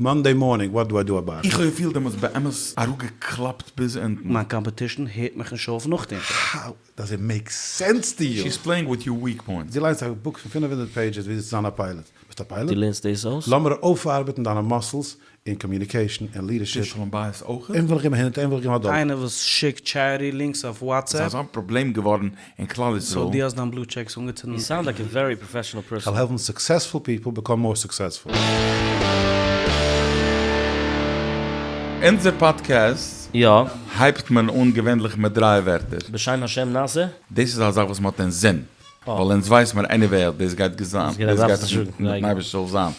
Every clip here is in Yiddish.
Monday morning what do I do about it? איך האב געפילט דעמאלטס באמת אראפגעקלאפט ביז אונטן. מיין competition הערט מיך נישט אויף נאכדעם. How does it make sense to you? She's playing with your weak points. דו ליינסט א book פון 500 pages וויאזוי צו זיין א pilot. ביסט א pilot? דו לערנסט דאס אויס? לאמיר אויפארבעטן דיינע muscles אין communication און leadership. די שלום בית אויך? אים וויל איך געבן הונדערט אים וויל איך געבן א דאלער. איינער וואס שיקט charity links אויף WhatsApp. ס'איז אזא פראבלעם געווארן אין כלל ישראל. So דו האסט דיין blue checks אנגעצינדן? You sound like a very professional person. כ'וועל העלפן successful people become more successful. אונזער פאדקעסט יא. הייבט מען אן געווענליך מיט דריי ווערטער. בשם השם נעשה. דאס איז א זאך וואס מ'האט אינזין, ווייל אונז ווייס מיר anyway אז דאס גייט געזיין, דאס גייט מיטן אייבערשטער זאל זיין.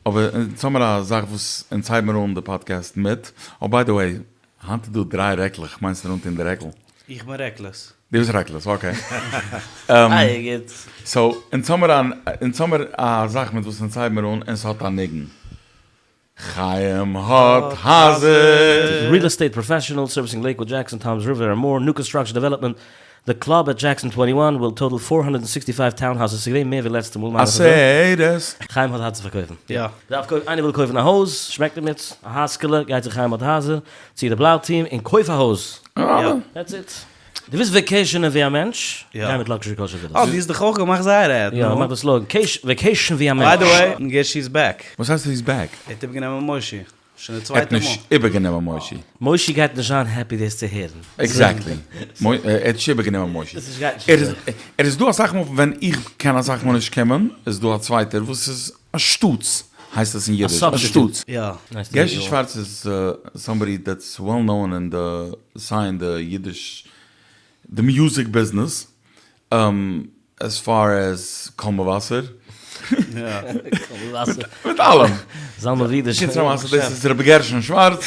אבער אונז האמיר א זאך וואס אונז הייבן מיר אן די פאדקעסט מיט, oh by the way, היינט איז דא דריי רעקלעך, מיינסט איר אנטון די רעקל? איך בין רעקלעס. דו ביסט רעקלעס, okay. זייער גוט. So, אונז האמיר א, אונז האמיר א זאך מיט וואס אונז הייבן מיר אן און ס'האט א ניגון. חיים האט הייזער. Real estate professional servicing Lakewood Jackson Toms River and more new construction development The Club at Jackson twenty one will total 465 townhouses ס'איז געווען מער ווי לעצטע מאל מיין איך אזוי. עשרת. חיים האט הייזער פארקויפן. יא. דארף קויפן איינער וויל קויפן א הויז שמעקט אים מיט א הייזקעלע גיי צו חיים האט הייזער צו די בלאו team און קויף א הויז. יא. That's it. דו ווילסט vacation ען ווי א מענטש? גיי מיט Luxury Kosher Villas. אה, דו האסט דאך אויך געמאכט זייער ad, יא, נו. מאך די slogan, vacation ווי א מענטש. By the way, גערשי איז back. וואס הייסט he's back? ער האט איבערגענומען מושי. שוין די ער האט צווייטע מאל. נישט איבערגענומען מושי. מושי גייט נישט זיין happy דאס צו הערן. Exactly. ער האט נישט איבערגענומען מושי. ער איז דא אסאך מאל ווען איך קען אסאך מאל נישט קומען, איז דא א צווייטער וואס איז אנשטאטס, הייסט עס אין אידיש, אנשטאטס. יא. גערשי שווארץ איז somebody that's well known אין די סיי אין די אידיש די music business, as far as קול מבשר. מיט אלעם. זלמן ווידער. קיצור המעשה דאס איז רבי גרשון שווארץ.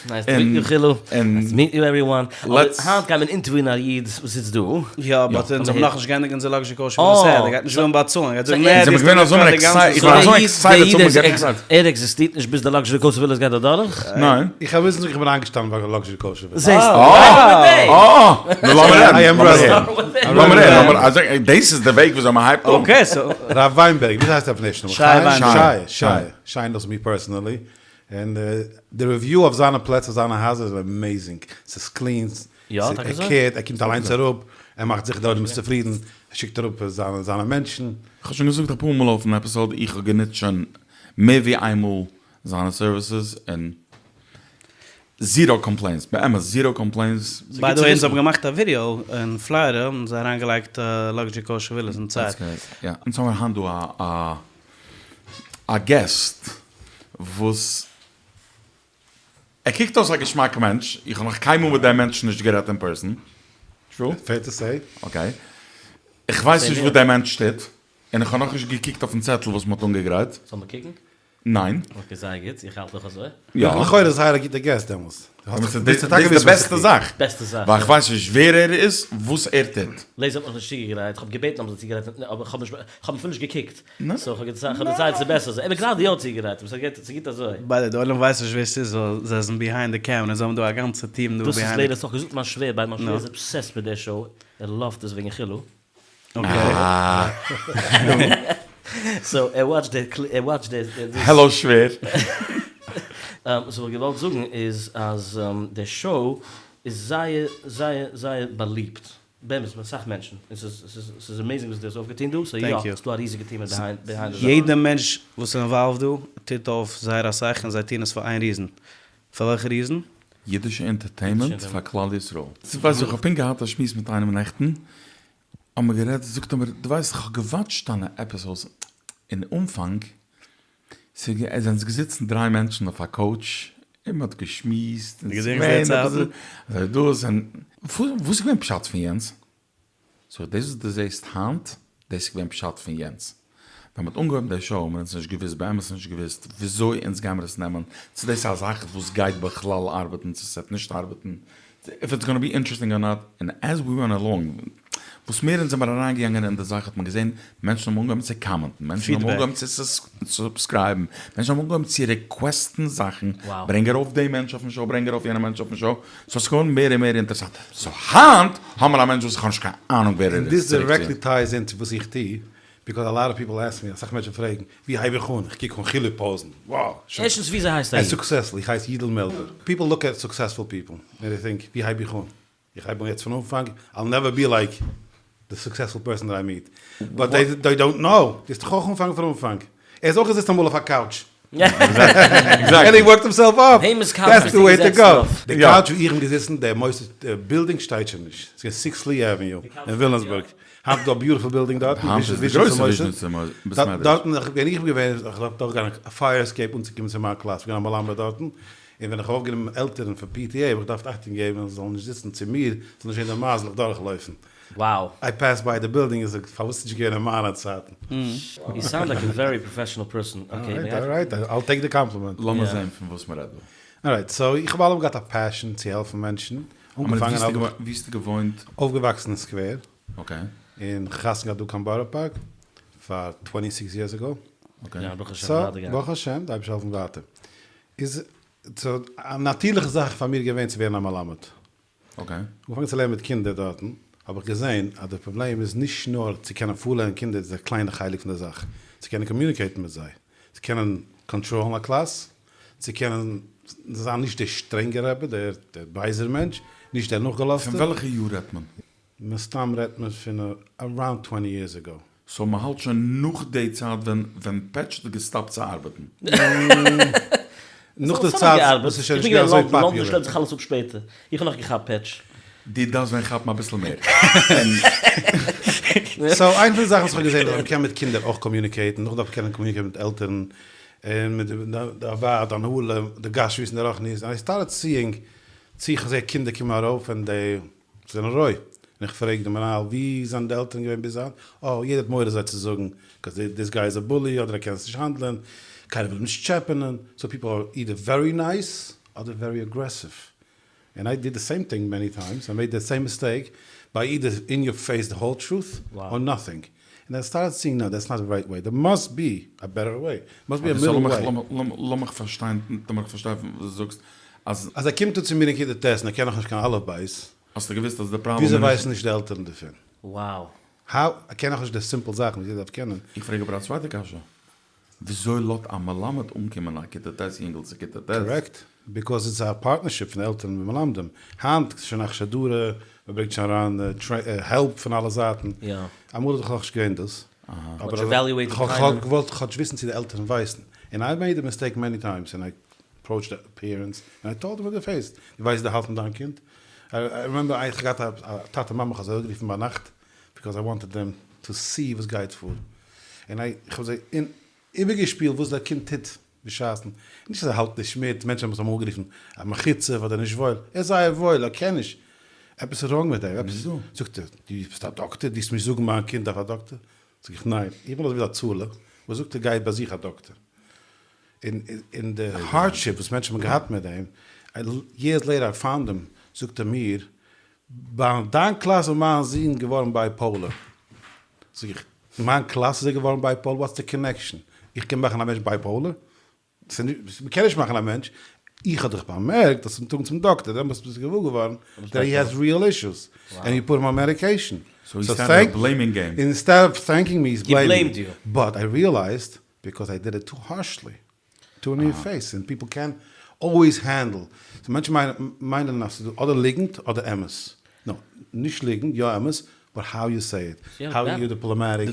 Nice to meet you חילו. Nice to meet you everyone. היינט גייט מען interview ען א איד וואס זיצט דא. יא but אונז האבן נאכנישט געענדיגט אונזער Luxury Kosher Villas ad, ער גייט נישט וועלן באצאלן, ער גייט זאגן נע דו האסט גענומען פאר די גאנצע סאו דער איד ער עקזיסטירט נישט ביז די Luxury Kosher Villas גייט אדורך? ניין. איך האב וויסן זאגן איך בין איינגעשטאנען ביי Luxury Kosher Villas. זעסט? אה! נו לאמיר הערן. לאמיר הערן. לאמיר הערן. דאס איז די וועג וויאזוי מען הייבט אן. Okay so. רב וויינבערג, וויאזוי הייסט ער אויפן ערשטן נאמען? שי וויינבערג. שי, שי. שי knows me personally. און די review אויף זיינע פלעצער, זיינע הייזער איז amazing. ס'איז clean, יא, טאקע אזוי? ער care ט, ער קומט אליינס אראפ, ער מאכט זיכער די עולם איז צופרידן, ער שיקט אראפ זיינע מענטשן. כ'האב שוין געזאגט אפאר מאל אויפן episode, איך האב גענוצט שוין מער ווי איינמאל זיינע services און zero complaints, באמת zero complaints. By the way אונז האבן געמאכט א ווידיאו אין פלארידע און זיי אריינגעלייגט Luxury Kosher Villas אין צייט. יא, אונז האמיר היינט דא א א guest וואס ער קוקט אויס א געשמאקע מענטש, איך האב נאך קיינמאל מיט דעם מענטש נישט גערעדט אין person, true? Fair to say. Okay, איך ווייס נישט וואס דער מענטש טוט, און איך האב נאכנישט געקוקט אויפן צעטל וואס מ'האט אנגעגרייט. זאל מען קוקן? ניין. Okay זייער גוט, איך האלט אויך אזוי. יא. לכאורה איז זייער א גוטע guest דעמאלס. דאס איז די בעסטע זאך. בעסטע זאך. ווייל איך ווייס נישט ווער ער איז, וואס ער טוט. לעיזער האט מיך נישט צוגעגרייט, איך האב געבעטן אז מ'זאל צוגרייטן, אבער איך האב נישט, איך האב אפילו נישט געקוקט. So איך האב געזאגט ס'איז בעסער אזוי. אבער גראדע יא צוגעגרייט, אבער ס'איז גוט אזוי. By the way, די עולם ווייסט נישט ווער ס'איז ווייל זיי זענען behind the camera, זיי האבן דא א גאנצע team דא דאס איז behind the לעיזער האט געזאגט מיין שווער, ביי מיין שווער איז obsessed מיט די show, ער love ט עס וועגן חילו. So ער watch ט די ער watch ט די דאס. העלא שווער. וואס איך וואלט געוואלט זאגן איז אז די show איז זייער זייער זייער באליבט באמת ביי אסאך מענטשן און ס'איז ס'איז ס'איז amazing וואס דו האסט אויפגעטון דא so יא ס'איז דא א ריזיגע team behind behind די זאך. יעדע מענטש וואס איז involved דא טוט אויף זייער אסאך און זיי טוען עס פאר איין reason. פאר וועלכע reason? אידישע entertainment פאר כלל ישראל. ווייסט איך האב פונקט געהאט א שמועס מיט איינעם נעכטן, האבן מיר גערעדט, זאגט ער מיר, דו ווייסט איך האב גע watch ט דיינע episodes אין אנפאנג, ס'זענען געזיצן דריי מענטשן אויף א couch, און מ'האט געשמועסט, און ס'געווען אזוי דאס, און וואס איז געווען פשט פון יענץ? So דאס וואס דו זעסט היינט, דאס איז געווען פשט פון יענץ. ווען מ'האט אנגעהויבן די show האבן אונז נישט געוואוסט, באמת נישט געוואוסט, וויאזוי אונז גיימיר עס נעמען, צו דאס איז א זאך וואס גייט בכלל ארבעטן, צו ס'וועט נישט ארבעטן, if it's gonna be interesting or not, און as we went along, וואס מער אונז זעמיר אריינגעגאנגען אין די זאך האט מען געזען, מענטשן האבן אנגעהויבן צו comment ן, מענטשן האבן אנגעהויבן צו subscribe ן, מענטשן האבן אנגעהויבן צו request ן זאכן, ברענג ארויף דעם מענטש אויפן show, ברענג ארויף יענעם מענטש אויפן show, so ס'איז געווארן מער און מער אינטערעסאנט. So היינט האמיר א מענטש וואס איך האב נישט קיין אהנונג ווער ער און איז. This directly ties into וואס איך טו. ביקאוז א לאט אוו פיפל עסק מי, אסאך מענטשן פרעגן, ווי הייב איך אן? איך קוק אן חילי פאזן, wow! ערשטנס וויאזוי הייסט א איד? סוקסעספול, איך הייס יידל מעלבער. פיפל לוק עט סוקסעספול פיפל און זיי טינק, ווי הייב איך אן? איך הייב אן יעצט פון אנפאנג, I'll never be like the successful person that I meet. But they don't know, דו האסט דאך אויך אנגעפאנגען פון אנפאנג. ער איז אויך געזיצן אמאל אויף א couch. And he worked himself up. וועמענס couch That's ביסטו the way to געזעצן go. אויף? די couch וואו איך בין געזיצן, דער מוסד בילדינג שטייט שוין נישט. ס'איז געווען six Lee Avenue אין וויליאמסבורג. היינט איז דא א beautiful בילדינג דארטן, היינט איז די גרויסע וויזשניצער בית מדרש. דארטן ווען איך בין געווען, איך דארף דורכגיין א fire escape אנצוקומען צו מיין קלאס, כ'בין געווען א מלמד דארטן, און ווען איך האב אויפגענומען עלטערן פון PTA האב איך געדארפט אכטונג געבן זיי זאלן נישט זיצן צו מיר, זאל נישט זען די מייזלעך דורכלויפן. Wow. I pass by the building און זאג, פארוואס איז נישט געווען אין מיינע צייטן? You sound like a very professional person. Alright alright, I'll take the compliment. לאמיר זען פון וואס מ'רעדט דא. Alright, so איך האב אלעמאל געהאט א passion צו העלפן מענטשן, אנגעפאנגען האב איך. ווי האסטו געוואוינט? אויפגעוואקסן אין סקווער. Okay. און חתונה געהאט דא קיין בארא פארק פאר twenty six years ago. Okay. יא, ברוך השם so, ווייטער גיין. ברוך השם, די אייבערשטער העלפן ווייטער. איז א נאטירליכע זאך פאר מיר געווען צו ווערן א מלמד. Okay. אנגעפאנגען צו לערנען מיט קינדער דארטן, האב איך געזען אז די פראבלעם איז נישט נאר צו קענען פארלערנען קינדער איז א קליינע חלק פון די זאך, צו קענען communicate ן מיט זיי, צו קענען control ן א קלאס, צו קענען זיין נישט דער שטרענגער רבי, דער בייזער מענטש, נישט דער נאכגעלאזטער. פון וועלכע יאר רעדט מען? מסתם רעדט מען פון around twenty years ago. So מ'האלט שוין נאך די צייט ווען ווען פעטש האט געסטאפט צו ארבעטן. נאך די צייט וואס איז שוין נישט געווען אזוי פאפולער. לאנדאן שלעפט זיך אלעס אפ שפעטער. איך האב נאך געכאפט פעטש. דו דארפסט ווען כאפן אביסל מער. So איינע פון די זאכן וואס איך האב געזען איז אז מ'קען מיט קינדער אויך communicate ן, נאכדעם דארף מען קענען communicate ן מיט עלטערן, און מיט די ועד הנהלה, די גשמיות און די רוחניות, and I started seeing צו איך זע קינדער קומען ארויף און די זענען רוי, און איך פרעג די מנהל ווי זענען די עלטערן געווען ביז היינט, אה יעדער האט מורא זיי צו זאגן, cause this guy איז א bully אדער ער קען עס נישט handle ען, קיינער וויל אים נישט טשעפענען, so people are either very nice אדער very aggressive, and I did the same thing many times, I made the same mistake by either in your face the whole truth or nothing, and I started seeing no that's not the right way, there must be a better way, must be a middle way. לאמיך פארשטיין, לאמיך פארשטיין וואס דו זאגסט, אז. אז ער קומט אן צו מיר אין כיתה ט' און ער קען נאכנישט קיין אלף בית. האסטו געוואוסט אז די פראבלעם איז נישט. וויאזוי ווייסן נישט די עלטערן דערפון? Wow. How? ער קען נאכנישט די simple זאכן וואס יעדער דארף קענען. איך פרעג אבער א צווייטע קשיא. וויאזוי לאזט א מלמד אנקומען א כיתה ט' יונגל צו כיתה ט'? Correct. Because it's א partnership פון עלטערן מיט מלמדים. היינט איז שוין אכשר דרא, מען ברענגט שוין אריין help פון אלע זייטן. אמאל איז דאך נאכנישט געווען דאס. אבער כ'האב געוואלט כאטש וויסן צו די עלטערן ווייסן. און I made the mistake many times און I approached the parents און I told them in the face, דו ווייסט ווי דו האלטסט מיט דיין קינד? I remember איך האב געהאט א טאטע מאמע איך האב זיי אראפגערופן ביינאכט because I wanted them to see וואס גייט פאר, און איך האב זיי איבערגעשפילט וואס דער קינד טוט בשעת'ן, נישט אז ער האלט נישט מיט, מענטשן האבן עס אמאל גערופן א מחוצף אדער נישט וואויל, ער איז זייער וואויל, ער קען נישט, עפעס איז wrong מיט אים, עפעס, זאגט ער, דו ביסט א דאקטער, דו וועסט מיר זאגן מיין קינד דארף א דאקטער? זאג איך ניין, איך בין אזוי ווי די הצלה, וואס זאגט ער גיי באזוך א דאקטער. און די hardship וואס מענטשן האבן געהאט מיט דעם, years later I found him, זאגט ער מיר, ביי דיין קלאס איז מיין זון געווארן bipolar. זאג איך, אין מיין קלאס איז ער געווארן bipolar? What's the connection? איך קען מאכן א מענטש bipolar? מ'קען נישט מאכן א מענטש, איך האב דיך באמערקט אז צום טאג צום דאקטער, דעמאלטס ביסטו געוואר געווארן that he has real issues, and you put him on medication. So he started a blaming game. Instead of thanking me he's blaming me. But I realized because I did it too harshly, too in your face, and people can't always handle. So מענטשן מיינען אז ס'איז דא אדער ליגנט אדער אמת. No, נישט ליגנט, יא אמת, but how you say it, how you diplomatic,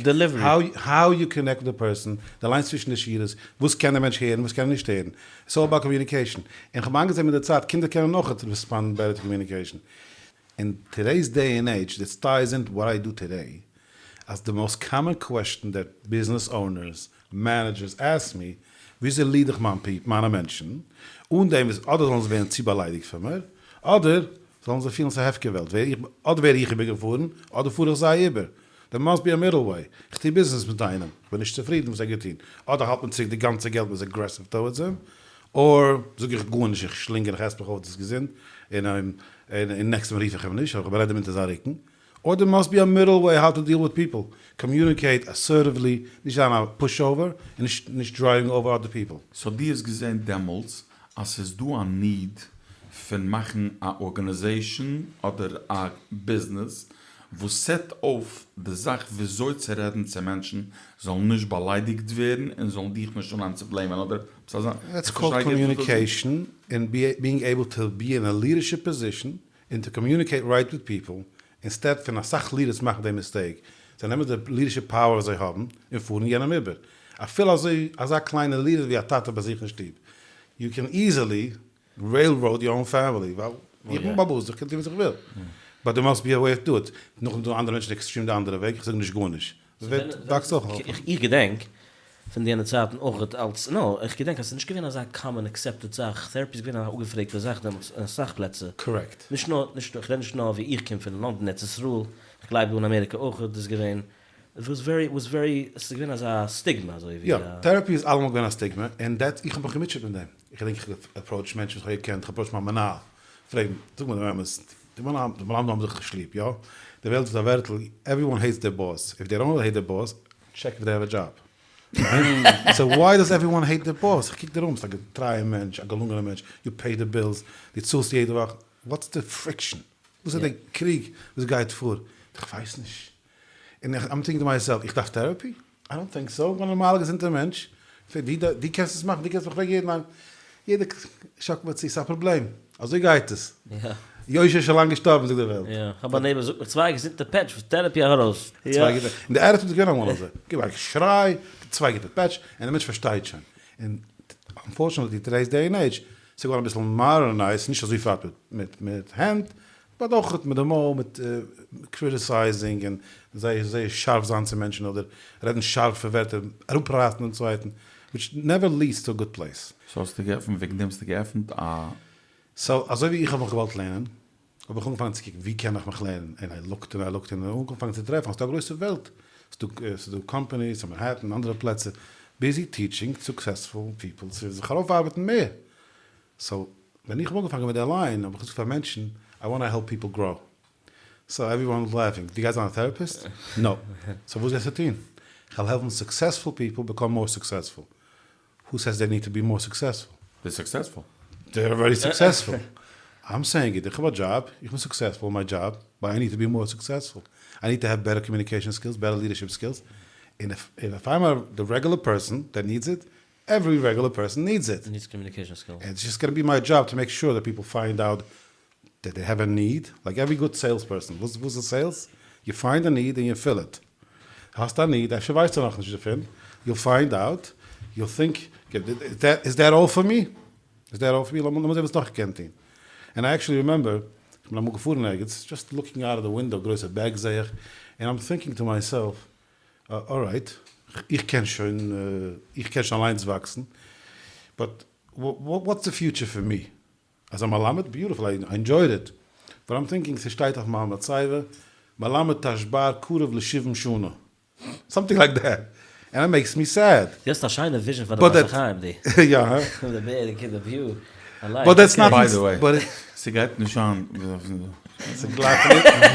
how you connect מיט די person, די lines צווישן די שורות, וואס קען דער מענטש הערן, וואס קען ער נישט הערן. It's all about communication. און כ'האב איינגעזען מיט די צייט, קינדער קענען אויך respond better to communication. In today's day and age, this ties in what I do today, אז די most common question that business owners, managers ask me, וויאזוי lead איך מיין people, מיינע מענטשן, אן דעם וואס אדער זאלן זיי ווערן צו באליידיגט פון מיר, אדער זאלן זיי פילן ס'איז הפקר וועלט, ווער איך, אדער ווער איך איבערגעפארן, אדער פאר איך זיי איבער. There must be a middle way. איך טו ביזנעס מיט איינעם, איך בין נישט צופרידן וואס ער האט געטון, אדער האלט מען צוריק די גאנצע געלט מ'איז aggressive towards אים, אר זאג איך גארנישט איך שלינג און איך עס מיך אויף דאס געזונט, און און next time רוף איך אים נישט, אבער איך בארעד אים אונטער זיין רוקן. אר there must be a middle way how to deal with people, communicate assertively, נישט זיין א pushover, און נישט נישט driving over other people. So דו האסט געזען דעמאלטס אז ס'איז דא א need פון מאכן א organization אדער א ביזנעס. וואס set אויף די זאך וויאזוי צו רעדן צו מענטשן זאלן נישט באליידיגט ווערן און זאלן דיך נישט אנהייבן צו blame ען אדער עפעס אזא. That's called communication און being able to be in a leadership position און to communicate right with people instead פון אסאך leaders מאכן די mistake, זיי נעמען די leadership power וואס זיי האבן און פארן יענעם איבער, אפילו אזוי אזא קליינע leader ווי א טאטע ביי זיך אין שטוב, you can easily railroad your own family, ווייל איך בין באלעבאס איך קען טון וואס איך וויל, but there must be a way to do it, נאכדעם איז דא אנדערע מענטשן extreme די אנדערע וועג, איך זאג נישט גארנישט, ס'ווערט וואקסט אויך אויף. איך געדענק פון יענע צייטן אויך אלס, נא, איך געדענק אז ס'איז נישט געווען אזא common accepted זאך, therapy איז געווען א אפגעפרעגטע זאך דעמאלטס אין אסאך פלעצער. Correct. נישט נאר, נישט, איך רעד נישט נאר ווי איך קום פון לאנדאן, ארץ ישראל, איך גלייב דא אין אמעריקע אויך איז געווען, it was very, was very, ס'איז געווען אזא סטיגמע אזוי ווי יא, א. Therapy איז אלעמאל געווען א סטיגמע, און that, איך האב מיך געמוטשעט מיט דעם, איך געדענק איך האב approached מענטשן וואס איך האב געקענט, איך האב approached מיין מנהל, פרעג אים, זאג מיר דעם אמת, די מלמדים האבן זיך נישט ליב, יא? די וועלט איז א ווערטל, everyone hates their boss, if they don't hate their boss, check if they have a job. So why does everyone hate their boss? איך קוק דיר אן, ביסט א געטרייע מענטש, א געלונגענע מענטש, you pay the bills, דו צאלסט יעדע וואך, what's the friction? וואס איז די קריג וואס גייט פאר? איך ווייס נישט. און איך I'm thinking to myself, איך דארף therapy? I don't think so, איך בין א נארמאלע געזונטער מענטש, דו קענסט עס מאכן, דו קענסט מיך פרעגן יעדן איינעם, יעדער שאקלט מיר צו, ס'איז א פראבלעם, אזוי גייט עס, יושע איז שוין לאנג געשטארבן זאגט די וועלט. יא, כ'האב א neighbor זאגט מיך צוויי געזונטע פעטש וואס therapy ארויס. צוויי גוטע, און די attitude איז געווען אמאל אזוי, גיב א שריי, צוויי גוטע פעטש, און דער מענטש פארשטייט שוין, און unfortunately today's day and age, ס'איז געווארן אביסל modernized, נישט אזוי פארט מיט מיט הענט, but אויך מיט די מויל, מיט criticizing און זייער זייער שארף זיין צו מענטשן אדער רעדן שארפע ווערטער, אראפרייסן דעם צווייטן, which never leads to a good place. So האסטו געעפנט, וועגן דעם האסטו געעפנט א. So אזוי ווי איך האב מיך געוואלט לערנען, האב איך אנגעפאנגען צו קוקן ווי קען איך מיך לערנען, און I looked און I looked און אנגעפאנגען צו טרעפן אז ס'דא א גרויסע וועלט, ס'דא ס'דא companies אין מאנהעטן און אנדערע פלעצער busy teaching successful people צו זיך ארויפארבעטן מער, so ווען איך האב אנגעפאנגען מיט די ליין האב איך געזאגט פאר מענטשן I want to help people grow, so everyone was laughing, דו גייסט זיין א therapist? No. So וואס גייסטו טון? כ'וועל העלפן successful people become more successful. Who says they need to be more successful? They're successful. They're already successful. I'm saying it, איך האב א דזשאב, איך בין successful אין מיין דזשאב, but I need to be more successful. I need to have better communication skills, better leadership skills, און if I'm the regular person that needs it, every regular person needs it. Needs communication skills. It's just gonna be my job to make sure that people find out that they have a need, like every good sales person, וואס וואס איז sales? You find a need and you fill it. האסט א need, אפשר ווייסטו נאכנישט דערפון, you'll find out, you'll think, is that all for me? Is that all for me? לאמיר זען וואס נאך איך קען טון. און I actually remember, איך בין אמאל געפארן ערגעץ, just looking out of the window, גרויסע בערג זעה איך, און I'm thinking to myself, alright, איך קען שוין, איך קען שוין אליינס וואקסן, but what's the future for me? אז א מלמד, beautiful, I enjoyed it, but I'm thinking ס'שטייט אויף מיין מצבה, מלמד תשבר קרוב לשבעים שנה, something like that, and it makes me sad. דו האסט א שיינע vision פאר די בית החיים די. יא הא? די בערג און די view, I like. But that's not. By the way, ס'גייט נישט אן. ס'גלייך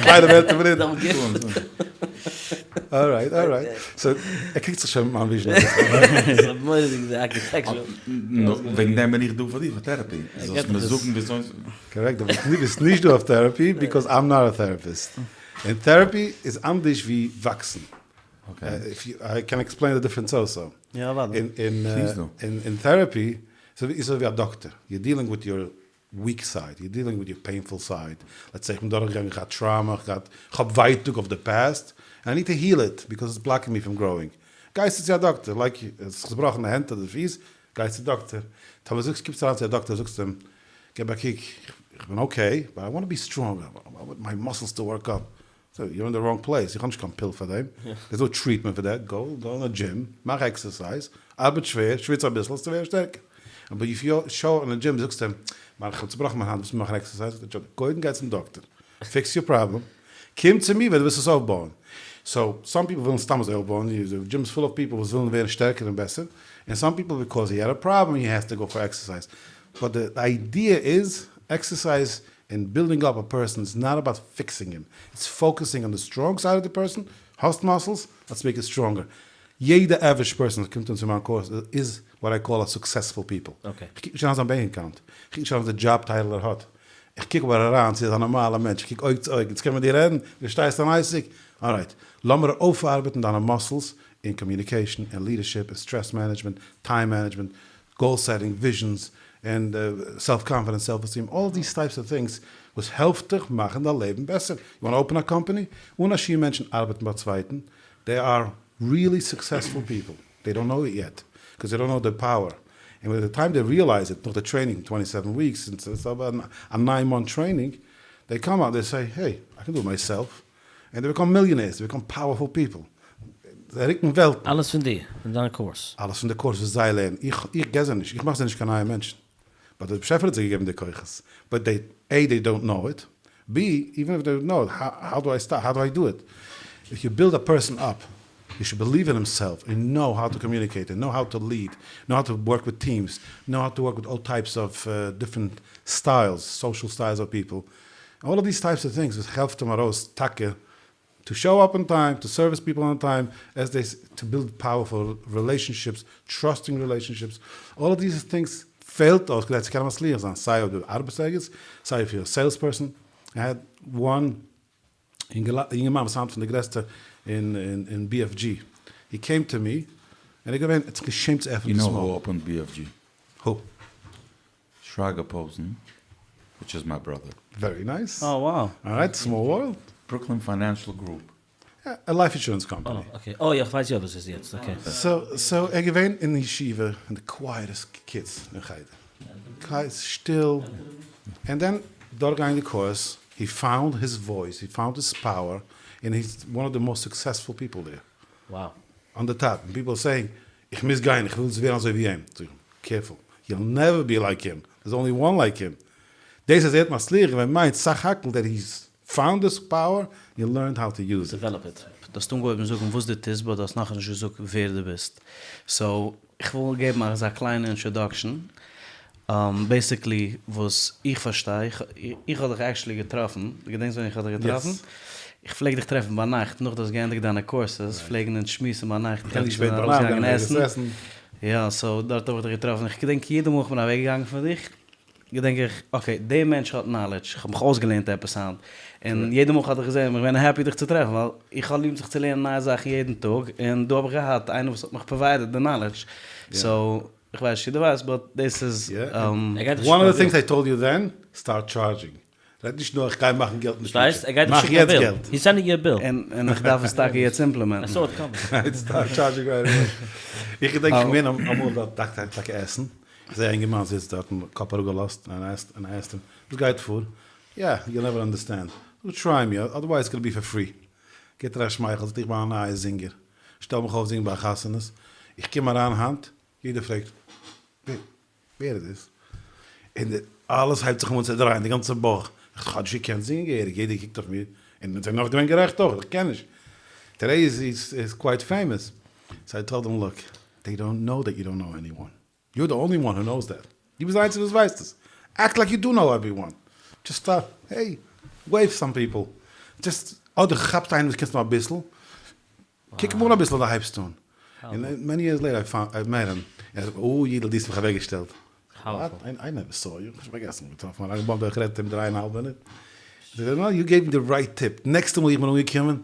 קליינע ווערטער פון אונטן. Alright alright, so ער קריגט זיך שוין מיט מיין vision אביסל. ס'איז מורא'דיג די architecture. נו, וועגן דעם בין איך דא פאר דיר, פאר therapy. זאלסט מיר זאגן וויאזוי. Correct, אבער דו ביסט נישט דא אויף therapy, because I'm not a therapist. און therapy איז אנדערש ווי וואקסן. I can explain the difference also. יא אוודאי. אין therapy, איז אזוי ווי א דאקטער, you're dealing with your weak side, you're dealing with your painful side, let's say איך בין דורכגעגאנגען, איך האב trauma, איך געהאט, איך האב ווייטאג אויף די past, and I need to heal it, because it's blocking me from growing. גייסטו צו א דאקטער, like האסט זיך צובראכן די הענט אדער די פיס, גייסט צו דאקטער, טאמער זאגסט קומסט אריין צו א דאקטער זאגסט אים, געב א קוק, איך בין okay, but I want to be stronger, I want my muscles to work up, so you're in the wrong place, איך האב נישט קיין pill פאר דעם, there's no treatment for that, go go אין א דזשים, מאך exercise, ארבעט שווער, שוויץ אביסל, וועסטו ווערן שטערקער. אבער if you show אין א דזשים זאגסטו אים, מיין איך האב צובראכן מיין האנט, ווילסט מיר מאכן exercise? זאגט ער, קודם גיי צום דאקטער, fix your problem, קום צו מיר ווען דו ווילסט עס אויפבויען. So, some people ווילן סתם אזוי אויפבויען, די gym איז full of people וואס ווילן ווערן שטערקער און בעסער, און some people because he had a problem he has to go for exercise. But the idea is, exercise און building up a person איז not about fixing him, it's focusing on the strong side of the person, האסט muscles, let's make it stronger. יעדע average person וואס קומט אן צו מיין קורס איז what I call a successful people. איך קוק נישט אריין זיין bank account, איך קוק נישט אריין וואס די job title ער האט. איך קוק אבער אריין צו ער איז א נארמאלער מענטש, איך קוק אויג צו אויג, יעצט קען מען מיט דיר רעדן, דו פארשטייסט אן עסק? alright, לאמיר אויפארבעטן דיינע muscles אין communication, אין leadership, אין stress management, time management, goal setting, visions, און self confidence, self esteem, all these types of things וואס העלפט דיך מאכן דיין לעבן בעסער. you want open א קאמפאני? אן א שיעור מענטשן ארבעטן ביי צווייטן, they are really successful people, they don't know it yet, cause they don't know די power, און ביי די time they realize it, נאך די training פון טווענטי סעווען weeks, און ס'איז אבער א nine month training, they come out they say, hey, I can do it myself, און they become millionaires, they become powerful people, זיי רוקן וועלטן. אלעס פון דיר, פון דיין קורס. אלעס פון די קורס וואס זיי לערנען, איך איך געב זיי נישט, איך מאך זיי נישט קיין נייע מענטשן, but דער באשעפער האט זיי געגעבן די כוחות, but they, A they don't know it, B even if they know it, how do I start, how do I do it, if you build a person up, he should believe in himself and know how to communicate and know how to lead, know how to work with teams, know how to work with all types of different styles, social styles of people, all of these types of things וואס העלפט אים ארויס טאקע to show up on time, to service people on time, as they to build powerful relationships, trusting relationships, all of these things פעלט אויס כדי צו קענען מצליח זיין, סיי אויב דו ארבעסט ערגעץ, סיי אויב you're a sales person, I had one אינגערמאן וואס היינט פון די גרעסטע אין BFG, he came to me, און ער איז געווען, ער האט זיך געשעמט צו עפענען דאס מויל. You know who opened BFG? Who? שרגא פאזען, which is my brother. Very nice. Oh wow. Alright, small world. Brooklyn Financial Group. א life insurance company. Okay, אוי איך ווייס יא וואס איז יעצט, okay. So so ער געווען אין ישיבה פון די quietest kids אין חדר. Quiet, שטיל. And then דורכגיין די קורס, he found his voice, he found his power, און he is one of the most successful people there. Wow. On the top. און people saying, איך מוז גיין, איך וויל ווערן אזוי ווי אים. זאג איך אים, careful, you'll never be like him, there's only one like him. דאס אז ער האט מצליח געווען מיינט סך הכל that he's found his power and learned how to use it. Develop it. דו האסט אנגעהויבן זאגן וואס דו טוסט but דו האסט נאכנישט געזאגט ווער דו ביסט. So איך וויל געבן אזא קליינע introduction. Basically וואס איך פארשטיי, איך האב דיך actually געטראפן, דו געדענקסט ווען איך האב דיך געטראפן? איך פלעג דיך טרעפן ביינאכט נאך דו האסט געענדיגט דיינע courses, פלעגן אונז שמועסן ביינאכט, אונז זענען ארויסגעגאנגען עסן, יא, so דארט האב איך דיך געטראפן, איך געדענק יעדע מאל איך בין אוועקגעגאנגען פון דיך, געדענק איך, okay, דער מענטש האט knowledge, איך האב מיך אויסגעלערנט עפעס היינט, און יעדע מאל איך האב דיך געזען בין איך געווען happy דיך צו טרעפן, ווייל איך האב ליב זיך צו לערנען נייע זאכן יעדן טאג, און דא האב איך געהאט איינער וואס האט מיך provided די knowledge, so איך ווייס נישט צו דו ווייסט but דאס איז. One of the things I told you then, start charging. רעד נישט נאר איך גיי מאכן געלט אין די future, מאך יעצט געלט. און איך דארף עס טאקע יעצט אימפלעמענטן. איך געדענק איך בין אמאל דארט טאקע עסן, איך זעה א אינגערמאן זיצט דארטן קאפ אראפגעלאזט, און I asked him, וואס גייט פאר? יא, you'll never understand. Try me, otherwise it's gonna be for free. גיבט ער א שמייכל, זאגט איך בין א נייע זינגער, שטעל מיך אויף זינגען ביי חתונות, איך קום אריין היינט, יעדער פרעגט, ווער איז דאס? און אלעס הייבט זיך אן צו דרייען, די גאנצע בויך, איך האב נישט געקענט זינגען געהעריג, יעדער קוקט אויף מיר, און זיי זענען נאך געווען גערעכט אויך, איך קען נישט, today is is quite famous, so I told him look, they don't know that you don't know anyone, you are the only one who knows that, דו ביסט די איינציגסטע וואס ווייסט עס, act like you do know everyone, just start, hey, wave some people, just, אדער כאפסט איינעם וואס קענסט נאר אביסל, קוק אים אן אביסל אדער הייבסט אן. און many years later I met him, ער זאגט אוי יידל דו האסט מיך אוועקגעשטעלט. I never saw you, כ'האב שוין פארגעסן, געטראפן א באמבע איך רעד מיט אים דריי און א האלב מינוט. זאגט ער no you gave me the right tip, נעקסטע מאל איך בין אנגעקומען,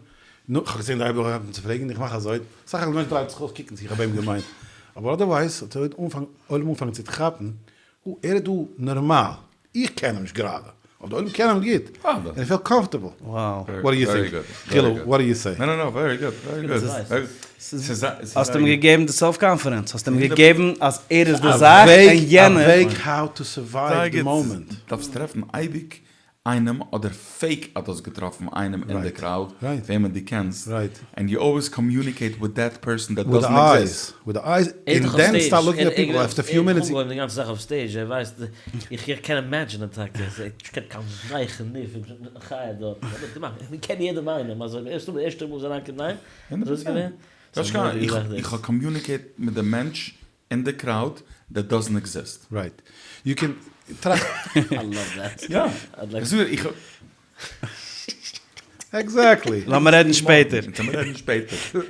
נו, כ'האב געזען די אייבערשטער הייבט אן צו פרעגן, איך מאך אזוי, סך הכל די מענטש דרייט זיך אויס קוקן צו איך האב אים געמיינט, אבער otherwise האט ער עולם אנגעפאנגען צו כאפן, או ער איז דא נארמאל, איך קען אים נישט גראדע, אבער די עולם קען אים גוט, און ער פילט comfortable. וואט דו יו טינק? חילו, what do you say? No no no, very good, very good. האסט אים געגעבן די self confidence, האסט אים געגעבן אז ער איז די זאך און יענער. א וועג how to survive the moment. דארפסט טרעפן אייביג איינעם אדער fake אז דו האסט געטראפן איינעם אין די crowd וועמען דו קענסט, and you always communicate with that person that doesn't exist. With די eyes, and then start looking at people after few minutes. ער האט אנגעהויבן די גאנצע זאך אויף stage, ער ווייסט, איך קען אימעדזשינען טאקע, איך קען קיין זכר נישט פון חיה דארט, מען קען יעדעם איינעם, אזוי די ערשטע מאל זיי אריינקומען, ניין? אזוי איז געווען? איך האב communicate מיט די מענטש אין די crowd that doesn't exist. Right. You can טראכט. I love that. יא. איך זאג דיר איך. Exactly. לאמיר רעדן שפעטער. לאמיר רעדן שפעטער.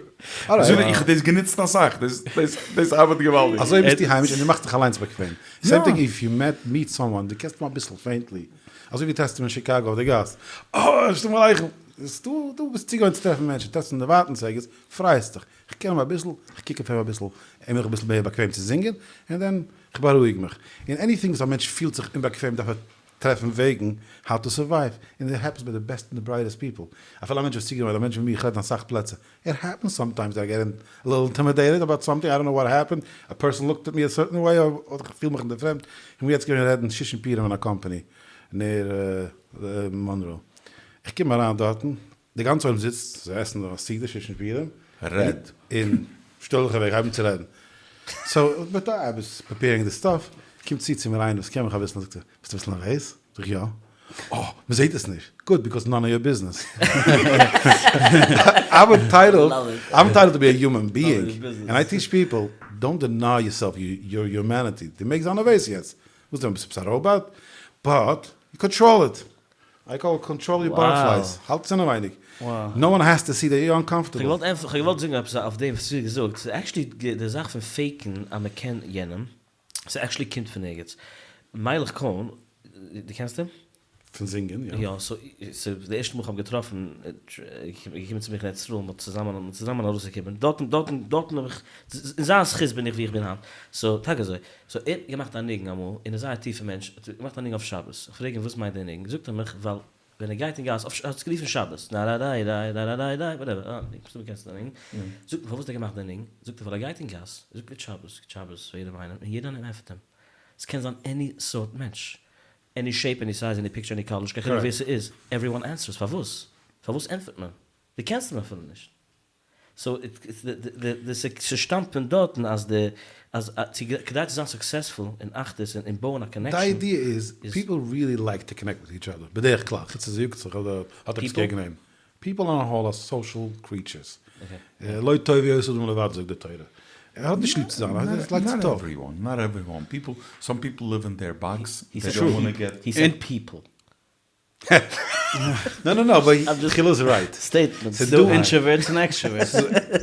איך האב דאס גענוצט אסאך, דאס ארבעט געוואלדיג. אזוי ביסטו היימיש און דו מאכסט דיך אליינס באקוועם. Same thing if you meet someone, דו קענסט אים אביסל faintly, אזוי ווי טרעפסט אים אין שיקאגא אויף די גאס, אה, שלום עליכם! דו ביסט צוגעוואוינט צו טרעפן מענטשן, טרעפסט אים דערווייטענס ערגעץ, פרייסט דיך, איך קען אים אביסל, איך קוק אויף אים אביסל, ער מיך אביסל מער באקוועם צו זינגען, און then איך בארואיג מיך. און anything וואס א מענטש פילט זיך אומבאקוועם דארף ער טרעפן וועגן how to survive, און it happens ביי די best און די brightest people, אפילו א מענטש וואס איז צוגעוואוינט, א מענטש ווי מיר, איך רעד אין אסאך פלעצער, it happens sometimes I get a little intimidated about something, I don't know what happened, a person looked at me a certain way, אדער איך פיל מיך אין די פרעמד, איך בין יעצט געווען רעדן שושן פורים אין א קאמפאני near מאנרא, איך קום אריין דארטן, די גאנצע עולם זיצט, זיי עסן א סעודה שושן פורים, רעד. און שטעל דיך אוועק, הייב אן צו רעדן, so but I was preparing the stuff, קומט צו צו מיר איינער וואס קען מיך אביסל און זאגט, ביסט אביסל נערוועז? זאג איך יא. אה, מען זעט עס נישט. Good, because none of your business. I'm entitled, I'm entitled to be a human being, and I teach people, don't deny yourself your humanity. דו מעגסט זיין נערוועז יעצט. וואס דען, ביסט עפעס א robot? But, you control it. I call control your butterflies. האלט עס אינעווייניג. No one has to see that you're uncomfortable. כ'האב געוואלט זאגן עפעס אויף דעם וואס דו האסט געזאגט. ס'איז actually די זאך פון fake ן אז מ'קען יענעם. ס' actually קומט פון ערגעץ. מיילעך קאהן, דו קענסט אים? פון זינגען, יא. יא, so די ערשטע מאל כ'האב געטראפן, געקומען צו מיך אין ארץ ישראל, מ'האט צוזאמען, מ'האט צוזאמען ארויסגעקומען, דארטן, דארטן, דארטן האב איך, אין זיין זכות בין איך ווי איך בין היינט, so טאקע אזוי, so ער האט געמאכט א ניגון אמאל, און ער איז זייער א טיפע מענטש, האט געמאכט א ניגון אויף שבת, איך פרעג אים וואס מיינט די ניגון, זאגט ער מיך, ווייל ווען ער גייט אין גאס, אויף, ער האט עס גערופן שבת, נאראראיראיראראיראיי, whatever, אה, מסתמא קענסטו די ניגון, זאגט מיר פארוואס האט ער געמאכט די ניגון, זאגט ער ווייל ער גייט אין גאס, ער זאגט גוט שבת, גוט שבת פאר יעדעם איינעם, און יעדער איינער ענטפערט אים, עס קען זיין any סארט מענטש, any shape, any size, any picture, any color, נישט קיין חילוק ווער ס'איז, everyone answers, פארוואס? פארוואס ענטפערט מען? דו קענסט אים אפילו נישט. So ס'שטאמט פון דארטן אז די אז צו כדי צו זיין successful אין אחדות און און בויען א connection. די idea איז, people really like to connect with each other, בדרך כלל, חוץ אז ער יאגט זיך אדער האט עפעס קעגן אים. People on a whole are social creatures. לא טוב היות האדם לבד זאגט די תורה. ער האט נישט ליב צו זיין, ער like to not talk. Everyone, not everyone, people, some people live in their box, they don't wanna get. He said people. No no no, but חילו איז right. Statement. ס'איז דא introverts און extroverts.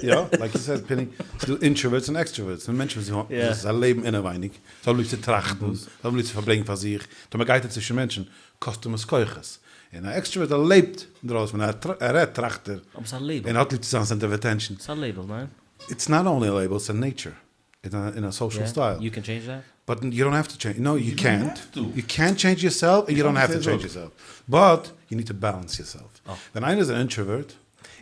יא, like you said פיני, ס'איז דא introverts און extroverts, און מענטשן וואס זיי לעבן אינעווייניג, זיי האבן ליב צו טראכטן, זיי האבן ליב צו פארברענגען פאר זיך, טאמער גייט ער צווישן מענטשן, קאסט אים עס כוחות. און א extrovert ער לעבט אינדרויסן, ווען ער רעדט טראכט ער, אבער ס'איז א label. און האט ליב צו זיין center of attention. ס'איז א label, ניין? It's not only a label, it's a nature. אין א social style. You can change that? But you don't have to change, no you קענט, יו קענט טשעינדזש יור סעלף און you don't have to change yourself, but you need to balance yourself. ווען איינער איז אן introvert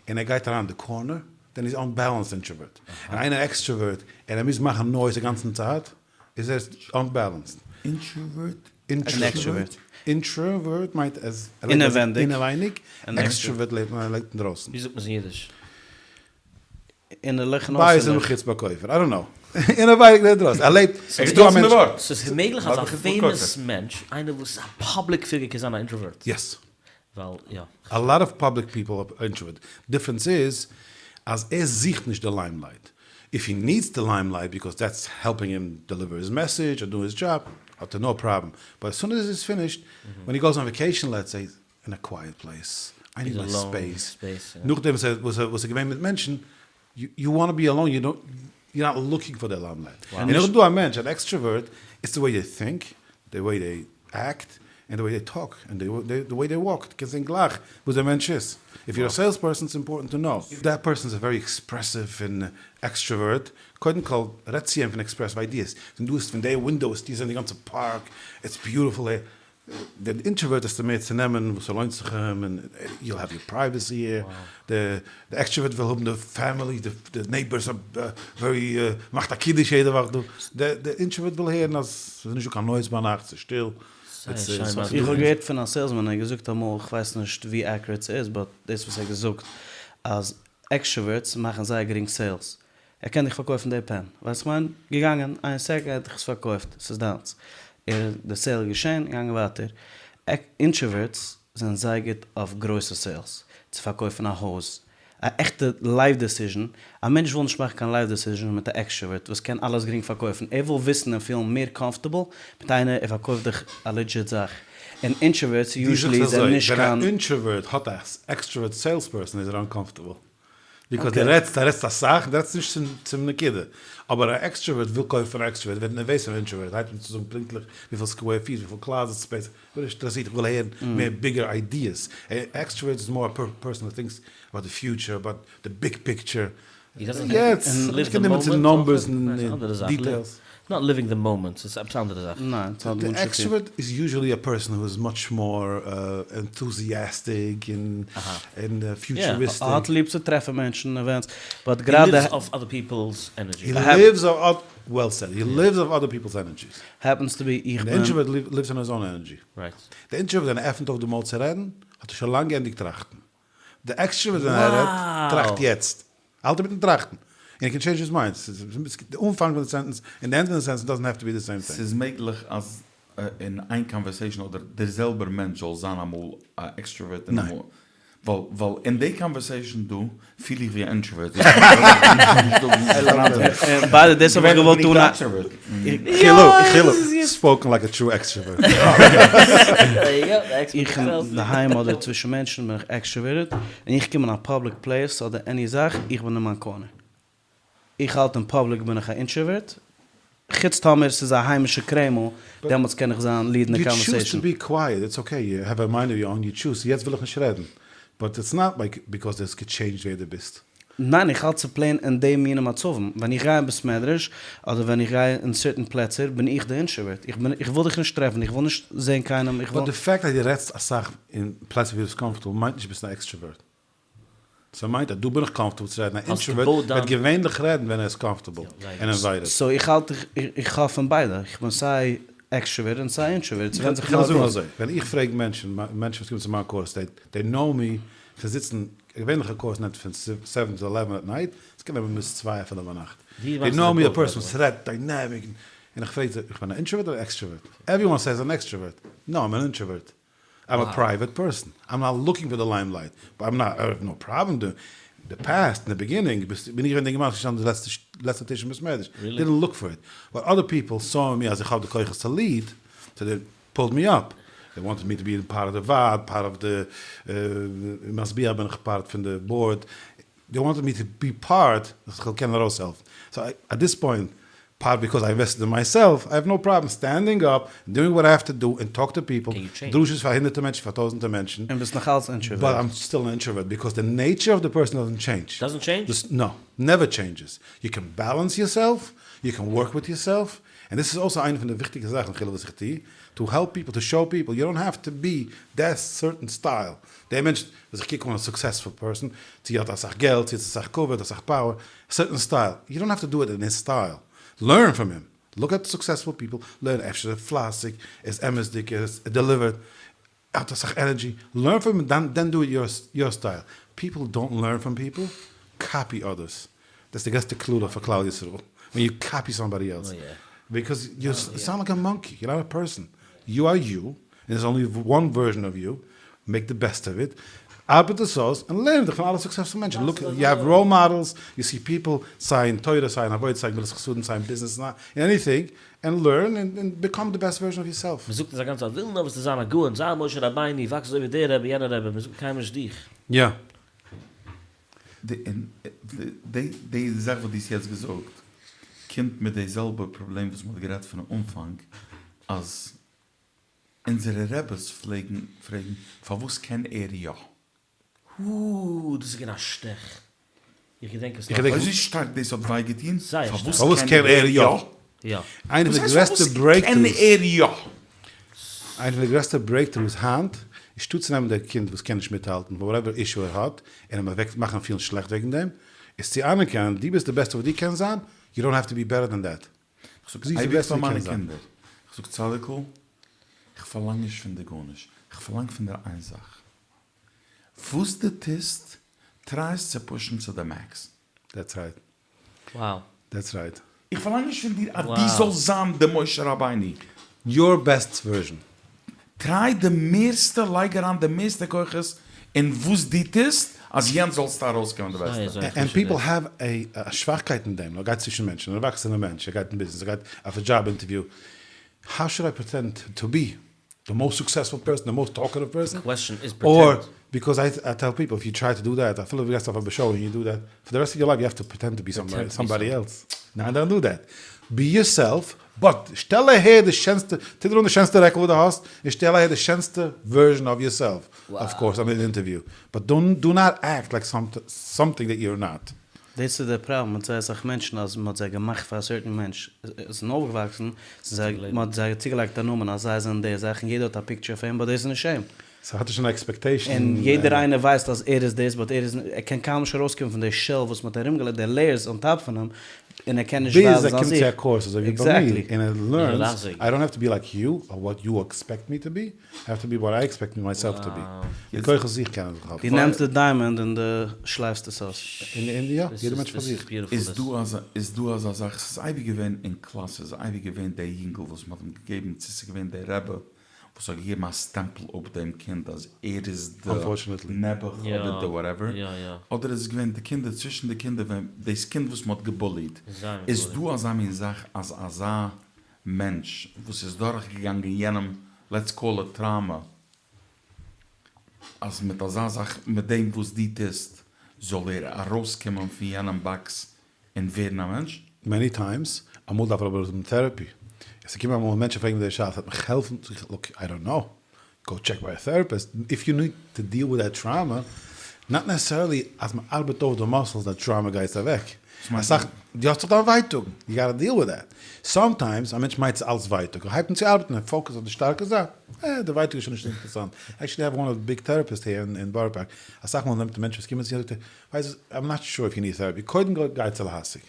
און ער גייט אריין אין די corner, then איז unbalanced introvert. ווען איינער extrovert און ער מוז מאכן noise די גאנצן צייט, איז ער unbalanced. Introvert? Extrovert. Introvert מיינט אז ער לעבט אינעווייניג, extrovert לעבט אינדרויסן. ווי זאגט מען עס אין אידיש? אינערליך און בית אויסערליך. ומחוץ בכופר, I don't know. אינעווייניג און אינדרויסן, ער לעבט, ס'איז דא א מענטש. ס'איז מעגליך אז א famous מענטש, איינער וואס איז א public figure קען זיין א introvert? Yes. ווייל יא. A lot of public people are introvert. Difference איז אז ער זוכט נישט די limelight. If he needs the limelight because that's helping him deliver his message or do his job, האט ער no problem. But as soon as he's finished, when he goes on vacation let's say, in a quiet place, I need my space, נאכדעם וואס ער איז געווען מיט מענטשן, you wanna be alone, you don't, you not looking for the limelight. און נאכדעם דא א מענטש, אן extrovert, it's the way they think, the way they act, און the way they talk, און the way they walk, דו קענסט זען גלייך וואס דער מענטש איז. If you're a sales person it's important to know. If that person איז א very expressive און extrovert, קודם כל רעד צו אים פון expressive ideas, ווען דו האסט פון די window וועסטו זען די גאנצע פארק, it's beautiful here, דער introvert האסטו מער צו נעמען וואס ס'לוינט זיך אים און you'll have your privacy here, די extrovert וויל האבן די family, די neighbors are very, מאכט א קידוש יעדע וואך דא, די introvert וויל הערן אז ס'איז נישטא קיין noise ביינאכט, ס'איז שטיל. איך האב געהערט פון א salesman ער האט געזאגט אמאל, איך ווייס נישט ווי accurate ס'איז but דאס וואס ער האט געזאגט אז extroverts מאכן זייער גרינג sales, ער קען דיך פארקויפן די pen, ווייסט כ'מיין? געגאנגען, איין second ער האט דיך עס פארקויפט, ס'איז דיינס. ער, די sale איז געשען, געגאנגען ווייטער. Introverts זענען זייער גוט אויף גרויסע sales, צו פארקויפן א הויז, א עכטע life decision, א מענטש וויל נישט מאכן קיין life decision מיט א extrovert וואס קען אלעס גרינג פארקויפן, ער וויל וויסן און פילן מער comfortable מיט איינער ער פארקויפט דיך א legit זאך. און introverts usually זענען נישט קיין. ווען א introvert האט א extrovert sales person איז ער uncomfortable. Because די רעדסט, די רעדסט אסאך, די רעדסט נישט צום נקודה. אבער א extrovert וויל קויפן פון א extrovert, ווערט נערוועז פון א introvert, הייבט אן צו זאגן פונקטליך וויפיל square feet, וויפיל closet space, כ'בין נישט אינטערעסירט, איך וויל הערן מער bigger ideas. א extrovert איז more א person וואס thinks about the future, about the big picture. יעצט, נישט גענומען צו numbers און details. Not living the moment, ס'איז עפעס אנדערע זאך. ניין, ס'האט די גארנישט צו טון. Extrovert איז usually א person who איז much more enthusiastic און futuristic. ער האט ליב צו טרעפן מענטשן, events, but גראדע. He lives off other people's energy. He lives off, well said, he lives off other people's energies. Happens to be איך די בין. Introvert lives on his own energy. Right. די introvert ווען ער עפנט אויף די מויל צו רעדן, האט ער שוין לאנג געענדיגט טראכטן. די extrovert ווען ער רעדט, טראכט יעצט. האלט אינמיטן טראכטן. און ער קען change his mind. די אנפאנג פון די sentence און די end פון די sentence doesn't have to be the same thing. ס'איז מעגליך אז אין איין conversation אדער דער זעלבער מענטש זאל זיין אמאל א extrovert און אמאל. ווייל ווייל אין די conversation דא פיל איך ווי א introvert. By the דאס האב איך געוואלט טון א. חילו, חילו, spoken like a true extrovert. איך אינדערהיים אדער צווישן מענטשן בין איך extroverted, און איך קום אין א public place אדער any זאך, איך בין אין מיין corner. איך האלט אין public בין איך א introvert, חוץ טאמער ס'איז א היימישע קרעמל, דעמאלטס קען איך זיין lead אין די You choose to conversation. be quiet, it's okay, you have a mind of your own, you choose, יעצט וויל איך נישט רעדן, but it's not like because דו האסט גע change ט ווער דו ביסט. ניין איך האלט צו plain אין די מיני מצבים, ווען איך גיי אין בית מדרש, אדער ווען איך גיי אין certain פלעצער, בין איך די introvert, איך בין, איך וויל דיך נישט טרעפן, איך וויל נישט זען קיינעם, איך But וויל. די fact אז דו רעדסט אסאך אין פלעצער ווי דו ביסט comfortable מיינט נישט ביסט א extrovert. ס'מיינט אז דא בין איך comfortable צו רעדן, א introvert וועט געווענליך רעדן ווען ער איז comfortable און invited. So איך האלט איך האב פון ביידע, איך בין סיי extrovert און סיי introvert, ס'ווענדט זיך איך וועל נאר זאגן וואס. אזוי, ווען איך פרעג מענטשן, מענטשן וואס קומען צו מיין קורס, they know me, זיי זיצן, געווענליך א קורס נעמט פון seven to eleven at night, עס קען נעמען ביז צוויי אפילו ביינאכט, they know me א person וואס רעדט dynamic, און איך פרעג זיי, איך בין א introvert אדער extrovert? Everyone says אן extrovert, no I'm an introvert. I'm a private person, I'm not looking for the limelight, but I'm not, I have no problem doing, די past, אין די beginning, בין איך געווען די אינגערמאן וואס איז געשטאנען די לעצטע טיש אין בית מדרש, didn't look for it, but other people saw in me אז איך האב די כוחות צו lead, so they pulled me up, they wanted me to be part of די ועד, part of די משביע בין איך part פון די board, they wanted me to be part אז איך זאל קענען ארויסהעלפן, so at this point part because I invested in myself, I have no problem standing up, doing what I have to do and talk to people, דרשות פאר הונדערטער מענטשן, פאר טויזענטער מענטשן, און ביסט נאך אלץ introvert. But I'm still an introvert because the nature of the person doesn't change. Doesn't change? No, never changes. You can balance yourself, you can work with yourself, און דאס איז אויך איינע פון די וויכטיגע זאכן כאילו וואס איך טו, to help people, to show people, you don't have to be that certain style. דער מענטש וואס איך קוק אן א successful person, צו האט אסאך געלט, צו האט אסאך כבוד, אסאך power, certain style, you don't have to do it in his style, learn from him, look at successful people, learn אפשר איז ער פלייסיג, ער איז אמת'דיג, ער איז delivered, ער האט אסאך energy, learn from him then then do it your style, people don't learn from people, copy others, דאס איז די גרעסטע קללה פאר כלל ישראל, ווען you copy somebody else, because you sound like a monkey, you're not a person, you are you, און there's only one version of you, make the best of it, ארבעט עס אויס און לערן דיך פון אלע successful מענטשן, look you have role models, you see people, סיי אין תורה סיי אין עבודה סיי אין גמילות חסדים סיי אין ביזנעס אין anything, and learn and become the best version of yourself. מען זאגט אונז א גאנצע צייט וויל נאר וואס צו זיין א גאון, זיי משה רבינו, וואקס אזוי ווי דער רבי יענער רבי, מען זאגט קיינמאל נישט דיך. יא. די זאך וואס דו האסט יעצט געזאגט קומט מיט די זעלבע פראבלעם וואס מען האט גערעדט פון אנפאנג אז אונזערע רעבעס פלעגן פרעגן פארוואס קען ער יא? הא, דאס איז געווען א שטעך. איך געדענק עס נאך. אזוי שטארק דאס האט וויי געטון? זייער שטארק. פארוואס קען ער יא? יא. איינע פון די גרעסטע breakthroughs. קען ער יא? איינע פון די גרעסטע breakthroughs היינט איז שטאט צו נעמען דער קינד וואס קען נישט מיטהאלטן whatever issue ער האט און אים אוועק מאכן פילן שלעכט וועגן דעם, איז צו אנערקענען דו ביסט די בעסטע וואס דו קענסט זיין, you don't have to be better than that. איך זאג אייביג פאר מיינע קינדער, איך זאג צדיק'ל, איך פארלאנג נישט פון דיר גארנישט, איך פארלאנג פון דיר איין זאך, וואס דו טוסט, try עס צו push ן צו די max. That's right. Wow. That's right. איך פארלאנג נישט פון דיר אז דו זאלסט זיין די משה רבינו. Your best version. Try די מערסטע, לייג אריין די מערסטע כוחות אין וואס דו טוסט, אז יענץ זאלסטו ארויסקומען די בעסטע. And people have א שוואכקייט אין דעם, ער גייט צווישן מענטשן, אן ערוואקסענער מענטש, ער גייט אין ביזנעס, ער גייט אויף א job interview, how should I pretend to be? די מאסט סוקסעספול פערסאן, די מאסט טאלקעטיוו פערסאן, קוועסטשען איז אר פרעטענד. ביקאוז איי טעל פיפל איף יו טריי טו דו דעט, אפילו דו גייסט אויף א שאו און יו דו דעט, פאר די רעסט אוו יור לייף יו העוו טו פרעטענד טו בי סאמבאדי עלס, ניין דאנט דו דעט, בי יור סעלף, באט שטעל אהער די שענסטע, טו דיר אן די שענסטע רעקל וואס דו האסט, און שטעל אהער די שענסטע ווערזשען אוו יור סעלף, אוו קאורס אן אן אינטערוויו, באט דו נאט עקט לייק סאמטינג דעט יור נאט. דאס איז דער פראבלעם מיט זייער אסאך מענטשן אז מען האט זיי געמאכט פאר א certain מענטש, זיי זענען אויפגעוואקסן, מען האט זיי צוגעלייגט א נאמען אז זיי זענען די זאך און יעדער האט א picture פון אים but דאס איז נישט אים. ס'האט נישט אן expectation. און יעדער איינער ווייסט אז ער איז דאס but ער איז ער קען קיינמאל נישט ארויסקומען פון די shell וואס מען האט ארומגעלייגט די layers on top פון אים און ער קען נישט ביז ווייזן ער זיין קומט צו זיך. א קורס אזוי ווי ביי מיר און ער learns I don't have to be like you or what you expect me to be, I have to be what I expect myself to be. די כוחות זיך קענען זיך האבן. דו נעמסט די diamond און דו שלייפסט עס אויס. און יא, יעדער מענטש פאר זיך. איז דא אזא איז דא אזא זאך? ס'איז אייביג געווען אין קלאס איז אייביג געווען דער יונגל וואס מ'האט אים געגעבן צו ס'איז געווען דער רבי וואס האט געגעבן א סטעמפל אפ דעם קינד אז ער איז די נעבעך אדער די whatever, אדער איז עס געווען די קינדער צווישן די קינדער ווען דאס קינד וואס מ'האט געבוליט, איז דא אזא מין זאך אז אזא מענטש וואס איז דורך געגאנגען יענעם let's call it טראומא, אז מיט אזא זאך מיט דעם וואס דו טוסט זאל ער ארויס קומען פון יענעם box און ווערן א מענטש? many times, אמאל דארף ער אבער האבן therapy, עס קומען אמאל מענטשן פרעגן מיר די שאלה, ס'וועט מיך העלפן? זאג איך look I don't know, go check ביי א therapist, if you need to deal וויט דעט טראומא, not necessarily אז מען ארבעט אויף די muscles די טראומא גייט אוועק, אסאך, דו האסט דאך דיין ווייטאג, you gotta deal with that, sometimes א מענטש מיינט ס'איז אלץ ווייטאג, ער הייבט אן צו ארבעטן און focus אויף די שטארקע זייט, אה די ווייטאג איז שוין נישט אינטערעסאנט, actually I have one of די big therapist here אין בארא פארק, אסאך מאל נעמט ער מענטשן וואס קומען צו אים זאגט ער, ווייסט וואס, I'm not sure if you need therapy, קודם גיי צו להשיג,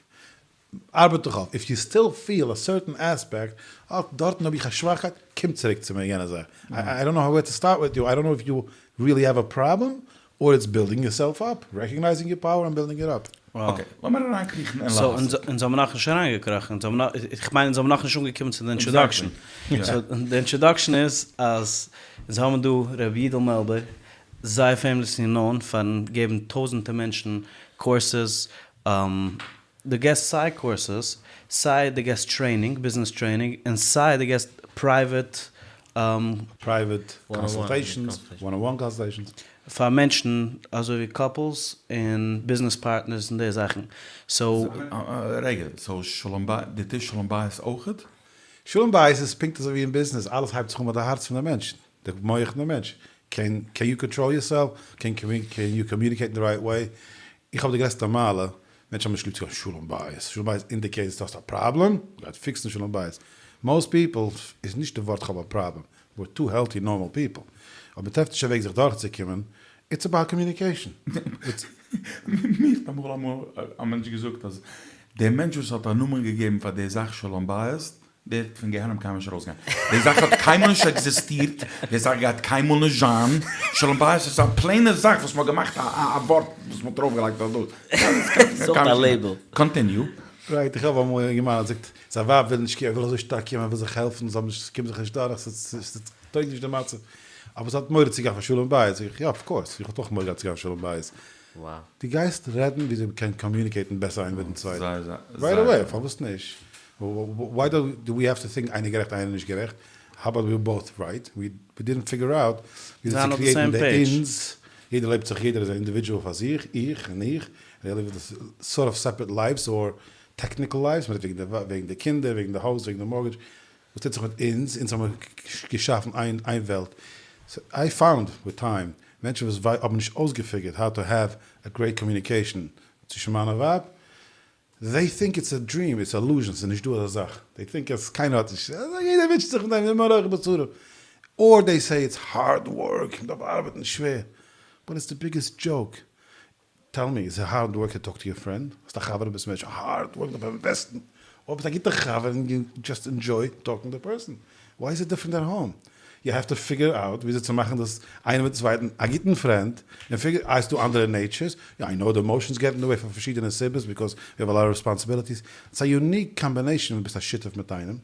ארבעט דיך אויף, if you still feel a certain aspect, אה, דארטן האב איך א שוואכקייט, קום צוריק צו מיר יענע זאך, I don't know where to start with you, I don't know if you really have a פראבלעם, or it's building yourself up, recognizing your power and building it up. okay, לאמיר אריינקריכן אין so להשיג. אונז האבן נאכנישט אריינגעקראכן, אונז האבן נאך, איך מיין אונז האבן נאכנישט אנגעקומען צו די introduction. so די introduction איז אז אונז האבן דא ר' יודל מעלבער, זייער famously known פארן געבן טויזענטער מענטשן courses, דו געסט סיי courses, סיי דו געסט training, business training, און סיי דו געסט private. private consultations, one on one consultations. פאר מענטשן אזוי ווי couples און business partners און די זאכן, so. רגע, so שלום בית, דו טוסט שלום בית אויכעט? שלום בית איז פונקט אזוי ווי אין ביזנעס, אלעס הייבט זיך אן ביי די הארץ פון די מענטש, די מח פון די מענטש, can can you control yourself, can can you communicate אין די right way, איך האב די גרעסטע מעלה, מענטשן האבן נישט ליב צו גיין שלום בית, שלום בית indicates דו האסט א פראבלעם, גייט פיקסן שלום בית, most people איז נישט די ווארט כ'האב א פראבלעם, we're two healthy normal people, אבער מ'טרעפט נישט א וועג זיך דורכצוקומען, it's about communication. מיר האט אמאל אמאל א מענטש געזאגט אז דער מענטש וואס האט א נאמען געגעבן פאר די זאך שלום בית, דער וועט פון גיהנום קיינמאל נישט ארויסגיין. די זאך האט קיינמאל נישט עקזיסטירט, די זאך גייט קיינמאל נישט זיין, שלום בית איז א plain ע זאך וואס מ'האט געמאכט א א ווארט וואס מ'האט ארויפגעלייגט אויף דאס. ס'איז אויך א label. continue. right, איך האב אמאל א אינגערמאן האט געזאגט זיין ווייב וויל נישט קומען, ער וויל אזוי שטארק קומען, ער וויל זיך העלפן, זיי האבן נישט, ס'קומט זיך נישט דורך, ס'טויג נישט די מצב, אבער זי האט מורא צו גיין פאר שלום בית, זאג איך יא of course, איך וואלט אויך מורא געהאט צו גיין פאר שלום בית, דו גייסט רעדן וויאזוי מ'קען קאמיוניקעיטן בעסער איינער מיטן צווייטן, right away, פארוואס נישט? why do we have to think איינער גערעכט איינער נישט גערעכט, how about we're both right, we didn't figure out וויאזוי צו קריעטן די אונז, יעדער לעבט זיך יעדער איז א individual פאר זיך, איך און איך, און יעדער לעבט sort of separate lives or technical lives, מ'רעדט וועגן די וועגן די קינדער, וועגן די הויז, וועגן די mortgage, וואס טוט זיך מיט אונז, אונז האבן געשאפן איין איין וועלט, so I found with time, מענטשן וואס האבן נישט אויסגעפיגערט how to have a great communication צווישן מאן און ווייב, they think it's a dream, it's illusion, ס'איז נישט דא אזא זאך, they think אז קיינער האט נישט, יעדער מוטשעט זיך מיט דעם, מה ארוכה בצרה, or they say it's hard work, מ'דארף ארבעטן שווער, but it's the biggest joke, tell me, is it hard work to talk to your friend? האסט א חבר ביסט מענטש, hard work דארף אינוועסטן, אויב ביסט א גוטע חבר און you just enjoy talking to person, why is it different at home? you have to figure out וויאזוי צו מאכן דאס איינער מיטן צווייטן א גוטן friend, און figure איי ס'דא אנדערע natures, יא I know די emotions get in the way פאר פארשידענע סיבות because we have a lot of responsibilities, ס'איז א unique combination ווען ביסט א שותף מיט איינעם,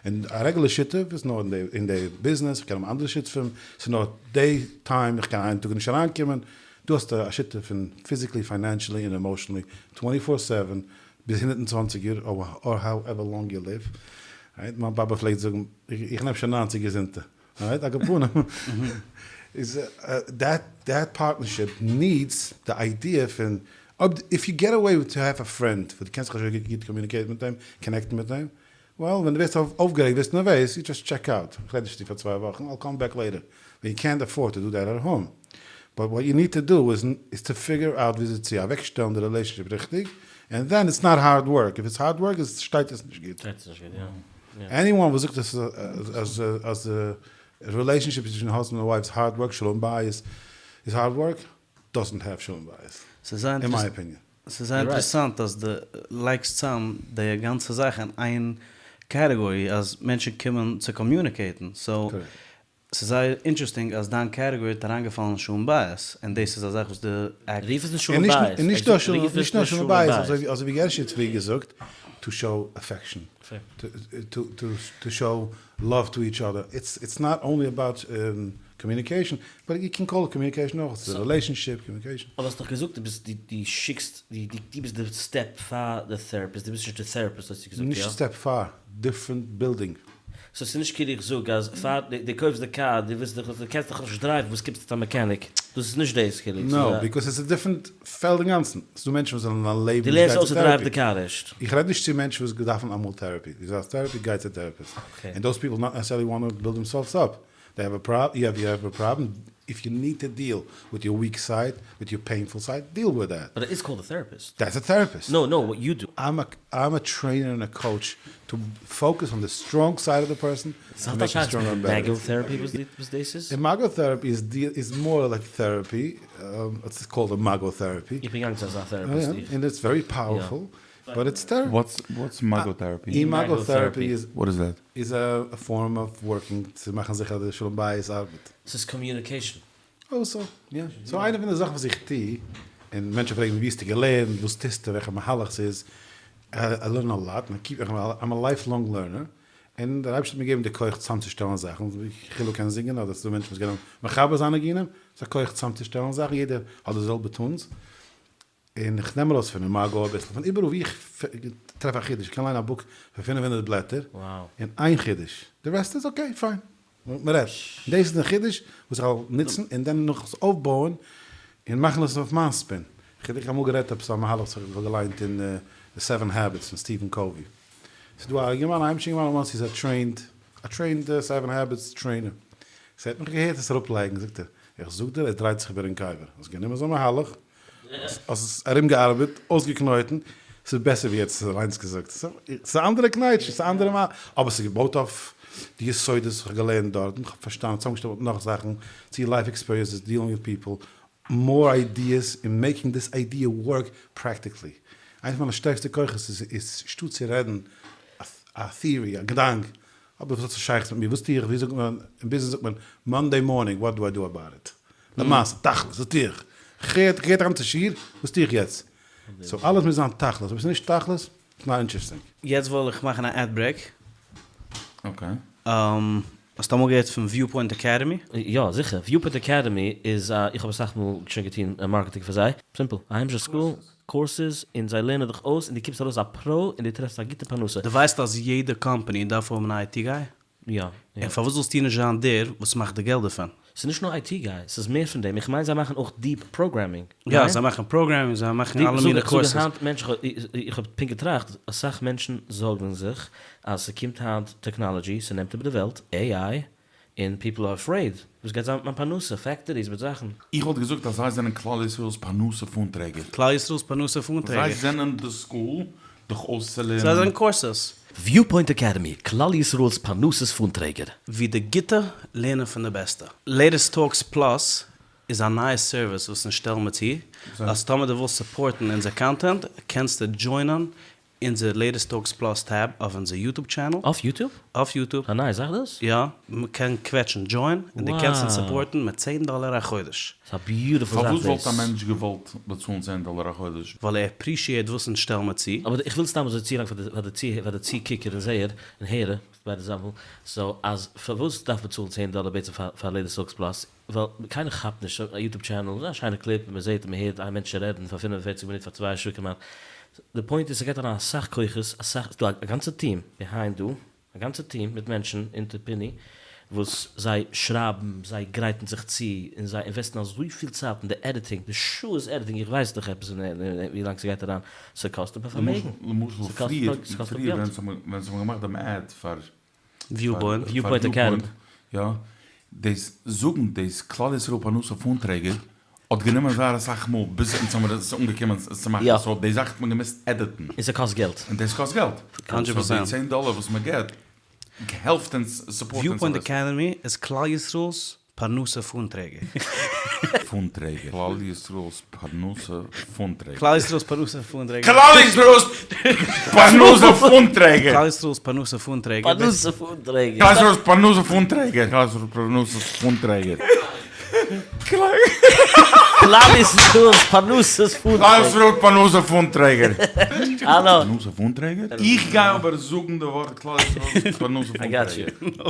און א רעגולער שותף איז נאר אין די ביזנעס, איך קען האבן אנדערע שותפים, ס'איז נאר די time, איך קען איין טאג נישט אריינקומען, דו האסט א שותף פון physically financially און emotionally twenty four seven ביז 120 יאר or however long you live, right, מיין באבע פלעגט זאגן איך נעם שוין ניינציג געזונטע. Alright, על כל פנים איז that that partnership needs די idea פון אויב if you get away to have a friend וואס דו קענסט זיך אזוי גוט communicate ן מיט אים, connect ן מיט אים, well ווען דו ווערסט אויפגערעגט ווערסטו נערוועז, you just check out, איך רעד נישט צו דיר פאר צוויי וואכן, I'll come back later, ווען יו קענט עפארד טו דו דעט עט האום. But what you need to do איז איז to figure out וויאזוי צו אוועקשטעלן די relationship ריכטיג, and then it's not hard work, if it's hard work איז שטייט עס נישט גוט. שטייט עס נישט גוט, יא. Anyone וואס זאגט אז אז אז די relationship צווישן husband און wife איז hard work, שלום בית איז hard work, doesn't have שלום בית, אין my opinion. ס'איז זייער אינטערעסאנט אז דו לייגסט צאם די גאנצע זאך אין איין category אז מענטשן קומען צו communicate ן, so ס'איז זייער interesting אז דיין category האט אריינגעפאלן אין שלום בית, און דאס איז א זאך וואס די. רוף עס נישט שלום בית. און נישט נאר שלום בית, אזוי ווי גערשי האט פריער געזאגט, to show affection, to show love to each other, it's not only about communication, but you can call it communication אויך, ס'איז א relationship, communication. אבער האסט דאך געזאגט דו ביסט דו שיקסט דו ביסט די step פאר די therapist, דו ביסט נישט די therapist האסטו געזאגט, יא? נישט step פאר, different building. So ס'איז נישט כאילו איך זאג אז פאר דו קויפסט די קאר דו ווילסט דיך דו קענסט דאך נישט drive ן וואס קומסטו צו א mechanic דאס איז נישט דאס כאילו. No, because it's a different פעלד אינגאנצן, ס'איז דא מענטשן וואס זענען אין לעבן דו לערנסט אויס צו drive ן די קאר ערשט. איך רעד נישט צו מענטשן וואס דארפן אמאל therapy, דו דארפסט therapy גיי צו therapist, and those people not necessarily want to build themselves up, they have a prob you have a problem if you need to deal with your weak side with your painful side deal with that. But it is called a therapist. That's a therapist. No no what you do. I'm a I'm a trainer and a coach to focus on the strong side of the person to make אים stronger and better. Imago therapy וואס דאס איז? Imago therapy איז איז more like therapy, it's called imago therapy. איך בין געגאנגען צו אזא therapist. And it's very powerful, but it's therapy. What's imago therapy? Imago therapy איז What is that? איז א form of working צו מאכן זיכער אז די שלום בית ארבעט. ס'איז communication. Also, יא. So איינע פון די זאכן וואס איך טו, און מענטשן פרעגן מיר ווי האסטו געלערנט, וואס טוסטו, וועלכע מהלך ס'איז, I learn a lot, און keep, I'm a lifelong learner, און דער אייבערשטער האט מיר געגעבן די כח צאמצושטעלן זאכן, ווי חילו קען זינגען, אדער ס'דא מענטשן וואס קענען מחבר זיין ניגונים, ס'איז א כח צאמצושטעלן זאכן, יעדער האט די זעלבע tunes, און איך נעם ארויס פון אימאגא אביסל, פון איבעראל ווי איך טרעף א חידוש, איך קען ליינען א book פון 500 בלעטער, און איין חידוש, די rest איז okay, פיין, מ'רעדט, דאס איז די חידוש וואס איך וועל נוצן, און דען נאך עס אויפבויען, און מאכן עס אויף מיין spin. איך האב אמאל גערעדט עפעס א מהלך וואס איך האב געליינט אין The Seven Habits פון סטיווען קאווי, ס'איז דא א אינגערמאן, א היימישע אינגערמאן, אמאל ס'איז א trained, א trained Seven Habits trainer, ס'האט מיך געהערט עס אראפלייגן, זאגט ער, איך זאג דיר ער דרייט זיך איבער אין קבר, האסט גענומען זיין מהלך, האסט עס ארומגעארבעט, אויסגעקנויטן, ס'איז בעסער ווי ער האט עס אליינס געזאגט. ס'איז א אנדערע קנייטש, ס'איז א אנדערע מה, אבער ס'איז געבויט אויף די יסודות וואס כ'האב געלערנט דארט, און כ'האב פארשטאנען, צוזאמגעשטעלט מיט נאך זאכן, צו life experiences, dealing with people, more ideas, און making this idea work practically. איינס פון מיינע שטערקסטע כוחות איז איז שטאט צו רעדן א theory, א געדאנק, אבער וואס האט עס שייכות מיט מיר, וואס טו איך, ווי זאגט מען, אין ביזנעס זאגט מען, Monday morning, what do I do about it? למעשה, תכלית, וואס טו איך? כ'הער כ'הער די גאנצע שיעור, וואס טו איך יעצט? So אלעס מוז זיין תכלית, אויב ס'איז נישט תכלית, it's not interesting. יעצט וועל איך מאכן א ad break. Okay. האסט אמאל געהערט פון Viewpoint Academy? יא זיכער, Viewpoint Academy איז א, איך האב אסאך מאל שוין געטון marketing פאר זיי, simple, א היימישע school, courses, און זיי לערנען דיך אויס און דו קומסט ארויס א pro און דו טרעפסט א גוטע פרנסה. דו ווייסט אז יעדע קאמפאני דארף האבן א IT guy? יא. און פארוואס זאלסטו נישט זיין דער וואס מאכט די געלט דערפון? ס'איז נישט נאר IT guy, ס'איז מער פון דעם, איך מיין זיי מאכן אויך deep programming, יא, זיי מאכן programming, זיי מאכן אלע מיני courses. היינט מענטשן, איך האב פונקט געטראכט, אסאך מענטשן זארגן זיך אז ס'קומט היינט technology, ס'נעמט איבער די וועלט, AI, און people are afraid, וואס גייט זיין מיט מיין פרנסה, factories מיט זאכן. איך וואלט געזאגט אז זיי זענען כלל ישראל'ס פרנסה פאן טרעגער. כלל ישראל'ס פרנסה פאן טרעגער. זיי זענען די school דיך אויסצולערנען. זיי זענען courses. Viewpoint Academy, כלל ישראל'ס פרנסות פאן טרעגער. ווי די גוטע לערנען פון די בעסטע. Latest Talks Plus איז א נייע סערוויס וואס אונז שטעלן מיר צו, אז טאמער דו ווילסט support ן אונזער content קענסטו join ען אונזער Latest Talks Plus tab אויף אונזער YouTube channel. אויף YouTube? אויף YouTube. א נייע זאך דאס? יא, מ'קען קוועטשן join און דו קענסט אונז support ן מיט צען דאלער א חודש. ס'איז א beautiful זאך פארוואס דאס. וואלט א מענטש געוואלט באצאלן צען דאלער א חודש? ווייל ער appreciate וואס אונז שטעלן מיר צו. אבער איך וויל סתם אזוי צולייגן פאר די פאר די צוקוקער און זעער און הערער, ביידע צוזאמען, so אז פארוואס דארף מען צאלן צען דאלער בעצם פאר Latest Talks Plus? ווייל קיינער כאפט נישט, א YouTube channel איז א שיינע קליפ, מען זעט און מען הערט איין מענטש רעדן פאר 45 מינוט פאר צוויי שעה כמעט, די point איז ס'גייט אריין אסאך כוחות, אסאך, ס'דא א גאנצע team behind דא, א גאנצע team מיט מענטשן אונטער פיני. וואס זיי שרייבן, זיי גרייטן זיך צו, און זיי invest ן אזויפיל צייט אין די editing, די שעות editing, איך ווייס דאך עפעס ווי לאנג ס'גייט אריין, ס'קאסט אפ א פארמעגן. למשל פריער ווען זיי האבן געמאכט דעם ad פאר Viewpoint Academy. יא, דאס זאגן דאס כלל ישראל פרנסה פאן טרעגער האט גענומען זייער אסאך מאל ביז אונז האמיר עס אנגעקומען עס צו מאכן, סאו די זאך האט מען געמוזט edit ן. און ס'קאסט געלט. און דאס קאסט געלט. סאו די צען דאלער וואס מ'געט העלפט אונז support אונז Viewpoint Academy איז כלל ישראל'ס פרנסה פאן טרעגער. פאן טרעגער. כלל ישראל'ס פרנסה פאן טרעגער. כלל ישראל'ס פרנסה פאן טרעגער. כלל ישראל'ס פרנסה פאן טרעגער. כלל ישראל'ס פרנסה פאן טרעגער. פרנסה פאן טרעגער. כלל ישראל'ס פרנסה פאן טרעגער. כלל ישראל'ס פרנסה פאן טרעגער. כלל ישראל'ס פרנסה פאן טרעגער. כלל ישראל'ס פרנסה פאן טרעגער. האלא. פרנסה פאן טרעגער? איך גיי אבער זאגן די ווארט כלל ישראל'ס פרנסה פאן טרעגער.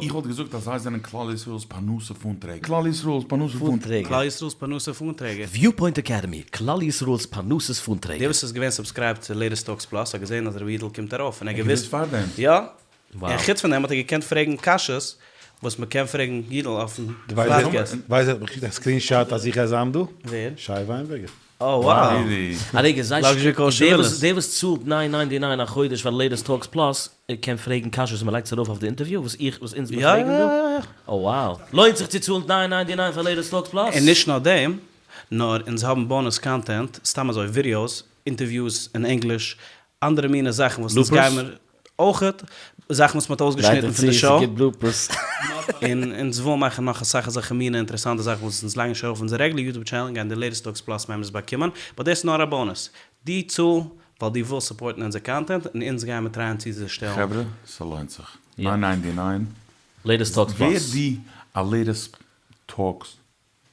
איך וואלט געזאגט אז זיי זענען כלל ישראל'ס פרנסה פאן טרעגער. כלל ישראל'ס פרנסה פאן טרעגער. כלל ישראל'ס פרנסה פאן טרעגער. Viewpoint Academy, כלל ישראל'ס פרנסות פאן טרעגער. דער וואס איז געווען subscribed צו Latest Talks Plus האט געזען אז ר' אידל קומט ארויף און ער האט געוואוסט פארדעם. יא. און חוץ פון דעם האט ער געקענט פרעגן קשיות וואס מען קען פרעגן יידל אויפן פאדקעסט. ווייסט ווער האט מיך געשיקט א screenshot אז איך גיי זיין דא? ווער? שי וויינבערגער. Oh wow. א רגע, זיי Luxury kosher villas. דער וואס צאלט ניין ninety nine א חודש פאר Latest Talks Plus קען פרעגן קשיות און מען לייגט עס ארויף אויף די אינטערוויו וואס איך וואס אונז מיר פרעגן דא? יא. Oh wow. לוינט זיך צו צאלן ניין ninety nine פאר Latest Talks Plus? און נישט נאר דעם, נאר אונז האבן bonus content, סתם אזוי ווידיאוס, אינטערוויוס אין ענגליש, אנדערע מינע זאכן וואס אונז גיימער אויכעט, זאכן וואס מ'האט אויסגעשניטן פון די show, און אונז ווילן מאכן נאך אסאך אזעלכע מינע אינטערעסאנטע זאכן וואס אונז לייגן נישט ארויף אונזער רעגולער YouTube channel גייען די Latest Talks Plus members באקומען, but דאס איז נאר א bonus, דו צאל ווייל דו ווילסט support ן אונזער content און אונז גייען מיר try ען צוצושטעלן. חברה, ס'לוינט זיך. ניין ninety nine. Latest Talks Plus. ווער דו א Latest Talks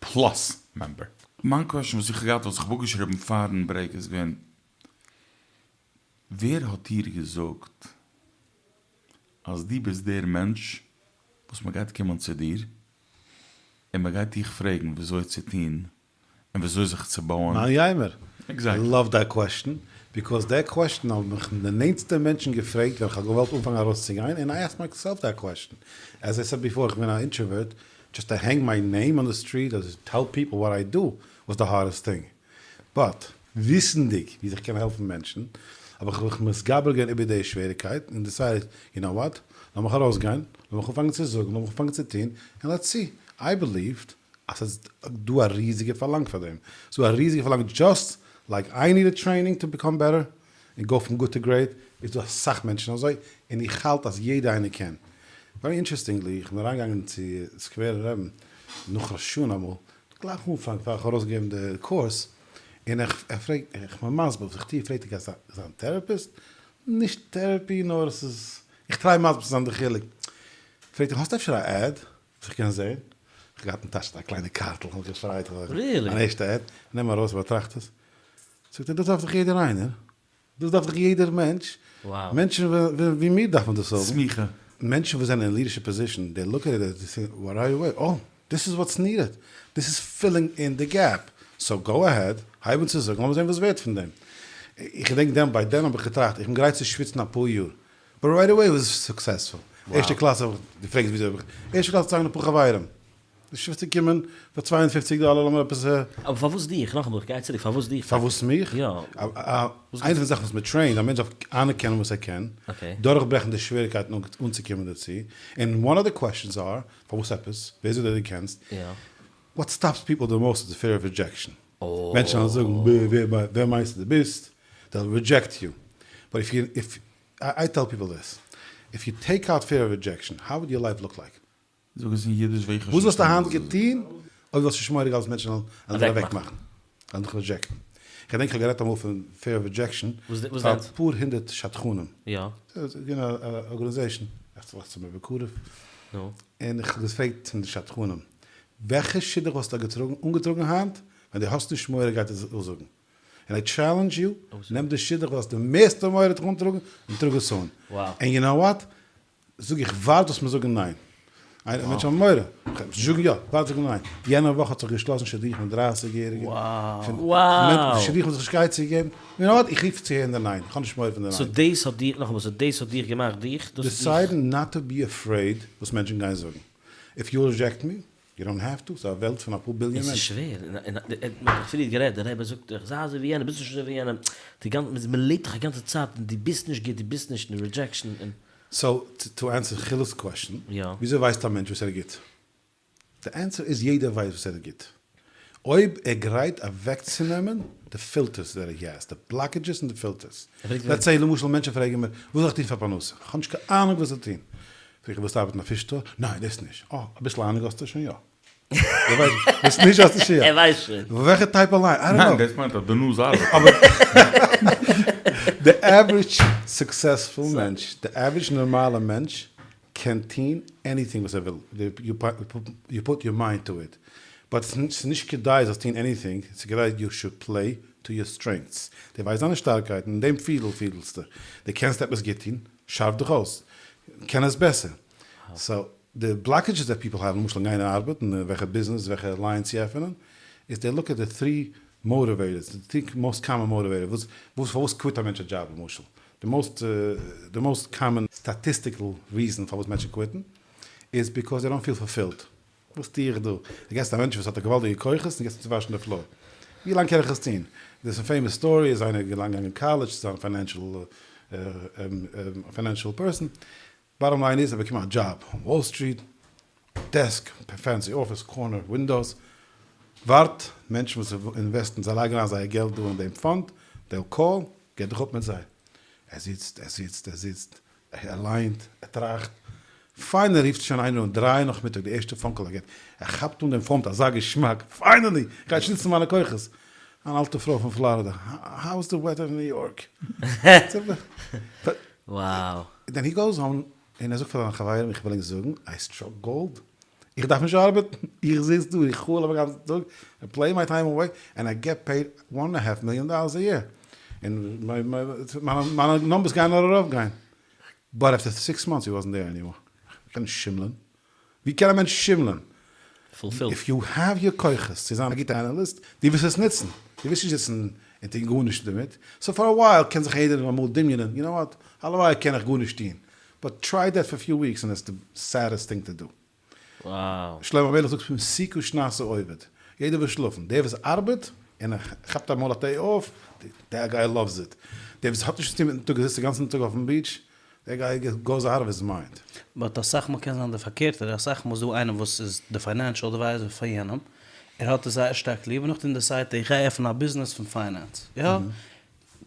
Plus member. מיין question וואס איך האב געהאט וואס איך האב אפגעשריבן פארן break איז געווען, ווער האט דיר געזאגט אז דו ביסט דער מענטש וואס מען גייט קומען צו דיר און מען גייט דיך פרעגן וויאזוי צו טון און וויאזוי זיך צו בויען? מאן יימר? I love that question, because that question האבן מיך די נענטסטע מענטשן געפרעגט ווען כ'האב געוואלט אנפאנגען ארויסצוגיין, און I asked myself that question. As I said before, איך בין א introvert, just to hang my name on the street or tell people what I do was the hardest thing. But, וויסנדיג ווי איך קען העלפן מענטשן, האב איך מיך מתגבר געווען איבער די שוועריקייט און decided, you know what, לאמיך ארויסגיין, לאמיך אנפאנגען צו זאגן, לאמיך אנפאנגען צו טון, און let's see. I believed אז ס'איז דא א ריזיגע פארלאנג פאר דעם. ס'איז דא א ריזיגע פארלאנג just like I needed training to become better און go from good to great, איז דא אסאך מענטשן אזוי, און איך האלט אז יעדע איינער קען. Very interestingly, איך בין אריינגעגאנגען צו סקווערע רבי'ן נאך ראש השנה אמאל, גלייך אנפאנג פאר איך האב ארויסגעגעבן די קורס, און איך ער פרעגט, איך בין מסביר וואס איך טוה, פרעגט ער גייסט זיין therapist? נישט therapy נאר עס איז, איך try מסביר צו זיין די חילוק, פרעגט ער האסט אפשר א ad וואס איך קען זעהן? איך האב געהאט אין טאש אזא קליינע קארטל, איך האב מיך געפרייט, מיין ערשטע ad, נעם ארויס באטראכט עס, זאגט ער דאס דארף דאך יעדער איינער, דאס דארף דאך יעדער מענטש, מענטשן ווי מיר דארפן דאס האבן. סמיכה. מענטשן וואס זענען אין leadership position, they look at it they say right away, oh, this is what's needed, this is filling in the gap, so go ahead, הייב אן צו זאגן, לאמיר זען וואס ווערט פון דעם. איך געדענק דעם, ביי דעם האב איך געטראכט, איך בין גרייט צו שוויצן אפאר יאר, but right away was successful. ערשטע קלאס האב איך, דו פרעגסט וויאזוי האב איך, ערשטע קלאס צוזאמען אפאר חברים, נישט וואס צו קומען פאר 52 דאלער לאמיר עפעס. אבער פארוואס דיך? נאכאמאל איך גיי צוריק פארוואס דיך? פארוואס מיך? יא. איינע פון די זאכן וואס מען train ט, א מענטש דארף אנערקענען וואס ער קען, דורכברעכן די שוועריקייטן אנצוקומען דערצו, און one of the questions are, פארוואס עפעס? ווער זאגט אז דו קענסט? What stops people the most is the fear of rejection. מענטשן וועלן זאגן, ווער מיינסטו דו ביסט? They'll reject you. But if you, if, I tell people this, if you take out fear of rejection, how would your life look like? זאג עס אין אידיש ווייל איך וואס וואלסטו היינט געטון אויב וואלסטו נישט מורא געהאט אז מענטשן וועלן דיך אוועקמאכן, וועלן דיך reject ן? איך געדענק איך האב גערעדט אמאל פון fear of rejection פאר אפאר הונדערט שדכנים, ס'איז געווען א organization, בקרוב, און איך האב געפרעגט פון די שדכנים, וועלכע שידוך וואלסטו אנגעטראגן היינט ווען דו האסט נישט מורא גייט עס אפזאגן? און I challenge you, נעם די שידוך וואס האסט די מערסטע מורא דיך אנטראגן און טראג עס אן. און you know what? זאג איך ווארט וואס מיר זאגן ניין. איינער מענטשן האבן מורא. זאגן יא, ווארט זאגן ניין. יענע וואך האט זיך געשלאסן שידוך מיט דרייסיג יעריגע. וואו! שידוך האט זיך נישט קיין עצה געגעבן. You know what? איך רוף צו הערן די ניין. איך האב נישט מורא פון די ניין. So דאס האט דיר, נאכאמאל, so דאס האט דיך געמאכט דיך? Deciding not to be afraid וואס מענטשן גייען זאגן. איף יו רידזשעקט מי, יו דאנט העוו טו, ס'איז א וועלט פון אפאר ביליאן און ס'איז מענטשן. שווער, און מ'האט דאך פריער גערעדט, דער רבי זאגט דאך, זיי אזוי ווי יענער, ביסט נישט אזוי ווי יענער, די גאנצע, מ'לעבט דאך א גאנצע צייט און דו ביסט נישט גוט, דו ביסט נישט, און rejection, און. סאו, to answer חיל'ס question, יא. וויאזוי ווייסט א מענטש וואס ער איז גוט? די answer איז יעדער ווייסט וואס ער איז גוט אויב ער גרייט אוועקצונעמען די filters that he has, די blockages און די filters. Let's say למשל מענטשן פרעגן מיר וואס זאל איך טון פאר פרנסה? איך האב נישט קיין אהנונג וואס צו טון. פרעג איך ווילסט ארבעטן אין א fish store? ניין דאס נישט. אה אביסל אהנונג האסטו שוין יא. דו ווייסט וואס נישט האסטו שוין יא. ער ווייסט שוין. וועלכע type of line? I don't know. ניין דאס מיינט אז די נאז ארבעט. אבער די average successful מענטש, די average נארמאלע מענטש קען טוהן anything וואס ער וויל, you put your mind to it, but ס'איז נישט כדאי זאלסט טוהן anything, ס'איז כדאי you should play to your strengths, דו ווייסט דיינע שטארקייטן, אין דעם פידל פידלסטו, דו קענסט עפעס גוט טוהן, שארף דיך אויס, קען עס בעסער, so די blockages that people have, למשל גיין אין ארבעט, אין וועלכע ביזנעס, וועלכע line צו עפענען, איז they look at the three motivators, די three most common motivators, וואס פארוואס quit א מענטש א דזשאב למשל, די most די most common statistical reason פארוואס מענטשן quit ן איז because they don't feel fulfilled. וואס טו איך דא? דו געסט א מענטש וואס האט א געוואלדיגע כוחות און געסט אים צו וואשן די floor. ווי לאנג קען איך עס טון? דאס איז א famous story איז איינער געגאנגען אין קאלעדזש צו זיין financial financial person. Bottom line איז ער באקומען א דזשאב אן Wall Street, desk, fancy office, corner windows, ווארט, מענטשן וואס invest ן זיי לייגן אריין זייער געלט דא אין דעם fund, they'll call, געב דיך אפ מיט זיי. ער זיצט, ער זיצט, ער זיצט, ער ליינט, ער טראכט, finally רופט שוין איינער אן דריי נאכמיטאג די ערשטע phone call ער געט, ער כאפט אן דעם phone מיט אזא געשמאק, finally! איך גיי שוין נוצן מיינע כוחות! אן אלטע פרוי פון פלארידע, how is the weather in New York? Wow. Then he goes on, און ער זאגט פאר זיינע חברים, איך וויל ענק זאגן, I struck gold, איך דארף נישט ארבעטן, איך זיץ דא, איך חלום א גאנצן טאג, I play my time away, and I get paid one and a half million dollars a year, און מיינע numbers גייען נאר ארויף גיין, but after six months he wasn't there anymore, איך קען נישט שימלען, ווי קען א מענטש שימלען? If you have your כוחות צו זיין א גוטע analyst, דו וועסט עס נוצן, דו וועסט נישט זיצן און טון גארנישט דערמיט, so פאר א while קען זיך יעדער אמאל דמיונ'ען, you know what, הלוואי קען איך גארנישט טון, but try that for few weeks און it's the saddest thing to do. שלמה המלך זאגט הפסיקו שנת העובד, יעדער וויל שלאפן, דער וואס ארבעט און ער כאפט אמאל א day off, דער guy loves it, דער וואס האט נישט צוטון מיטן טאג און זיצט די גאנצן טאג אויפן beach, דער guy goes out of his mind. But אסאך מאל קען זיין די פארקערטע, אסאך מאל איז דא איינער וואס איז די financial advisor פאר יענעם, ער האט עס זייער שטארק ליב, און נאכדעם decide ט ער איך גיי עפענען א ביזנעס פון finance, יא,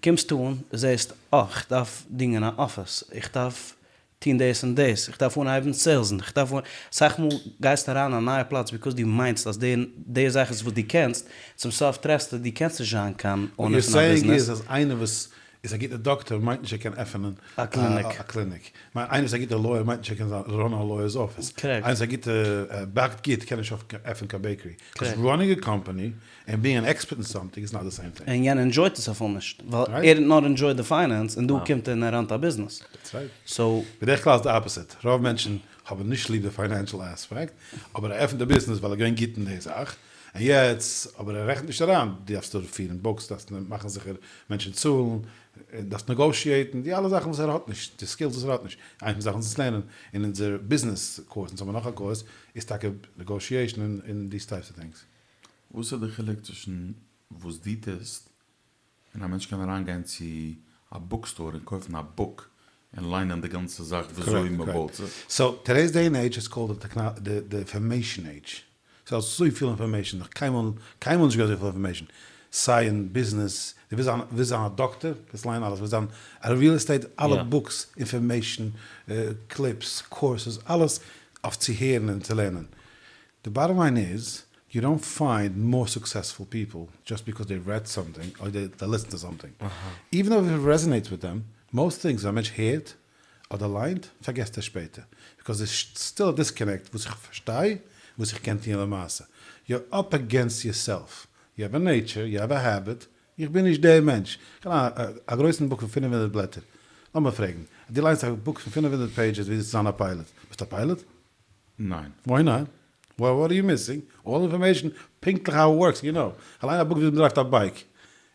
קומסטו אן, זעסט, אה, איך דארף דינגען א אפיס, איך דארף טון דאס און דאס, איך דארף אנהייבן sales ן, איך דארף אן, אסאך מאל גייסטו אריין אין א נייע פלאץ because דו מיינסט אז די די זאך איז וואס דו קענסט, צום סוף טרעפסטו דו קענסט נישט זיין קיין owner פון א ביזנעס. איז אז איינער וואס איז א גוטער דאקטאר מיינט נישט ער קען עפענען א קליניק. א קליניק. מיין איינער וואס איז א גוטער lawyer מיינט נישט ער קען זיין run א lawyer's office. Correct. איינער וואס איז א גוטע באקט גוט קען נישט עפענען קיין bakery. Because running a company and being an expert in something is not the same thing. און יענער enjoy ט עס אפילו נישט, ווייל ער האט נאר enjoy ט די finance און דא קומט ער און ער run ט א ביזנעס. That's right. So. בדרך כלל איז די opposite, רוב מענטשן האבן נישט ליב די financial aspect, אבער ער עפנט די ביזנעס ווייל ער געווען גוט אין די זאך, און יעצט, אבער ער רעכנט נישט אריין, דו דארפסט פירן books, דארפסט מאכן זיכער מענטשן צאלן, דארפסט negotiate ן, די אלע זאכן וואס ער האט נישט, די skills וואס ער האט נישט, איינע פון די זאכן וואס אונז לערנען אין אונזער ביזנעס קורס, אונז האבן נאך א קורס, איז טאקע negotiation און these types of things. וואס איז די חילוק צווישן וואס דו טוסט און א מענטש קען אריינגיין צו א book store און קויפן א book און ליינען די גאנצע זאך וויאזוי מען בויט זיך? So today's day and age איז called די information age, ס'איז אזויפיל information, נאך קיינמאל קיינמאל נישט געווען אזויפיל information, סיי אין ביזנעס, דו ווילסט זיין ווילסט זיין א דאקטער, קענסט ליינען אלעס, ווילסט זיין א real estate, אלע books, information, clips, courses, אלעס אויף צו הערן און צו לערנען. די bottom line איז, you don't find more successful people just because they read something or they listen to something. Even if it resonates with them, most things ווען א מענטש הערט אדער ליינט פארגעסט ער שפעטער, because there's still a disconnect וואס איך פארשטיי וואס איך קען טוען למעשה. You're up against yourself, you have a nature, you have a habit, איך בין נישט דער מענטש. איך ליין א גרויסן book פון 500 בלעטער. לאמיר פרעגן, אז דו ליינסט א book פון 500 pages וויאזוי צו זיין א pilot, ביסטו א pilot? ניין. Why not? What are you missing? All information, פונקטליך how it works, you know. איך ליין א book וויאזוי מ'דרייווט א bike.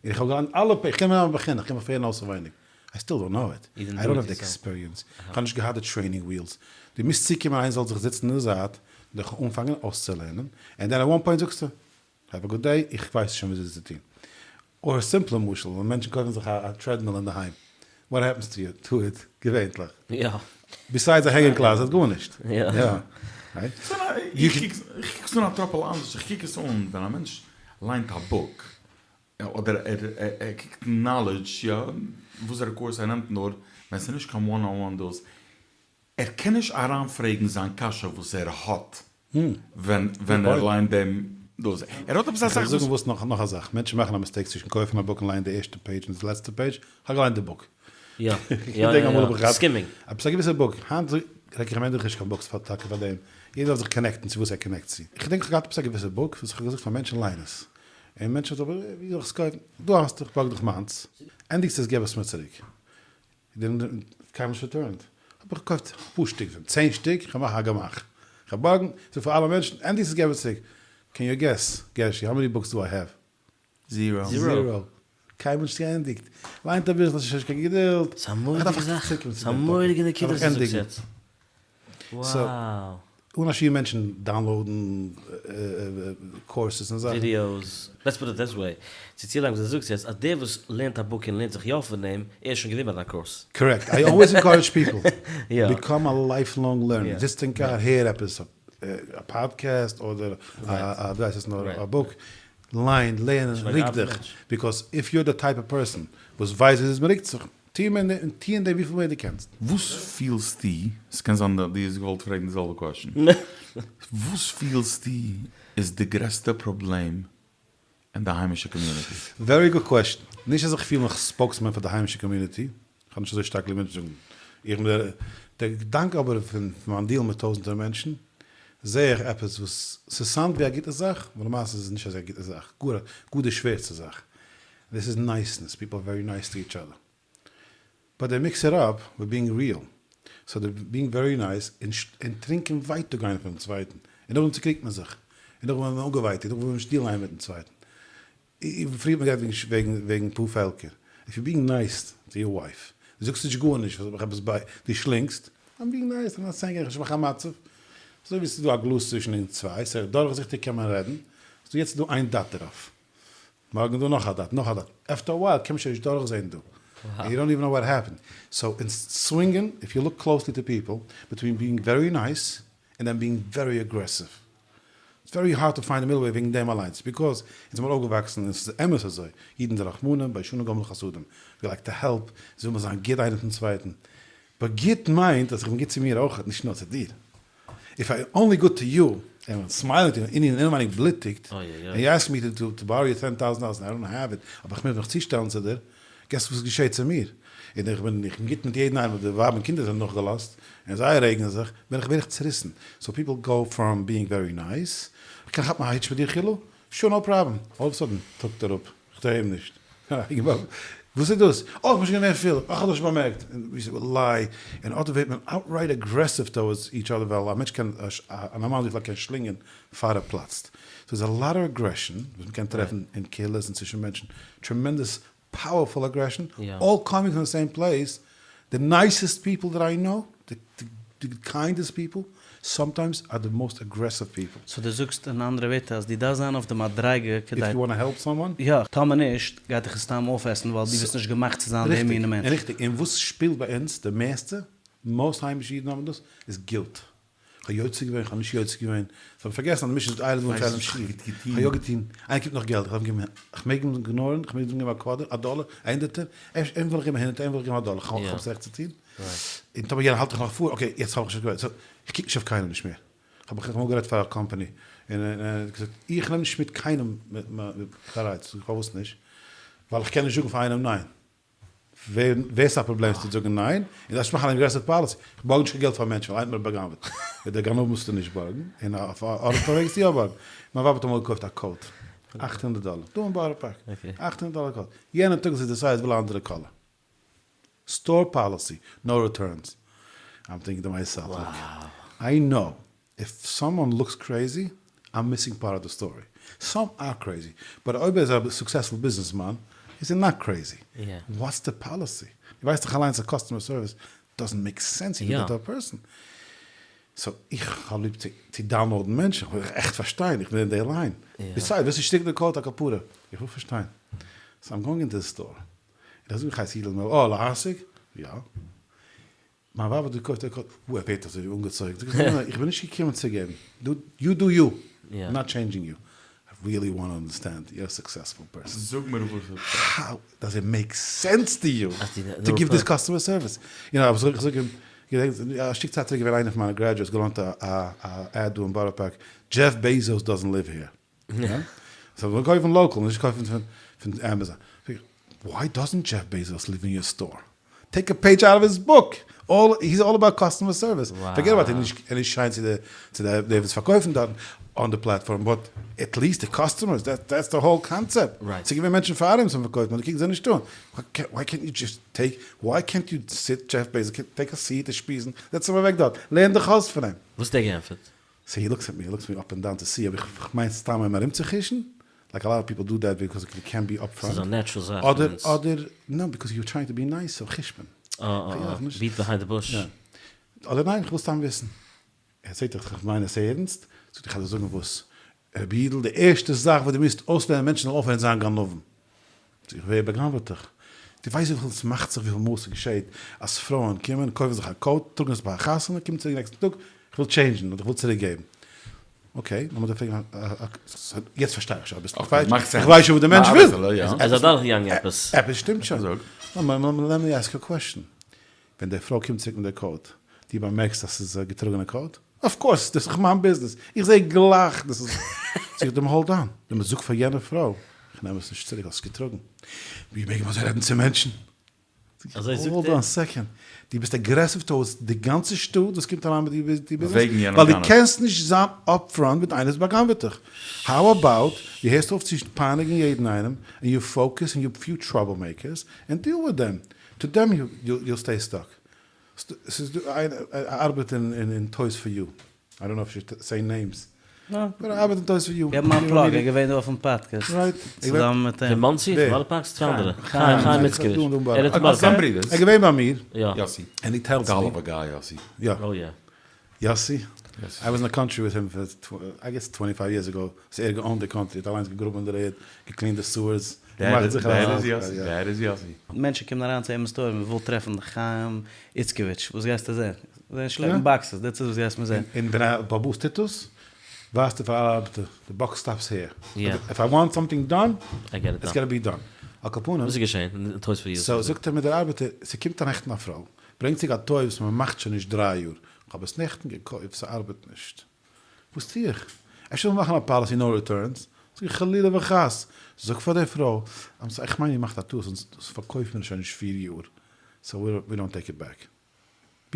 און איך האב געליינט אלע פ, איך קען מיר נאר בחינוך, איך קען מיך פארהערן אויסעווייניג. I still don't know it. I don't have the experience. איך האב נישט געהאט די training wheels. דו מוזט צוקומען איינער זאל זיך זיצן אין די זייט. דיך אנפאנגען אויסצולערנען, and then at one point זאגסטו, have a good day, איך ווייס שוין וויאזוי צו טון. אר א סימפלע משל, ווען מענטשן קויפן זיך א treadmill אינדערהיים, what happens to you to it געווענטליך? יא. besides א hanging closet גארנישט. יא. right? איך קוק עס אן א טראפעלע אנדערש, איך קוק עס אן ווען א מענטש ליינט א book, אדער ער קוקט knowledge, יא, וואסערע course ער נעמט נאר, ווען ס'איז נישט קיין one on one דאס, ער קען נישט אריינפרעגן זיין קשיא וואס ער האט ווען ווען ער ליינט דעם דאס, ער האט עפעס א זאך וואס. זאגן וואס נאך נאך א זאך, מענטשן מאכן א mistake צווישן קויפן א book און לייענען די ערשטע page און די לעצטע page, כ'האב געליינט די book. יא יא יא יא, skimming. עפעס א געוויסע book, היינט רעקאמענד איך נישט קיין books פאר טאקע פאר דעם, יעדער דארף זיך connect ן צו וואס ער connect צו. איך געדענק כ'האב געהאט עפעס א געוויסע book וואס כ'האב געזאגט פאר מענטשן ליין עס, און מענטשן האבן געזאגט ווי זאל איך עס קויפן, דא האסטו, כ'בארג דיך מיינס, ענדיגסט עס געב עס מיר צוריק. קיינמאל נישט returned. האב איך געקויפט אפאר שטיק פון צען שטיק, כ'האב מאכן א גמח. כ'האב בארגן, זאג פאר אלע מענטשן, ענדיגסט עס געב עס צוריק. can you guess, גערשי, how many books do I have? zero. zero. קיינמאל נישט געענדיגט. ליינט אביסל, ס'איז נישט קיין געדולד. ס'איז א מורא'דיגע זאך. ס'איז א מורא'דיגע נקודה וואס דו זאגסט יעצט. וואו! אן א שיעור מענטשן download ן courses און זאכן. ווידיאוס. Let's put it this way, צו צולייגן וואס דו זאגסט יעצט, אז דער וואס לערנט א book און לערנט זיך יא פון דעם, ער איז שוין געווען ביי דיין course. Correct. I always encourage people, become a lifelong learner. זיצט אין קאר, הער עפעס, א פאדקעסט אדער א ווי הייסט עס נאר, א book, ליין, לערן, ריק דיך, because if you're the type of person וואס ווייסט וויאזוי מען ריקט זיך, טוה אין דעם וויפיל מער דו קענסט. וואס פילסטו, ס'קען זיין דו האסט געוואלט פרעגן די זעלבע question, וואס פילסטו איז די גרעסטע פראבלעם אין די היימישע community? Very good question. נישט אז איך פיל מיך spokesman פאר די היימישע community, איך האב נישט אזוי שטארק ליב מענטשן זאגן איך בין דער, דער געדאנק אבער פון מיין דיעל מיט טויזענטער מענטשן, זעה איך עפעס וואס ס' sound ווי א גוטע זאך, אבער למעשה איז עס נישט אזא גוטע זאך, גאר גאר די שווערסטע זאך, דאס איז niceness, people are very nice to each other, but they mix it up with being real, so they being very nice און טרינקען ווייטאג איינער פונעם צווייטן, און נאכדעם צוקריגט מען זיך, און נאכדעם ווערט מען אנגעווייטאגט, נאכדעם וויל מען נישט דיעלן איינער מיטן צווייטן. פריער האט מען גערעדט וועגן וועגן פאר פעלקער, if you being nice to your wife, דו זאגסט נישט גארנישט וואס האט מיך עפעס ביי, דו שלינגסט, I'm being nice, I'm not saying איך מאך א מצב, אזוי ווי ס'איז דא א גלאז צווישן אונז צוויי, ס'איז דורכזיכטיג קען מען רעדן, ס'דא יעצט איז דא איין dot דערויף, מארגן איז דא נאך א dot, נאך א dot, after a while קען מען שוין נישט דורכזען דא, and you don't even know what happened, so אונז swing ען, if you look closely to people, between being very nice, and then being very aggressive. It's very hard to find די middle way וועגן דעם אליינס, because אונז זעמיר אויפגעוואקסן און ס'איז אמת אזוי, אידן זענען רחמנים, ביישנים גומלי חסדים, we like to help, אונז וויל מיר זיין גוט איינער צום צווייטן, but גוט מיינט אז איך בין גוט צו מיר אויכעט, נישט נאר צו דיר. If I only good to you, and I'm smiling to you, און אינעווייניג בלוטיגט, and you ask me to borrow you ten thousand dollars and I don't have it, אבער איך מוז מיך צושטעלן צו דיר, guess וואס געשעט צו מיר? און איך בין איך בין גוט מיט יעדן איינעם, אבער די ווייב און קינדער זענען נאכגעלאזט, און זיי רעגן זיך, בין איך ווער איך צוריסן. So people go from being very nice, איך קען כאפן א היטש מיט דיר חילו? Sure no problem, all of sudden טראגט ער אפ, איך טוה אים נישט. וואס איז דאס? אה איך בין שוין געווען פיל, אה איך האב דאס נישט באמערקט, און ווי ס'איז ליי, און אט ווערט מען outright aggressive towards each other ווייל א מענטש קען, א נארמאלע זיך קען שלינגען פאר ער פלאצט. So איז a lot of aggression וואס מ'קען טרעפן אין קהילות און צווישן מענטשן, tremendous powerful aggression, all coming from the same place, the nicest people that I know, the kindest people, sometimes are the most aggressive people. So דו זאגסט אין אנדערע ווערטער אז דו דארפסט זיין אויף די מדריגה כדי. If you wanna help someone. יא, טאמער נישט גייט דיך עס סתם אויפעסן ווייל דו ביסט נישט געמאכט צו זיין די מינע מענטש. ריכטיג, און וואס שפילט ביי אונז די מערסטע, most היימישע אידן האבן דאס, איז guilt. כ'האב יוצא געווען, כ'האב נישט יוצא געווען, זיי האבן פארגעסן אז די משנה זאגט אלו דברים שאין להם שיעור, כ'האב יא געטון, איינער קומט נאך געלט, איך דארף אים געבן, כ'מעג אים ignore ן, כ'מעג אים געבן א quarter, א דאלער, א הונדערטער, אפשר אים וויל איך געבן א הונדערטער, אים וויל איך געבן א דאלער, כ'האב עס רעכט צו טון? און טאמער יענער האלט דיך נאך פאר, okay, יעצט האב איך נישט געווען, so, איך קוק נישט אויף קיינעם נישט מער, כ'האב איך אמאל גערעדט פאר א קאמפאני, און ער האט געזאגט, איך נעם נישט מיט קיינעם מיט א רייץ, זאג איך פארוואס נישט? ווייל איך קען נישט זאגן פאר איינעם ניין. ווער ס'איז א פראבלעם צו זאגן ניין, און דארפסט מאכן אן aggressive policy, איך בארג נישט קיין געלט פאר מענטשן ווייל איינער האט מיר בא'גנב'עט, מיט די גנב מוזטו נישט בארגן, און אויף אויף אויף וועגסטו יא בארגן. מיין ווייב האט אמאל געקויפט א coat, 800 דאלער, דא אין בארא פארק, 800 דאלער coat, יענע טאג זי decide וויל א אנדערע color, store policy, no returns, I'm thinking to myself, look, I know if someone looks crazy, I'm missing part of the story. Some are crazy, but אויב ער איז א successful ביזנעסמאן איז ער not crazy. What's the policy? דו ווייסט דאך אליינס אז customer service doesn't make sense if you go to a person. סאו איך האב ליב צו download ן מענטשן, איך וויל עכט פארשטיין, איך בין אין די line. Besides, ווילסט נישט שטיקן די coat א כפרה, איך וויל פארשטיין. So I'm going into the store, און איך זאג איך הייס הילל מעל, אה להשיג? יא. מיין ווייב האט געקויפט א coat, וואו ער ווערט אזוי אנגעצויגן, זאג איך ניין איך בין נישט געקומען צו געבן, you do you, I'm not changing you, I really want to understand, you're a successful person. זאג מיר וואס איז. How does it make sense to you to give this customer service? You know, איך זאג אים, געדענקסט, א שטיק צייט צוריק געווען איינער פון מיינע graduates געלאנט א ad דא אין בארא פארק, Jeff Bezos doesn't live here. So מ'זאל קויפן local, נישט קויפן פון Amazon. Why doesn't Jeff Bezos live in your store? Take a page out of his book! He's all about customer service. Forget about ער איז נישט שיין צו די וואס פארקויפן דארטן on the platform, but at least די customers, that's the whole concept. ס'איז געווען מענטשן פאר אים וואס האבן פארקויפט, נאר די קוקט זיי נישט אן. וויי קענט יו דזשאסט טעיק, וויי קענט יו סיט דזשעף בעזאס, take a seat און שפיזן, זעץ אים אוועק דארט, לערן דיך אויס פון אים. וואס האט ער געענטפערט? So he looks at me, he looks me up and down to see אויב איך מיין סתם אים ארומצוחישן, like a lot of people do that because they can't be upfront. ס'איז א natural זאך פון אדער אונז. אדער no because you trying to be nice so חישט מען. אה אה אה, beat behind the bush. יא. אדער ניין איך וויל סתם וויסן. ער זעט דאך איך מיין עס ערנסט, זאגט איך וועל דיר זאגן וואס. רבי אידל די ערשטע זאך וואס דו מוזט אויסלערנען מענטשן זאלן אויפהערן זיין גנבים. זאג איך ווער באגנב'עט דיך? דו ווייסט וויפיל ס'מאכט זיך וויפיל מאל ס'געשעהט אז פרויען קומען קויפן זיך א coat טראגן עס ביי א חתונה קומען צוריק נעקסטן טאג איך וויל change ן אדער איך וויל צוריק געבן. Okay לאמיר דיר פרעגן א יעצט פארשטיי איך שוין אביסל איך ווייס שוין וואס די מענטש וויל. ער איז אדורכגעגאנגען עפעס. עפעס שטימט שוין. Let me ask you a question. ווען די פרוי קומט צוריק מיט די coat, דו באמערקסט אז ס'איז א געטראגענע coat? Of course, דאס איז דאך מיין ביזנעס, איך זע גלייך דאס איז. זאג איך דעם hold on, דו זאג פאר יענע פרוי, איך נעם עס נישט צוריק, האסט עס געטראגן. ווי מעג מען אזוי רעדן צו מענטשן? אזוי זאגט ער? Hold on second, דו ביסט aggressive towards די גאנצע שטאט וואס קומט אריין מיט די ביזנעס, ווייל דו קענסט נישט זיין upfront מיט איינער וואס בא'גנב'עט דיך. How about דו הערסט אויף צו פייניגן יעדן איינעם, און you focus on your few trouble makers, and deal with them. To them you'll stay stuck. ס'איז דא איינער ער ארבעט אין Toys for You, I don't know if should say names, but ער ארבעט אין Toys for You. געב אים א plug, ער איז געווען דא אויפן פאדקעסט צוזאמען מיט אים. פון מאנסי? פון בארא פארק? צוויי אנדערע. חיים חיים איצקאוויטש. ער האט אין בארא פארק. ער איז געווען ביי מיר. יאסי. And he tells me. יאסי. יא. Oh yeah. יאסי, I was in the country with him for I guess twenty five years ago, ס'איז ער גע own ט די country, האט אליינס געגראבן אין דער ערד, גע clean ט די sewers, געמאכט זיכער אז אלעס איז That is יאסי. מענטשן קומען אריין צו אים אין store, מען וויל טרעפן חיים איצקאוויטש, וואס גייסטו זען? זען שלעפן boxes, that's it וואס גייסט מיר זען. און ווען א באלעבאס טוט דאס, ווייזט ער פאר אלע ארבעטער, the buck stops here, if I want something done, it's gotta be done. על כל פנים. וואס איז געשען אין Toys for You? So זאגט ער מיר דער ארבעטער, ס'קומט א נעכטן א פרוי, ברענגט זיך א toy וואס מען מאכט שוין נישט דריי יאר, כ'האב עס נעכטן געקויפט, ס'ארבעט נישט. וואס טו איך? אפשר זאל מען מאכן א policy no returns? זאג איך חלילה וחס! זאג פאר די פרוי, I'm sorry, איך מיין איר מאכט א טעות, אונז דאס פארקויפן מיר שוין נישט פיר יאר, so we don't take it back.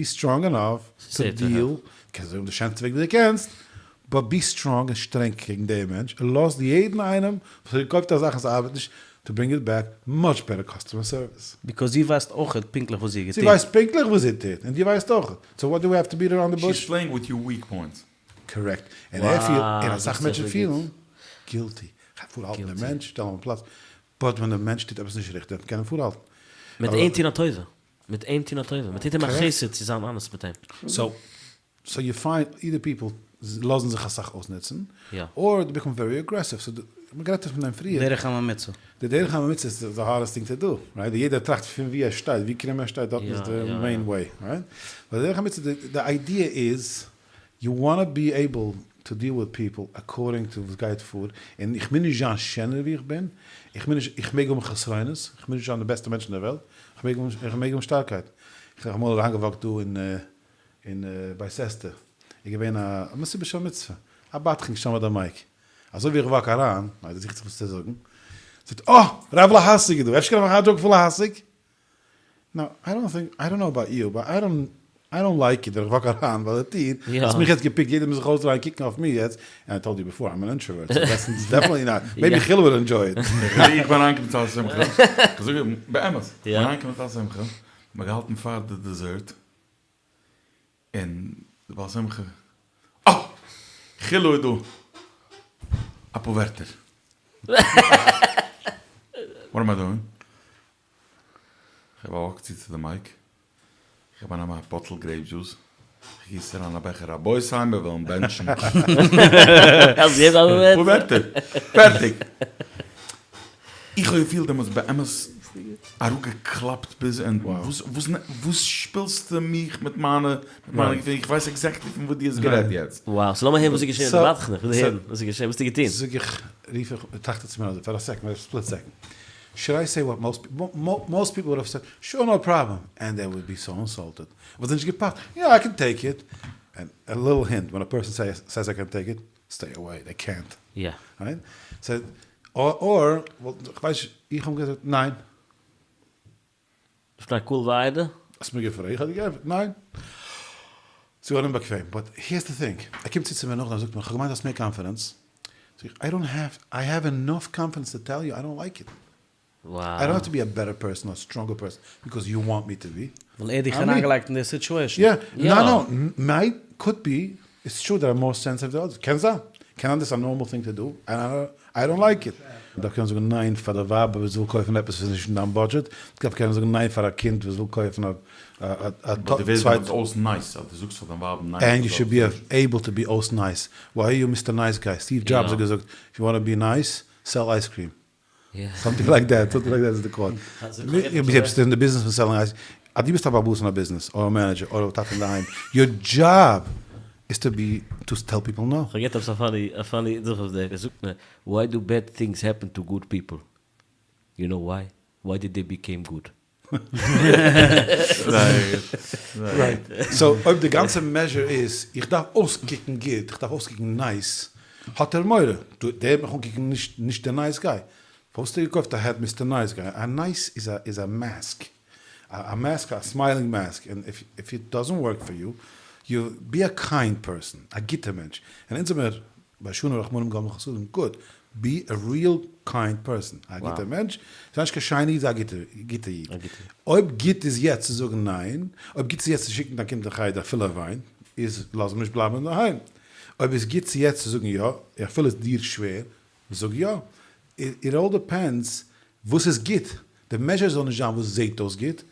Be strong enough to deal, קענסט זאגן די שענסטע וועג ווי דו קענסט, but be strong און שטרענג קעגן דעם מענטש, און לאז יעדן איינעם וואס האט געקויפט א זאך און ס'ארבעט נישט, to bring it back, much better customer service. Because זי ווייסט אויכעט פונקטליך וואס זי האט זי געטון. ווייסט פונקטליך וואס זי טוט, און דו ווייסט אויכעט, so what do we have to beat around the bush? She's playing with your weak points. Correct. און ער פילט, און אסאך מענטשן פילן guilty. כ'גיי פארהאלטן דעם מענטש, שטעלן אים אויף פלאץ. But ווען דער מענטש טוט עפעס נישט ריכטיג, דארף מען קענען פארהאלטן. מיט אים טון א טובה. מיט אים טון א טובה. מ'טוט אים א חסד צו זיין honest מיט אים. So so you find either people לאזן זיך אסאך אויסנוצן, or they become very aggressive, so מ'האט גערעדט פון דעם פריער. דרך הממוצע. די דרך הממוצע איז די hardest thing to do, right? יעדער טראכט פון ווי ער שטייט, ווי קרום ער שטייט, דארטן איז די main way, right? But די דרך הממוצע, די idea איז, you want to be able to deal with people according to וואס גייט פאר, און איך מוז נישט זיין שענער ווי איך בין, איך מוז נישט, איך מעג האבן חסרונות, איך מוז נישט זיין די בעסטע מענטש אין דער וועלט, איך מעג האבן, איך מעג האבן שטארקייט. איך האב אמאל אריינגע walk ט דא אין אין בית אסתר איז געווען א מסיבה של מצוה, א בדחן געשטאנען ביי די mic, אזוי ווי איך walk אריין, ווייל ער זוכט זיך וואס צו זאגן, זאגט אה! רב להשיג איז דא, אפשר קען איך מאכן א joke פון להשיג? Now, I don't think, I don't know about you, but I don't, I don't like it ווען איך walk אריין ביי די טיר, האסט מיך יעצט גע pick ט, יעדער מוז זיך אויסדרייען קוקן אויף מיר יעצט, and I told you before, I'm an introvert, so that's definitely not, maybe חיל would enjoy it. איך בין אריינגעקומען צו א שמחה, איך זאג באמת, איך בין אריינגעקומען צו א שמחה, מ'האט געהאלטן פאר די dessert, און די בעל שמחה, אה! חילו איז דא! אפאר ווערטער. What am I doing? כ'האב א walk צו צו די mic, כ'האב א נעם א bottle grape juice. כ'גיס אריין א בעכער רבותי מיר וועלן בענטשן. אפאר ווערטער. פערטיג. איך האב געפילט דעמאלטס באמת אראפגעקלאפט ביז אונטן. וואס שפילסטו מיך מיט מיינע געפילן? איך ווייס exactly פון וואס דו האסט גערעדט יעצט. וואו, so לאמיר הערן וואס איז געשען, דערווייט איך נאך, כ'וויל הערן וואס איז געשען, וואס האסטו געטון? זאג איך, רוף איך, טראכט איך צו מיר אזוי, פאר א second, א split second, should I say what most people would have said, sure no problem, and they would be so insulted. וואלט זיי נישט געפאסט, יא I can take it, and a little hint, ווען א פערסאן סעיס איי קען טעיק איט, סטעי אוועי, דעי קענט. יא. right? so, or, כ'ווייס נישט, איך האב געזאגט ניין. לפני קהל ועדה? האסט מיר געפרעגט, איך האב דיר געענטפערט ניין. ס'איז געווארן אומבאקוועם, but here's the thing, ער קומט צו צו מיר נאכדעם, זאגט מיר, כ'האב געמיינט האסט מער confidence, זאג איך, I don't have, I have enough confidence to tell you I don't like it. I don't have to be a better person or stronger person because you want me to be. ווייל ער האט דיך אריינגעלייגט אין די situation. יא, ניין ניין, מיי could be, it's true that I'm more sensitive than others, קען זיין, קען זיין דאס איז א normal thing to do, and I don't like it. מ'דארף קענען זאגן ניין פאר די ווייב וואס וויל קויפן עפעס וואס איז נישט אין דיין budget, מ'דארף קענען זאגן ניין פאר א קינד וואס וויל קויפן א but דו ווערסט דעמאלטס אויס nice אז דו זאגסט פאר דיין ווייב ניין. and you should be able to be אויס nice, why are you Mister Nice Guy, סטיוו דזשאבס האט געזאגט, if you want to be nice, sell ice cream. something like that, something like that איז די quote. ביסט אין די ביזנעס פון selling ice, אז דו ביסט א בעל הבית אין א ביזנעס, אדער א manager, אדער א טאטע אינדערהיים, your job is to be, to tell people no. כ'האב געהערט עפעס א funny, א funny זאך אויף דעם, ער זאגט מיר, why do bad things happen to good people? you know why? why did they became good? right, so אויב די גאנצע measure איז איך דארף אויסקוקן גוט, איך דארף אויסקוקן nice, האט ער מורא, דער וועט מיך אנקוקן נישט נישט דער nice guy, פארוואס האסטו געקויפט א hat Mister Nice Guy, א nice איז א איז א mask, א mask א smiling mask, און if it doesn't work for you, you be a kind person, א גוטער מענטש, און אונז האמיר ביישנים רחמנים גומלי חסדים, גוט, be a real kind person, א גוטער מענטש, זיי נישט קיין שיינע איד, זיי א גוטער איד. אויב גוט איז יעצט צו זאגן ניין, אויב גוט איז יעצט צו שיקן דיין קינד אין חדר אפילו ער וויינט, איז לאז אים נישט בלייבן אינדערהיים. אויב איז גוט צו יעצט צו זאגן יא, אפילו איז דיר שווער, זאג יא. it all depends וואס איז גוט, די measure זאל נישט זיין וואס זעט אויס גוט,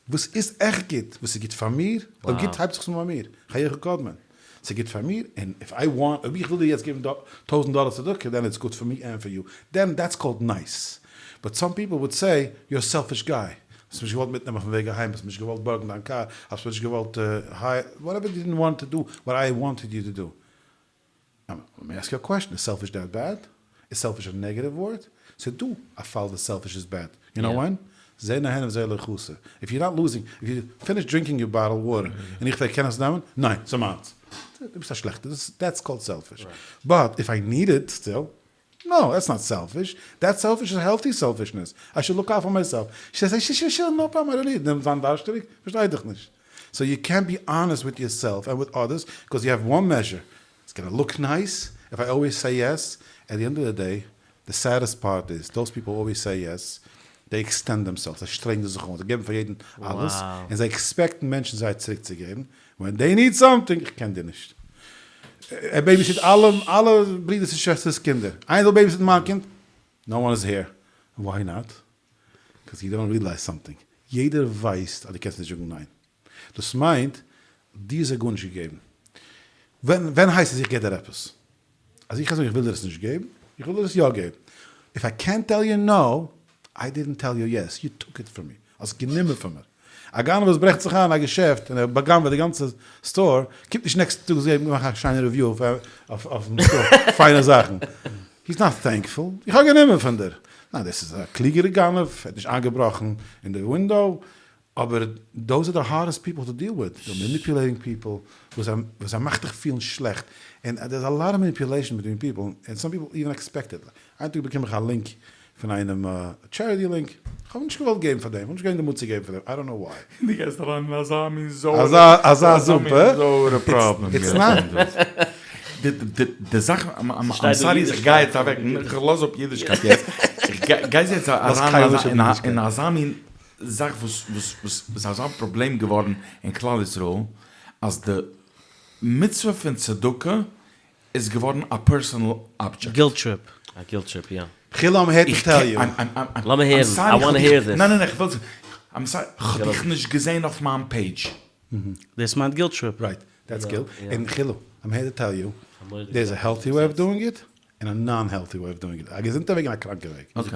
וואס איז עכט גוט? וואס איז גוט פאר מיר? אויב גוט הייבט זיך עס אן ביי מיר, חייך קודמין. ס'איז גוט פאר מיר, און if I want, אויב איך וויל דיר יעצט געבן טויזענט דאלער צדקה, then it's good for me and for you, then that's called nice. but some people would say, you're a selfish guy. האסט מיך נישט געוואלט מיטנעמען אויפן וועג אהיים, האסט מיך נישט געוואלט בארגן דיין קאר, האסט מיך נישט געוואלט whatever you didn't want to do what I wanted you to do. let me ask you a question, is selfish that bad? איז selfish א negative word? ס'איז דא א פאל וואס selfish איז bad, you know when? זה נהנה וזה לא חסר, if you not losing, if you finish drinking your bottle water, און איך פרעג קען איך עס נעמען? ניין, ס'איז מיינס. דו ביסט א שלעכטער, that's called selfish. but if I need it still, no, that's not selfish, that's selfish איז healthy selfishness, I should look out for myself, sure no problem I don't need, נעם זיין דארשטעריג, פארשטיי דיך נישט. so you can't be honest with yourself and with others, because you have one measure, it's gonna look nice if I always say yes, at the end of the day, the saddest part is, those people always say yes, they extend themselves, זיי שטרענגען זיך אן, זיי געבן פאר יעדן אלעס, און זיי expect ן מענטשן זיי צוריק צו געבן, when they need something, איך קען דיר נישט. ער babysit אלע אלע ברידערס און שוועסטערס קינדער, איינער זאל babysit ן מיין קינד? no one is here. why not? because you don't realize something, יעדער ווייסט אז דו קענסט נישט זאגן ניין. דאס מיינט דיר איז ער גארנישט געגעבן. ווען ווען הייסט עס איך געב דיר עפעס? אז איך זאג איך וויל דיר עס נישט געבן, איך וויל דיר עס יא געבן. איף איי קענט טעל יו נאו, איי דידנט טעל יו יעס, יו טוק איט פראם מי. האסט גענומען פון מיר. א גנב וואס ברעכט זיך איין אין א געשעפט און ער באגנב'עט די גאנצע store, קומט נישט נעקסטן טאג זאגן מאך א שיינע review אויפן store, פיינע זאכן. he's not thankful, איך האב גענומען פון דיר. ניין דאס איז א קלוגערע גנב, ער האט נישט איינגעבראכן אין די window, אבער those are the hardest people to deal with, די manipulating people וואס זיי מאכט דיך פילן שלעכט, און there is a lot of manipulation between people, און some people even expect it, איין טאג באקום איך א link פון איינעם א charity link, איך האב נישט געוואלט געבן פאר דעם, איך האב נישט געווען אין די mood צו געבן פאר דעם, I don't know why. דו גייסט אריין אין אזא מין זויערע, אזא זופ, הא? זויערע פראבלעם. it's not. די זאך, I'm sorry איך גיי יעצט אוועק, איך לאז אפ אידישקייט יעצט, איך גיי יעצט אריין אין אזא מין זאך וואס וואס איז אזא פראבלעם געווארן אין כלל ישראל, אז די מצוה פון צדקה איז געווארן א personal object. guilt trip. א guilt trip, יא. חילו I'm here to tell you. לאמיר הערן, I wanna hear this. ניין ניין איך וויל, I'm sorry, כ'האב דיך נישט געזען אויף מיין page. דאס מיינט guilt trip. Right, that's guilt. און חילו, I'm here to tell you, there is a healthy way of doing it, און א non healthy way of doing it. א געזונטע וועג און א קראנקע וועג. Okay,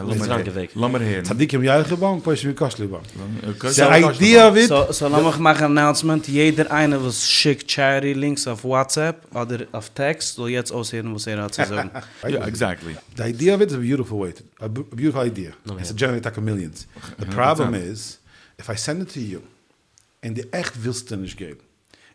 לאמיר הערן. צדיקים ילכו בם, פושעים יכשלו בם. די idea of it. So לאמיך מאכן אן announcement, יעדער איינער וואס שיקט charity links אויף WhatsApp אדער אויף טעקסט זאל יעצט אויסהערן וואס ער האט צו זאגן. יא, exactly. די idea of it איז א beautiful way, א beautiful idea. און ס' generate טאקע millions. די פראבלעם איז, if I send it to you, און דו עכט ווילסטו נישט געבן,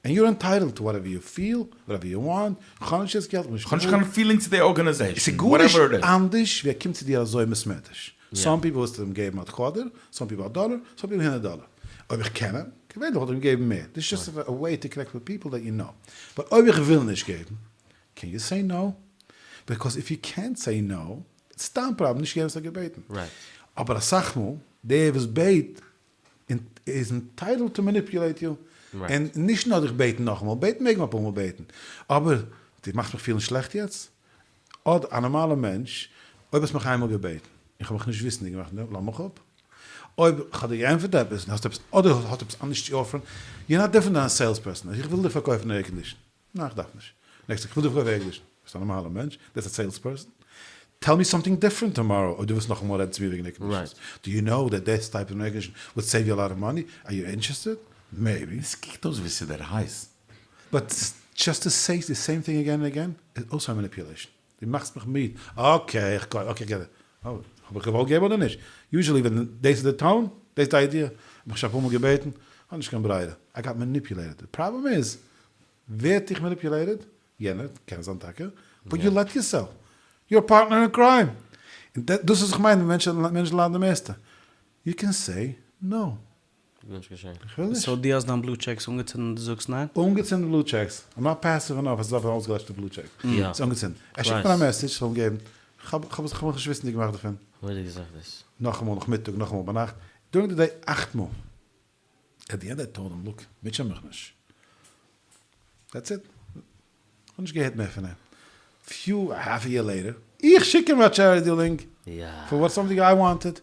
און you're entitled to whatever you feel, whatever you want, כ'האב נישט דאס געלט, כ'האב נישט קיין feeling צו די organization, ס'איז גארנישט אנדערש ווי ער קומט צו דיר אזוי מסמעטיש, some people ווילסטו אים געבן א quarter, some people א דאלער, some people הונדערט דאלער, אויב איך קען אים, געווענליך וואלט איך אים געגעבן מער, דאס איז just a way to connect with people that you know, but אויב איך וויל נישט געבן, can you say no? Because if you קענט סעי נאו, איטס דיין פראבלעם, נישט יענער וואס האט געבעטן. אבער אסאך מאל, דער וואס בעט איז entitled to manipulate you, און נישט נאר דיך בעטן נאכאמאל, בעטן מעג מען אפאר מאל בעטן, אבער דו מאכסט מיך פילן שלעכט יעצט, אדער א נארמאלער מענטש, אויב האסט מיך איינמאל געבעטן, און כ'האב מיך נישט וויסנדיג געמאכט, לאז מיך אפ. אויב כ'האב דיר געענטפערט עפעס, און האסט עפעס, אדער האסט עפעס אנדערש צו offer ן, you're not different than a sales person, איך וויל דיר פארקויפן air condition, ניין איך דארף נישט. Next איך וויל דיר פארקויפן air condition. ביסט א נארמאלער מענטש, דאס איז א sales person. Tell me something different tomorrow אויב דו ווילסט נאכאמאל רעדן צו מיר וועגן air conditions. Do you know that this type of air condition would save you a lot of money? Are you interested? Maybe. עס קוקט אויס ווי ס'איז דיר הייס. But just to say the same thing again and again is also a manipulation. דו מאכסט מיך מיד. Okay איך גיי, okay איך גיי. האב איך געוואלט געבן אדער נישט? Usually ווען דאס איז די tone, דאס איז די idea, האב איך שוין אפאר מאל געבעטן, כ'האב נישט קיין ברירה, I got manipulated. די פראבלעם איז, ווער האט דיך manipulated? יענער, קען זיין טאקע, but you let yourself, you're partner in crime. און דאס איז וואס איך מיין, מענטשן ליידן די מערסטע. You can say no. גארנישט געשען. איך וויל נישט. So דו האסט דיין blue checks אנגעצינדן און דו זאגסט ניין? אנגעצינדן blue checks. I'm not passive enough אז עס דארף זיין אויסגעלעשטע blue checks. יא. ס'איז אנגעצינדן. ער שיקט מיר א message, כ'זאל אים געבן. כ'האב מיך נישט וויסנדיג געמאכט דערפון. מורא'דיגע זאך דאס. נאכאמאל נאכמיטאג, נאכאמאל ביינאכט. During the day אכט מאל. At the end I told him, look, מוטשע מיך נישט. That's it. כ'האב נישט געהערט מער פון אים. Few, half a year later, איך שיק אים א charity link, for what something I wanted.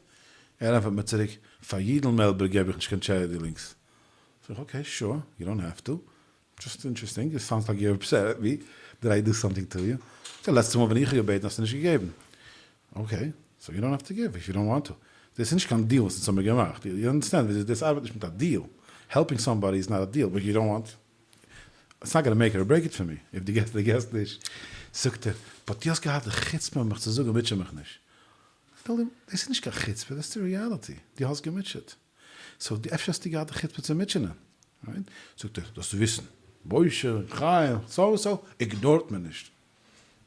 ער ענטפערט מיר צוריק, פאר יידל מעלבער געב איך נישט קיין charity links. זאג איך, okay, sure, you don't have to. Just interesting, it sounds like you're upset at me, did I do something to you? די לעצטע מאל ווען איך האב געבעטן האסטו נישט געגעבן. Okay, so you don't have to give if you don't want to. דאס איז נישט קיין deal וואס אונז האמיר געמאכט. You understand, דאס ארבעט נישט מיט א deal. Helping somebody is not a deal, but you don't want. It's not gonna make or break it for me, if דו געסט דו געסט נישט. זאגט ער, but דו האסט געהאט די חוצפה מיך צו זאגן מוטשע מיך נישט. איך tell אים, דאס איז נישט קיין חוצפה, דאס איז די reality, דו האסט געמוטשעט. So אפשר האסטו געהאט די חוצפה צו מוטשענען. Right? זאגט ער, זאלסטו וויסן, משה, חיים, so so, ignore ט מען נישט.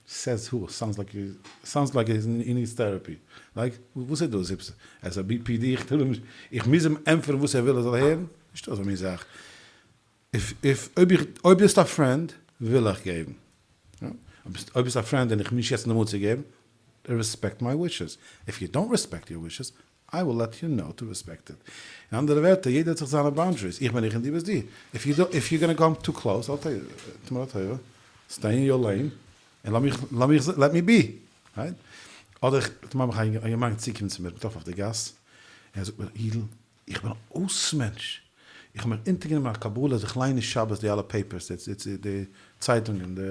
Says who? Sounds like sounds like he needs therapy. Like, וואס איז דאס? ער איז א BPD? איך טאר אים נישט, איך מוז אים ענטפערן וואס ער וויל ער זאל הערן? נישטא אזא מין זאך. If אויב איך אויב ביסט א friend וויל איך געבן. אויב ביסט א friend און איך בין נישט יעצט אין די mood צו געבן, respect my wishes. If you don't respect your wishes, I will let you know to respect it. אין אנדערע ווערטער, יעדער האט זיך זיינע boundaries, איך בין איך און דו ביסט דו. If you if you gonna come too close, I'll tell you, טו מיר א טובה, stay in your lane, און לאמיך לאמיך let me be. Right? אדער איך טו מיך א אינגערמאן צוקומען צו מיר, געטראפן אויף די גאס, און ער זאגט מיר, אידל, איך בין א אויס מענטש, איך האב מיר אונטערגענומען א קבלה אז איך ליין נישט שבת די אלע papers, די צייטונגען, די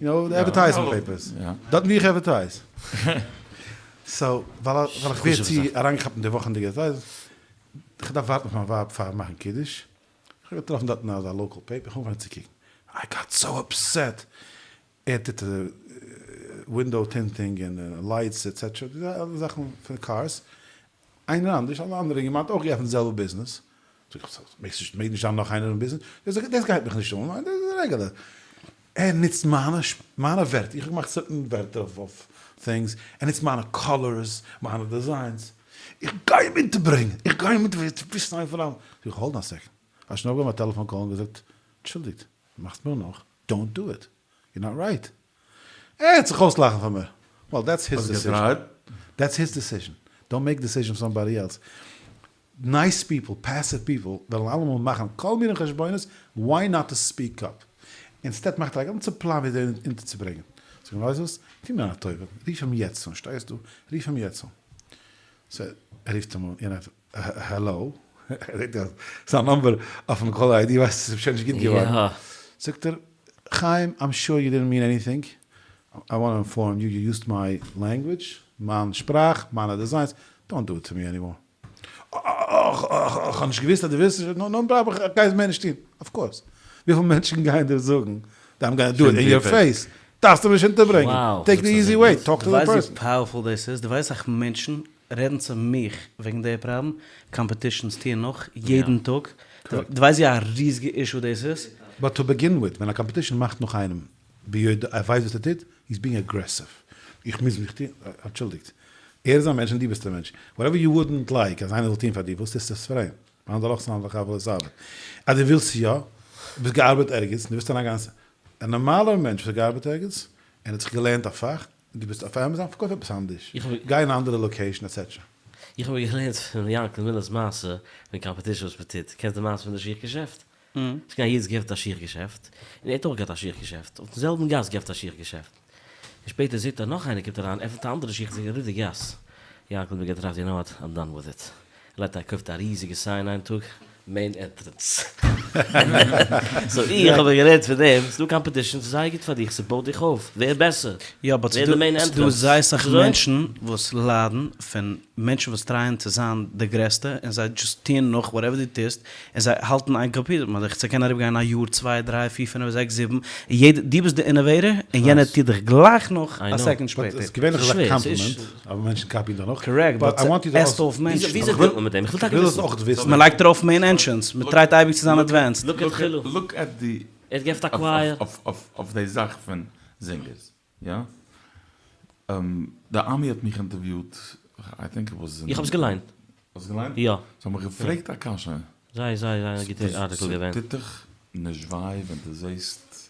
יו נאו, די advertisement papers, דארטן ווי איך advertise. So, ווייל איך ווער צו אריינגעכאפט אין די וואכענדיגע צייט, איך דארף ווארטן אויף מיין ווייב פאר מאכן קידוש, איך האב געטראפן דארטן אזא local paper, איך האב אנגעפאנגען צו קוקן, I got so upset, ער טוט window tinting און lights etcetera, די אלע זאכן פון cars, איינער אנדערש, אן אנדערע אינגערמאן האט אויך געעפנט די זעלבע ביזנעס, זאג איך, מעגסט נישט, מעג נישט זיין נאך איינער אין ביזנעס, דאס גייט מיך נישט אן, דאס איז רעגולער, ער נוצט מיינע מיינע ווערטער, איך האב געמאכט certain ווערטער אויף things, ער נוצט מיינע colors, מיינע designs, איך גיי אים אונטערברענגען, איך גיי אים אונטערברענגען, דו ביסט איין פון אלע, זאג איך, hold on a second, האסט שוין אפגעהויבן א טעלעפאן call און געזאגט, אנטשולדיגט, מאכסט מיר נאך, don't do it, you're not right. ער העט זיך אויסלאכן פון מיר. Well that's his decision. That's his decision. Don't make decision for somebody else. Nice people, passive people, וועלן אלעמאל מאכן כל מיני חשבונות why not to speak up. Instead מאכט ער א גאנצע פלאן ווי אזוי אונטערצוברענגען. זאג אים ווייסט וואס? טו מיר א טובה, רוף אים יעצט אן, שטייסט דא? רוף אים יעצט אן. So ער רופט אים אן, יענער האלא. ער זעט אז זיין number אויפן caller ID ווייסט עס איז שוין נישט גוט געווארן. זאגט ער, חיים, I'm sure you didn't mean anything, I want to inform you, you used my language, מיין שפראך, מיינע designs, don't do it to me anymore. איך האב נישט געוואוסט אז דו ווילסט נישט, no problem, איך גיי עס מער נישט טון. of course. וויפיל מענטשן גייען דיר זאגן, I'm gonna do it in your face, דארפסטו נישט אונטערברענגען, take the easy way, talk to the person. דו ווייסט ווי powerful דאס איז? דו ווייסט אסאך מענטשן רעדן צו מיך וועגן די פראבלעם, competitions טוען נאך יעדן טאג, דו ווייסט ווי א ריזיגע issue דאס איז? but to begin with, ווען א competition מאכט נאך איינעם ביודע ער ווייסט וואס ער טוט, he's being aggressive, איך מוז מיך טון, אנטשולדיגט, ער איז א מענטש און דו ביסט א מענטש, whatever you wouldn't like אז איינער זאל טון פאר דיר, וואס טוסטו עס פאר אים? מאן דלך סנ וחבל איז ארבעט. אז דו ווילסט יא, ביסט געארבעט ערגעץ, און דו ווילסט אריינגיין, א נארמאלער מענטש וואס האט געארבעט ערגעץ, און האט זיך געלערנט א פאך, דו ביסט אויף עמעזאן, פארקויף עפעס אנדערש, גיי אין א אנדערע location etcetera. איך האב געלערנט פון יענקל מיללער'ס מעשה פון competition וואס מ'טוט, קענסט די מעשה פון די שיך געשעפט? ס'איז געווען א איד וואס געעפנט א שיך געשעפט, און ער האט אויך געהאט א שיך געשעפט, אויפן זעלבן גאס געעפנט א שיך געשעפט, און שפעטער זעט ער נאך איינער קומט אריין עפנט א אנדערע שיך אריבער די גאס, יענקל מיללער געטראכט you know what, I'm done with it, ער לייגט א קויפט א ריזיגע sign איין טאג, main entrance. so איך האב גערעדט פון דעם, ס'דא competition, ס'איז זייער גוט פאר דיך, ס'בויט דיך אויף, ווער בעסער, יא but ווער די main ס'דא entrance. זייער סאך מענטשן וואס ליידן פון מענטשן וואס try ען צו זיין די גרעסטע און זיי just טוען נאך whatever דו טוסט און זיי האלטן איין קאפיטל, מיין איך ס'קען אריבערגיין א יאר צוויי דריי פיר פינף זעקס זיבן און יעדער דו ביסט די innovator און יענער טוט דיך גלייך נאך א second שפעטער. but געווענליך איז א compliment אבער מענטשן copy ען דיך נאך. correct but ס'עסט אויף מענטשן. וויאזוי deal ט מען מיט דעם? איך וויל טאקע וויסן. איך וויל עס אויך וויסן. מ'לייגט ארויף main entrance, מ'try ט אייביג צו זיין advanced. look at חילו. look at די ער האט געעפנט א choir. אויף די זאך פון זינגערס. יא. די עמי האט מיך אינטערוויוט, I think it was אין. איך האב עס געליינט. האסט געליינט? יא. זיי האבן מיך געפרעגט א קשיא. זייער זייער זייער א גוטע ארטיקל געווען. ס'טוט דיך נישט וויי ווען דו זעסט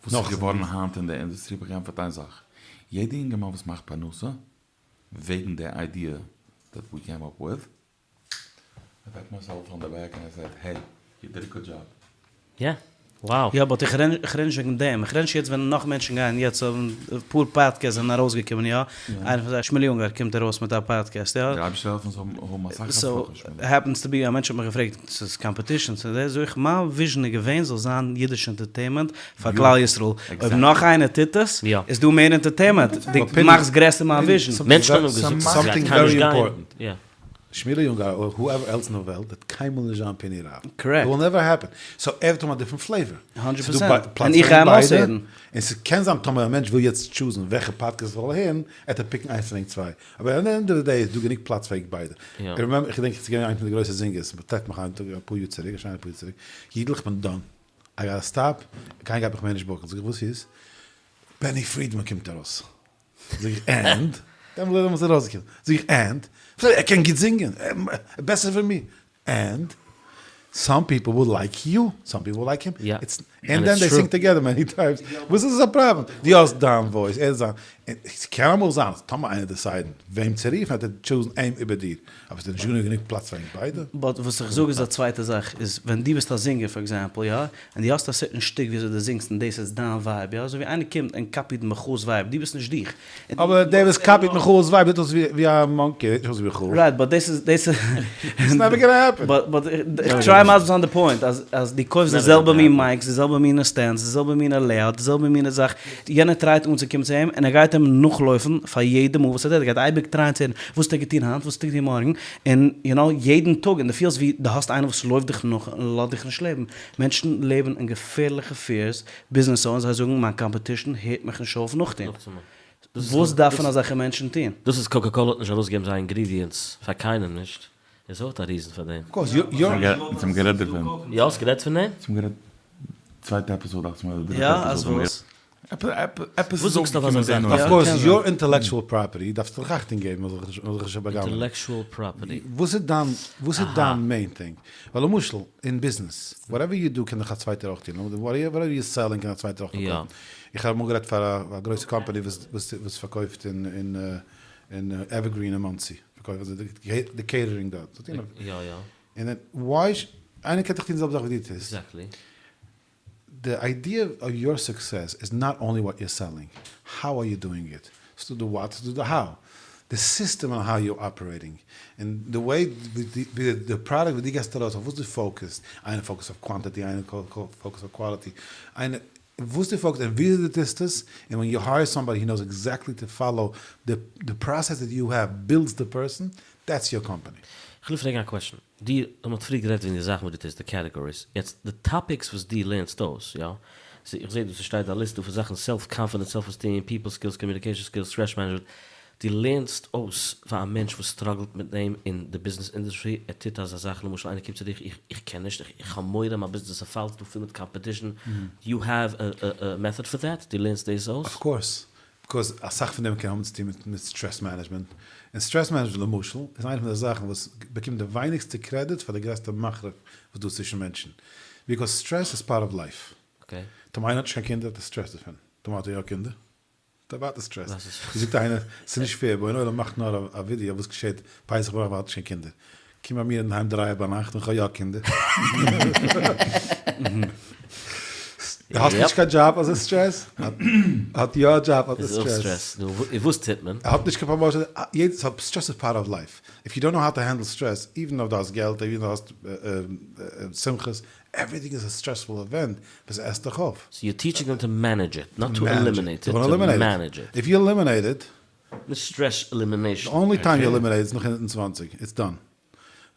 וואס איז געווארן היינט אין די אינדוסטרי? האב איך געענטפערט איין זאך, יעדע אינגערמאן וואס מאכט פרנסה וועגן די idea that we came up with, I pat myself on the back and I said, hey, you did a good job. יא, wow. יא but איך רעד נישט וועגן דעם, איך רעד נישט יעצט ווען נאך מענטשן גייען יעצט האבן אפאר podcasts זענען ארויסגעקומען יא, איינער פון זיי שמואלי אונגאר קומט ארויס מיט א פאדקעסט יא. דער אייבערשטער העלפן זאל האבן אסאך הצלחה שמואלי. so happens to be א מענטש האט מיך געפרעגט ס'איז competition ס'איז דאס, זאג איך מיין vision איז געווען זאל זיין אידיש entertainment פאר כלל ישראל, אויב נאך איינער טוט עס איז דא מער entertainment, דו מאכסט גרעסער מיין vision. מענטשן האבן געזאגט ס'גייט קיינמאל נישט גיין. שמואלי אונגאר or whoever else אין די וועלט וועט קיינמאל נישט זיין פיני רב. correct. It will never happen. so ער וועט האבן א different flavor. hundred percent. און איך גיי אים אויסהערן. און ס'קען זיין טאמער א מענטש וויל יעצט choose ן וועלכע פאדקעסט ער זאל הערן, עט ער pick ן איינס פון ענק צוויי. אבער at the end of the day איז דא גענוג פלאץ פאר ענק ביידע. איך remember, איך געדענק ס'איז געווען איינע פון די גרויסע זינגערס, מ'טרעפט מיך היינט אפאר יאר צוריק, א שיינע פאר יאר צוריק, יידל איך בין done. I gotta stop, קיינער גייט מיך מער נישט book ן. זאג איך וואס איז? בעני פרידמאן קומט ארויס. זאג איך and? דעמאלט איז ער ארויסגעקומען. זאג איך and? ער קען גוט זינגען, בעסער פון מיר. and? some people will like you, some people will like him, and then they sing together many times, וואס איז עס א פראבלעם? דו האסט דיין voice, ער האט זיין, ס'קען אמאל זיין אז טאמער איינער decide ן וועם צו רופן וועט ער choose ן אים איבער דיר, אבער ס'איז נישט גענוג פלאץ פאר ענק ביידע. but וואס איך זאג איז א צווייטע זאך, איז ווען דו ביסט א זינגער for example יא, און דו האסט א certain שטיק וויאזוי דו זינגסט און דאס איז דיין vibe, יא, אזוי ווי איינער קומט און copy ט מיכאל'ס vibe, דו ביסט נישט דיך. אבער דער וואס copy ט מיכאל'ס vibe זעט אויס ווי א monkey, ער זעט נישט אויס ווי מיכאל. right, but דאס איז, דאס איז. It's never gonna happen. but but איך try מסביר זיין די point, אז אז דו קויפסט די זעלבע מין mics, די זעלבע מינע stands, די זעלבע מינע layout, די זעלבע מינע זאך, יענער try ט אנצוקומען צו אים, און ער גייט אים נאכלויפן פאר יעדע מאל וואס ער טוט, ער גייט אייביג try ען צו הערן, וואס האט ער געטון היינט, וואס האט ער געטון מארגן, און you know, יעדן טאג, און דו פילסט ווי דו האסט איינער וואס לויפט דיך נאך און לאזט דיך נישט לעבן. מענטשן לעבן אין געפערליכע fears, business owners, זיי זאגן מיין competition הערט מיך נישט אויף נאכטון. וואס דארפן אזעלכע מענטשן טון? דאס אז קאקא קאלא האט נישט ארויסגעגעבן זייער ingredients פאר קיינעם נישט, איז אויך א reason פאר דעם. אונז האבן גערעדט דערפון. יא, האסט גערעדט פון דעם? אונז האבן גערעדט צווייטע episode דאכט זיך מיר אדער דריטע יא, אז עפיזאד. וואס? עפעס וואס איז זאגסטו אויף אזא אויפגעקומען זאך? דעם of course your intellectual property דארפסטו דיך אכטונג געבן מ'זאל זיך נישט בא'גנב'ענען. intellectual property. וואס איז דיין וואס איז דיין main thing? ווייל למשל אין ביזנעס whatever you do קען דיך א צווייטער אויך טון, whatever you selling קען א צווייטער אויך פארקויפן. איך האב אמאל גערעדט פאר א גרויסע קאמפאני וואס וואס פארקויפט אין אין אין עווערגרין אין מאנסי פארקויפן זיי די catering דארט. יא יא. און why איינער קען דאך טון די זעלבע זאך ווי דו טוסט. exactly. די idea of your success is not only what you're selling, how are you doing it, ס'דא די what ס'דא די how. די סיסטעם אן האו יו אפערעיטינג, און די וועי ווי די פראדוקט וואס דו געסט ארויס אויף וואס דו פאוקעסט, איינער פאוקעסט אויף קוואנטיטי איינער פאוקעסט אויף קוואליטי, איינער וואס דו פאוקעסט און וויאזוי דו טוסט עס, און ווען יו הייער סאמבאדי הו נאוס עקזעקטלי טו פאלאו די פראסעס דעט יו העוו בילדס די פערסאן, דעטס יור קאמפאני. כ'וויל פרעגן א קוועשאן. דו, מ'האט פריער גערעדט וועגן די זאכן וואס דו טוסט, די קעטעגאריס, יעצט די טאפיקס וואס דו לערנסט אויס, יא? איך זע דא ס'שטייט א ליסט דא פון זאכן, סעלף קאנפידענס, סעלף עסטיעם, פיפל סקילס, קאמיוניקעישאן סקילס, סטרעס מענעדזשמענט, דו לערנסט אויס פאר א מענטש וואס סטראגלט מיט דעם אין די ביזנעס אינדוסטרי, ער טוט אזא זאך, למשל איינער קומט צו דיך, איך איך קען נישט, איך האב מורא מיין ביזנעס צעפאלט, ס'דא פול מיט קאמפעטישן, יו העוו א מעטאד פאר דעט? דו לערנסט דאס אויס? אוו קאורס, ביקאוז אסאך פון דעם קען האבן צוטון מיט מיט סטרעס מענעדזשמענט, און סטרעס מענעדזשמענט למשל איז איינע פון די זאכן וואס באקומט די ווייניגסטע קרעדיט פאר די גרעסטע מחלה וואס דא צווישן מענטשן, ביקאוז סטרעס איז פארט אוו לייף. טאמער איינער האט נישט קיין קינדער האט ער סטרעס דערפון, טאמער האט ער יא קינדער האט ער ווייטער סטרעס. ווי זאגט איינער, ס'איז נישט פעיר, בורא עולם מאכט נאר א ווידעא וואס געשעט פסח ביינאכט ווען מ'האט נישט קיין קינדער. קום ביי מיר אינדערהיים דרייע ביינאכט און כ'האב יא קינדער. דו האסט נישט קיין דזשאב האסט סטרעס, האט יא א דזשאב האט ער סטרעס. נו וואס טוט מען? ער האט נישט קיין פראמאושען, יעדעס האט סטרעס איז פארט אוו לייף, איף יו דאנט נאו האו טו הענדל סטרעס, איווען אויב דו האסט געלט, איווען דו האסט שמחות, עווריטינג איז א סטרעספול עווענט וואס עסט דיך אויף. סאו יור טיטשינג דעם טו מענעדזש איט, נאט טו עלימינעיט איט, טו מענעדזש איט. איף יו עלימינעיט איט. נישט סטרעס עלימינעישן. די אנלי טיים יו עלימינעיט איז נאך 120, איטס דאן.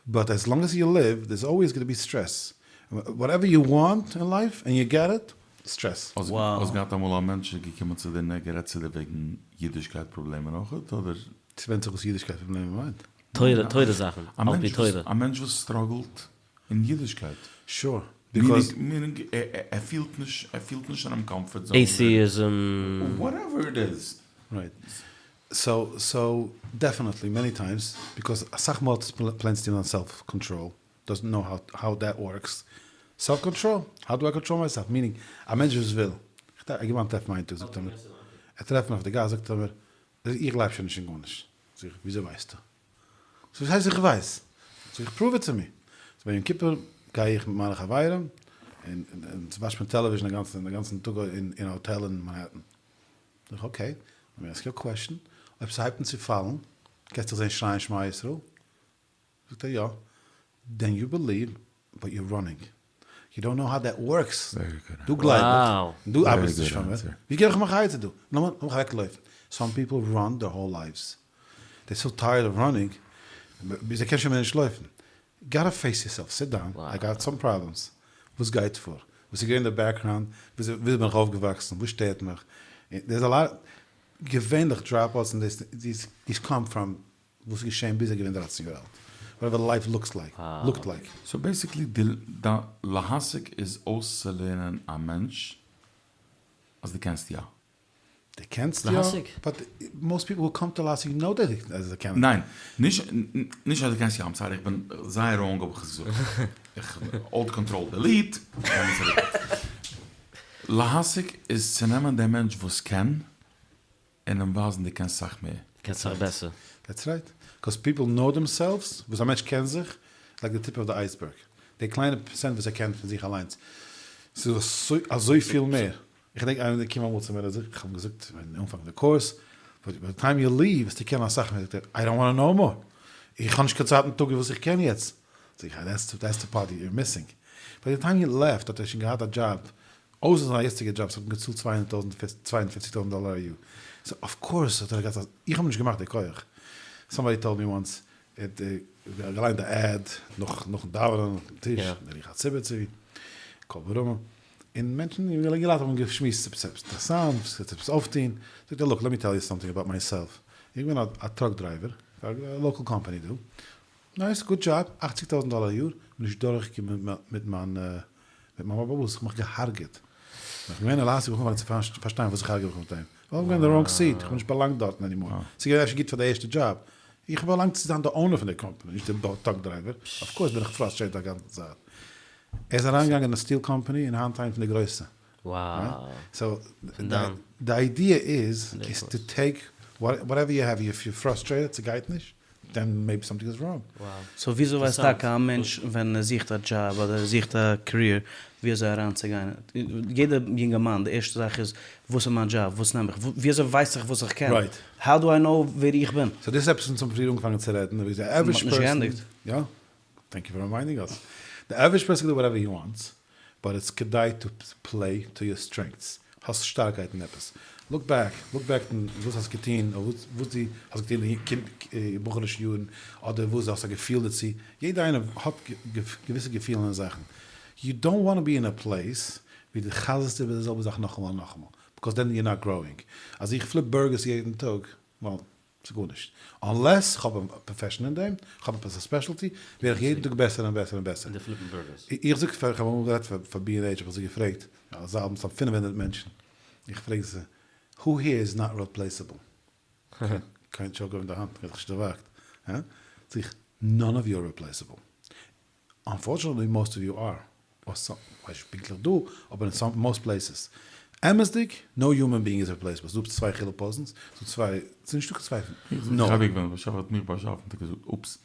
באט עז לאנג עז יו ליוו דערס אלוועיס גאנא בי סטרעס. וואטעווער יו וואנט אין לייף ענד יו געט איט, סטרעס. האסט געהאט אמאל א מענטש איז געקומען צו דיר און ער האט גערעדט צו דיר וועגן אידישקייט פראבלעמען אויכעט אדער? ס'ווענדט זיך וואס אידישקייט פראבלעמען מיינט. תורה תורה זאכן, על פי תורה. א מענטש וואס סטראגלט אין אידישקייט. שור. ביקאוז. מינינג ער פילט נישט, ער פילט נישט אינעם קאמפארט זאון. עיטיאיזם. וואטעווער איט איז. רייט. סאו סאו דעפענעטלי מעני טיימס ביקאוז אסאך מאל האט עס פלעין צו טון מיט סעלף קאנטראל, דאזענט נאו האו האו דעט ווארקס, סעלף קאנטראל, האו דו איי קאנטראל מיי סעלף, מינינג א מענטש וואס וויל, א יונגערמאן טרעפט מיר איין טאג זאגט ער מיר, ער טרעפט מיר אויף די גאס זאגט ער מיר, איך גלייב שוין נישט אין גארנישט, זאג איך וויאזוי ווייסטו? זאגט וואס הייסט איך ווייס? זאג איך פראוו איט טו מי. סאו ביי יום כיפור גיי איך מיט מיינע חברים און אונז וואטשט מען טעלעוויזשן א גאנצן טאג אין א האטעל אין מאנהעטן. זאג איך אקעי, לעט מי עסק יו א קוועשטען, אויב ס'הייבט אן צו פאלן גייסטו זיך זען שרייען שמע ישראל? זאגט ער יא. דען יו בעליוו באט יור ראנינג. יו דאנט נאו האו דעט ווארקס. דא גלייב איך, און דו ארבעטסט נישט פאר מיר, ווי געב איך מיך א עצה דא? לאמיך אוועקלויפן. סאם פיפל ראן דער האול לייווס. דעי סאו טייערד אוו ראנינג, ביז זיי קענען שוין מער נישט לויפן. גאטע פעיס יור סעלף, סיט דאון, איי גאט סאם פראבלעמס, וואס גייט פאר? וואס איז געווען די בעקגראונד? וויאזוי בין איך אויפגעוואקסן? וואס שטערט מיך? דערס א לאט, געווענליך דראפ אוטס און דאס, דיס קאם פראם וואס איז געשען ביז ער איז געווען דרייצן יאר אלט, וואטעווער לייף לוקס לייק, לוקט לייק. סאו בעסיקלי די להשיג איז אויסצולערנען א מענטש אז דו קענסט יא. דו קענסט יא, באט מאסט פיפל הו קאם טו להשיג נאו דעט אז זיי קענען. ניין, נישט נישט אז דו קענסט יא, איים סארי איך בין זייער ראנג האב איך עס געזאגט, איך אלט קאנטראל דעליט, להשיג איז צו נעמען דעם מענטש וואס קען און אים ווייזן דו קענסט סאך מער. קענסט סאך בעסער. דעטס רייט. קאוז פיפל נאו דעמסעלווס, וואס א מענטש קען זיך, לייק די טיפ אוו די אייזבערג. די קליינע פערסענט וואס ער קען פון זיך אליינס. ס'איז דא אזויפיל מער. איך געדענק איינער איז געקומען אמאל צו מיר און איך האב אים געזאגט אין אנפאנג פון די קורס, ביי די טיים יו ליוו וועסטו קענען אסאך מער. זאגט ער, איי דאנט וואנט טו נאו מאר. איך האב נישט קיין צייט אין טאג וואס איך קען יעצט. זאג איך, דעטס די פארט יור מיסינג. ביי די טיים הי לעפט האט ער שוין געהאט א דזשאב אויסער זיין יעצטיגע דזשאב וואס האט אים געצאלט 2 הונדערט פופציג טויזנט דאלער א יאר, סאו אף קאורס האט ער געהאט א, איך האב נישט געמאכט די כח, סאמבאדי טאלד מי וואנס, ער האט געליינט א עד נאכן דאווענען אויפן טיש, אין די רוח הציבור צו ווי, קול ברמה, און מענטשן, יונגעלייט האבן געשמועסט עפעס אינטערעסאנט, עס וועט עפעס אויפטון, זאגט ער לוק לעט מי טעל יו סאמטינג אבאוט מיי סעלף, איך בין א טראק דרייווער פאר א לאקעל קאמפאני דא, נייס, גוד דזשאב, אכציג טויזנט דאלער א יאר, נישט דורכגעקומען מיט מיין מיט מיין באבע וואס איך מיך געהארגעט. ווען איך בין געווען אין אלאסקע האב איך אנגעפאנגען צו פארשטיין וואס איך הרגע מיך מיט אים. ווייל איך בין געווען אין די ראנג סיעט, איך האב נישט באלאנגט דארטן ענימאר. ס'איז געווען אפשר גוט פאר די ערשטע דזשאב. איך האב באלאנגט צו זיין די אונער פון די קאמפאני, נישט די טראק דרייווער. אף קאורס בין איך פראסטרעיטעד א גאנצע צייט. ער איז אריינגעגאנגען אין א סטיל קאמפאני און היינט איינע פון די גרויסע. סאו די איידיע איז איז טו טעיק וואטעווער יו העוו, איף יור פראסטרעיטעד, ס'גייט נישט. דען מעיבי סאמטינג איז ראנג. סאו וויאזוי ווייסט טאקע א מענטש ווען ער זוכט א דזשאב אדער ער זוכט א קעריער ווי אזוי אריינצוגיין? יעדע יונגערמאן די ערשטע זאך איז וואס איז מיין דזשאב? וואס נעם איך? ווי אזוי ווייס איך וואס איך קען? האו דו איי נאו ווער איך בין? סאו דאס איז עפעס אונז האבן פריער אנגעפאנגען צו רעדן, ווי די עווערידזש פערסאן, יא, טענק יו פאר רימיינדינג אס, די עווערידזש פערסאן קען דו וואטעווער הי וואנטס, באט איטס כדאי טו פלעי טו יור סטרענגטס, האסט שטארקייט אין עפעס, לוק בעק, לוק בעק אין וואס האסט געטון, אדער וואס דו האסט געטון אין קינד בחור'ישע יארן, אדער וואס דו האסט א געפיל דערצו, יעדע איינער האט געוויסע געפילן אין זאכן, יו דאנט וואנט בי אין א פלעיס ווי דו חזר'סט איבער די זעלבע זאך נאכאמאל און נאכאמאל, ביקאוז דען יור נאט גראואינג, אז איך פליפ בורגערס יעדן טאג, וועל, ס'איז גארנישט. אנלעס כ'האב א פראפעשן אין דעם, כ'האב עפעס א ספעשעלטי, ווער איך יעדן טאג בעסער און בעסער און בעסער. אין די פליפן בורגערס. איך זאג פאר, כ'האב אמאל גערעדט פאר בי ענד עיטש האב איך זיי געפרעגט, זיי האבן סתם 500 מענטשן, איך פרעג זיי, הו היער איז נאט ריפלעיסעבל? קיין טשאק אויף די האנט, כ'האב זיך נישט דערוואגט. זאג איך, נאן אוו יו אר ריפלעיסעבל. אנפארטשענעטלי מאסט אוו יו אר, אר סאם, כ'ווייס נישט פונקטליך דא, אבער אין סאם, מאסט פלעיסעס. אמת'דיג, נאו יומען ביאינג איז ריפלעיסעבל, ס'דא צוויי חילוק פאזענס, ס'דא צוויי, ס'איז נישטא קיין צוויי, איך זאג נאו. אייביג ווען דער באשעפער האט מיך באשאפן האט ער געזאגט אופס.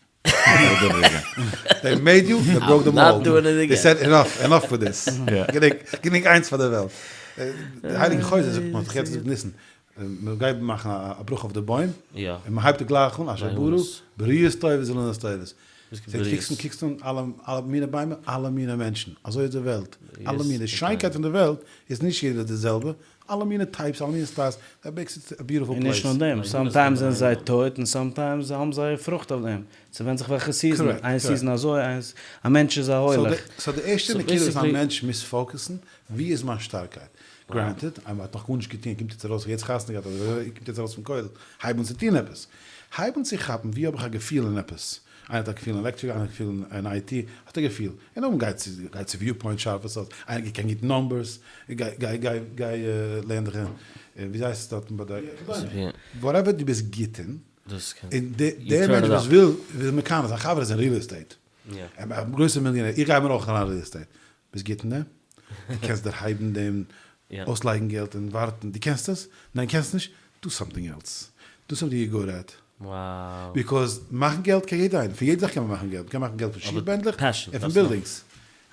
דעי מעיד יו, דעי בראוק די מאלד, דעי סעד אינאף, אינאף וויט דיס, גענוג, גענוג איינס פאר די וועלט. די הייליגע חוזה זאגט, מ'האט זיך יעצט געזאגט ניסן, מ'גייט מאכן א ברכה אויף די בוים, און מ'הייבט גלייך אן, אשר ברא, בריות טובות אילנות טובות. קוקסט קוקסט אן אלע אלע מיני ביימער, אלע מיני מענטשן, אזוי איז די וועלט, אלע מיני, שיינקייט פון די וועלט איז נישט יעדער די זעלבע, אלע מיני טייפס, אלע מיני סטיילס, דעט מעיקס איט א ביוטיפול און נישט פלעיס. נאר דעם, סאמטיימס זענען זיי טויט און סאמטיימס האבן זיי פרוכט אויף דעם, ס'ווענדט זיך וועלכע סיזען, איין סיזען אזוי, איינס, א מענטש איז א הולך. סאו די ערשטע נקודה איז א מענטש מוז focus ן, ווי איז מיין שטארקייט? גרענטעד, אז מ'האט נאך גארנישט געטון, קומט יעצט ארויס, יעצט חתונה געהאט, אדער קומט יעצט ארויס פון כולל, הייב אן צו טון עפעס. הייב אן צו כאפן ווי האב איך א געפיל אין עפעס. איינער האט א געפיל אין עלעקטריק, איינער האט א געפיל אין IT, האט א געפיל. און נאכדעם גיי צו, גיי צו וויופוינט שארף עס אויס, איינער קען גוט נומבערס, גיי גיי גיי גיי לערן דיך אין, ווי הייסט עס דארטן ביי די, וואטעווער דו ביסט גוט אין, און דער מענטש וואס וויל, וויל מקנא זיין חבר איז אין ריעל עסטעיט, א גרויסער מיליאנער, איך גיי מיר אויך אריין ריעל עסטעיט, ביסט גוט אין דעם? דו קענסט דערהייבן דעם אויסלייגן געלט און ווארטן, דו קענסט עס? ניין קענסט נישט? דו סאמטינג עלס, דו סאמטינג יו גוד עט, ביקאוז מאכן געלט קען יעדער איינער, פון יעדע זאך קען מען מאכן געלט, מ'קען מאכן געלט פון שיך בענדלעך און פון בילדינגס,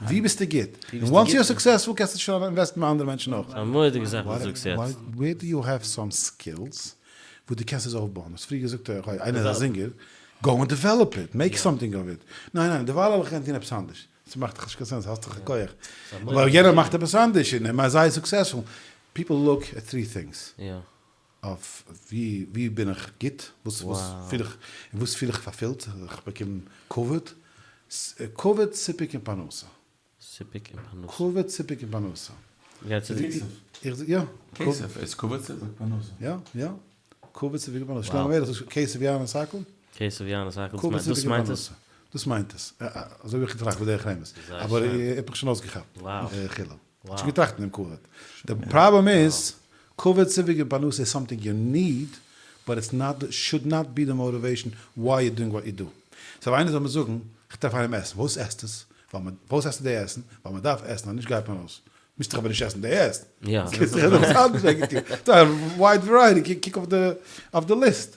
ווי ביסטו גוט? און וואנס יו אר סוקסעספול קענסטו שוין אינוועסטן ביי אנדערע מענטשן אויך. א מורא'דיגע זאך וואס דו זאגסט יעצט. ווער דו יו העוו סאם סקילס וואס דו קענסט עס אויפבויען, האסט פריער געזאגט איינער איז א זינגער, גאו און דעוועלאפ איט, מעיק סאמטינג אוו איט, ניין ניין דערווייל וועל איך גיין טון עפעס אנדערש, ס'מאכט דאך נישט קיין סענס, האסט דאך א כח. אבער יענער מאכט עפעס אנדערש און ער איז זייער סוקסעספול. פיפל לוק עט טרי טינגס. אויף ווי ווי בין איך גוט, וואס וואס פיל איך, און וואס פיל איך פארפילט, איך באקום כבוד, כבוד סיפוק און פרנסה. סיפוק און פרנסה. כבוד סיפוק און פרנסה. גייט צו די. איך זאג יא. כסף איז כבוד סיפוק פרנסה. יא יא. כבוד סיפוק פרנסה. שלמה המלך זאגט כסף יענה את הכל. כסף יענה את הכל. דאס מיינט עס? דאס מיינט עס. אזוי האב איך געטראכט בדרך רמז. אבער איך האב מיך שוין אויסגעכאפט. חילו. כ'האב שוין געטראכט אין דעם כבוד. די פראבלעם איז, כבוד סיפוק און פרנסה איז סאמטינג יו ניד, באט איטס נאט, שוד נאט בי די מאטיוועישאן וויי יו דואינג וואט יו דו. סאו איינער זאל מיר זאגן, כ'טרעף איינעם עסן, וואס עסט עס? ווייל מען, וואס עסטו די עסן? ווייל מען דארף עסן, אז נישט גייט מען אויס. מוזט דאך אבער נישט עסן די עסן. קענסט דאך עסן עפעס אנדערש וועגן דיר. ס'דא א ווייד ווערייטי, קוק אויף די, אויף די ליסט.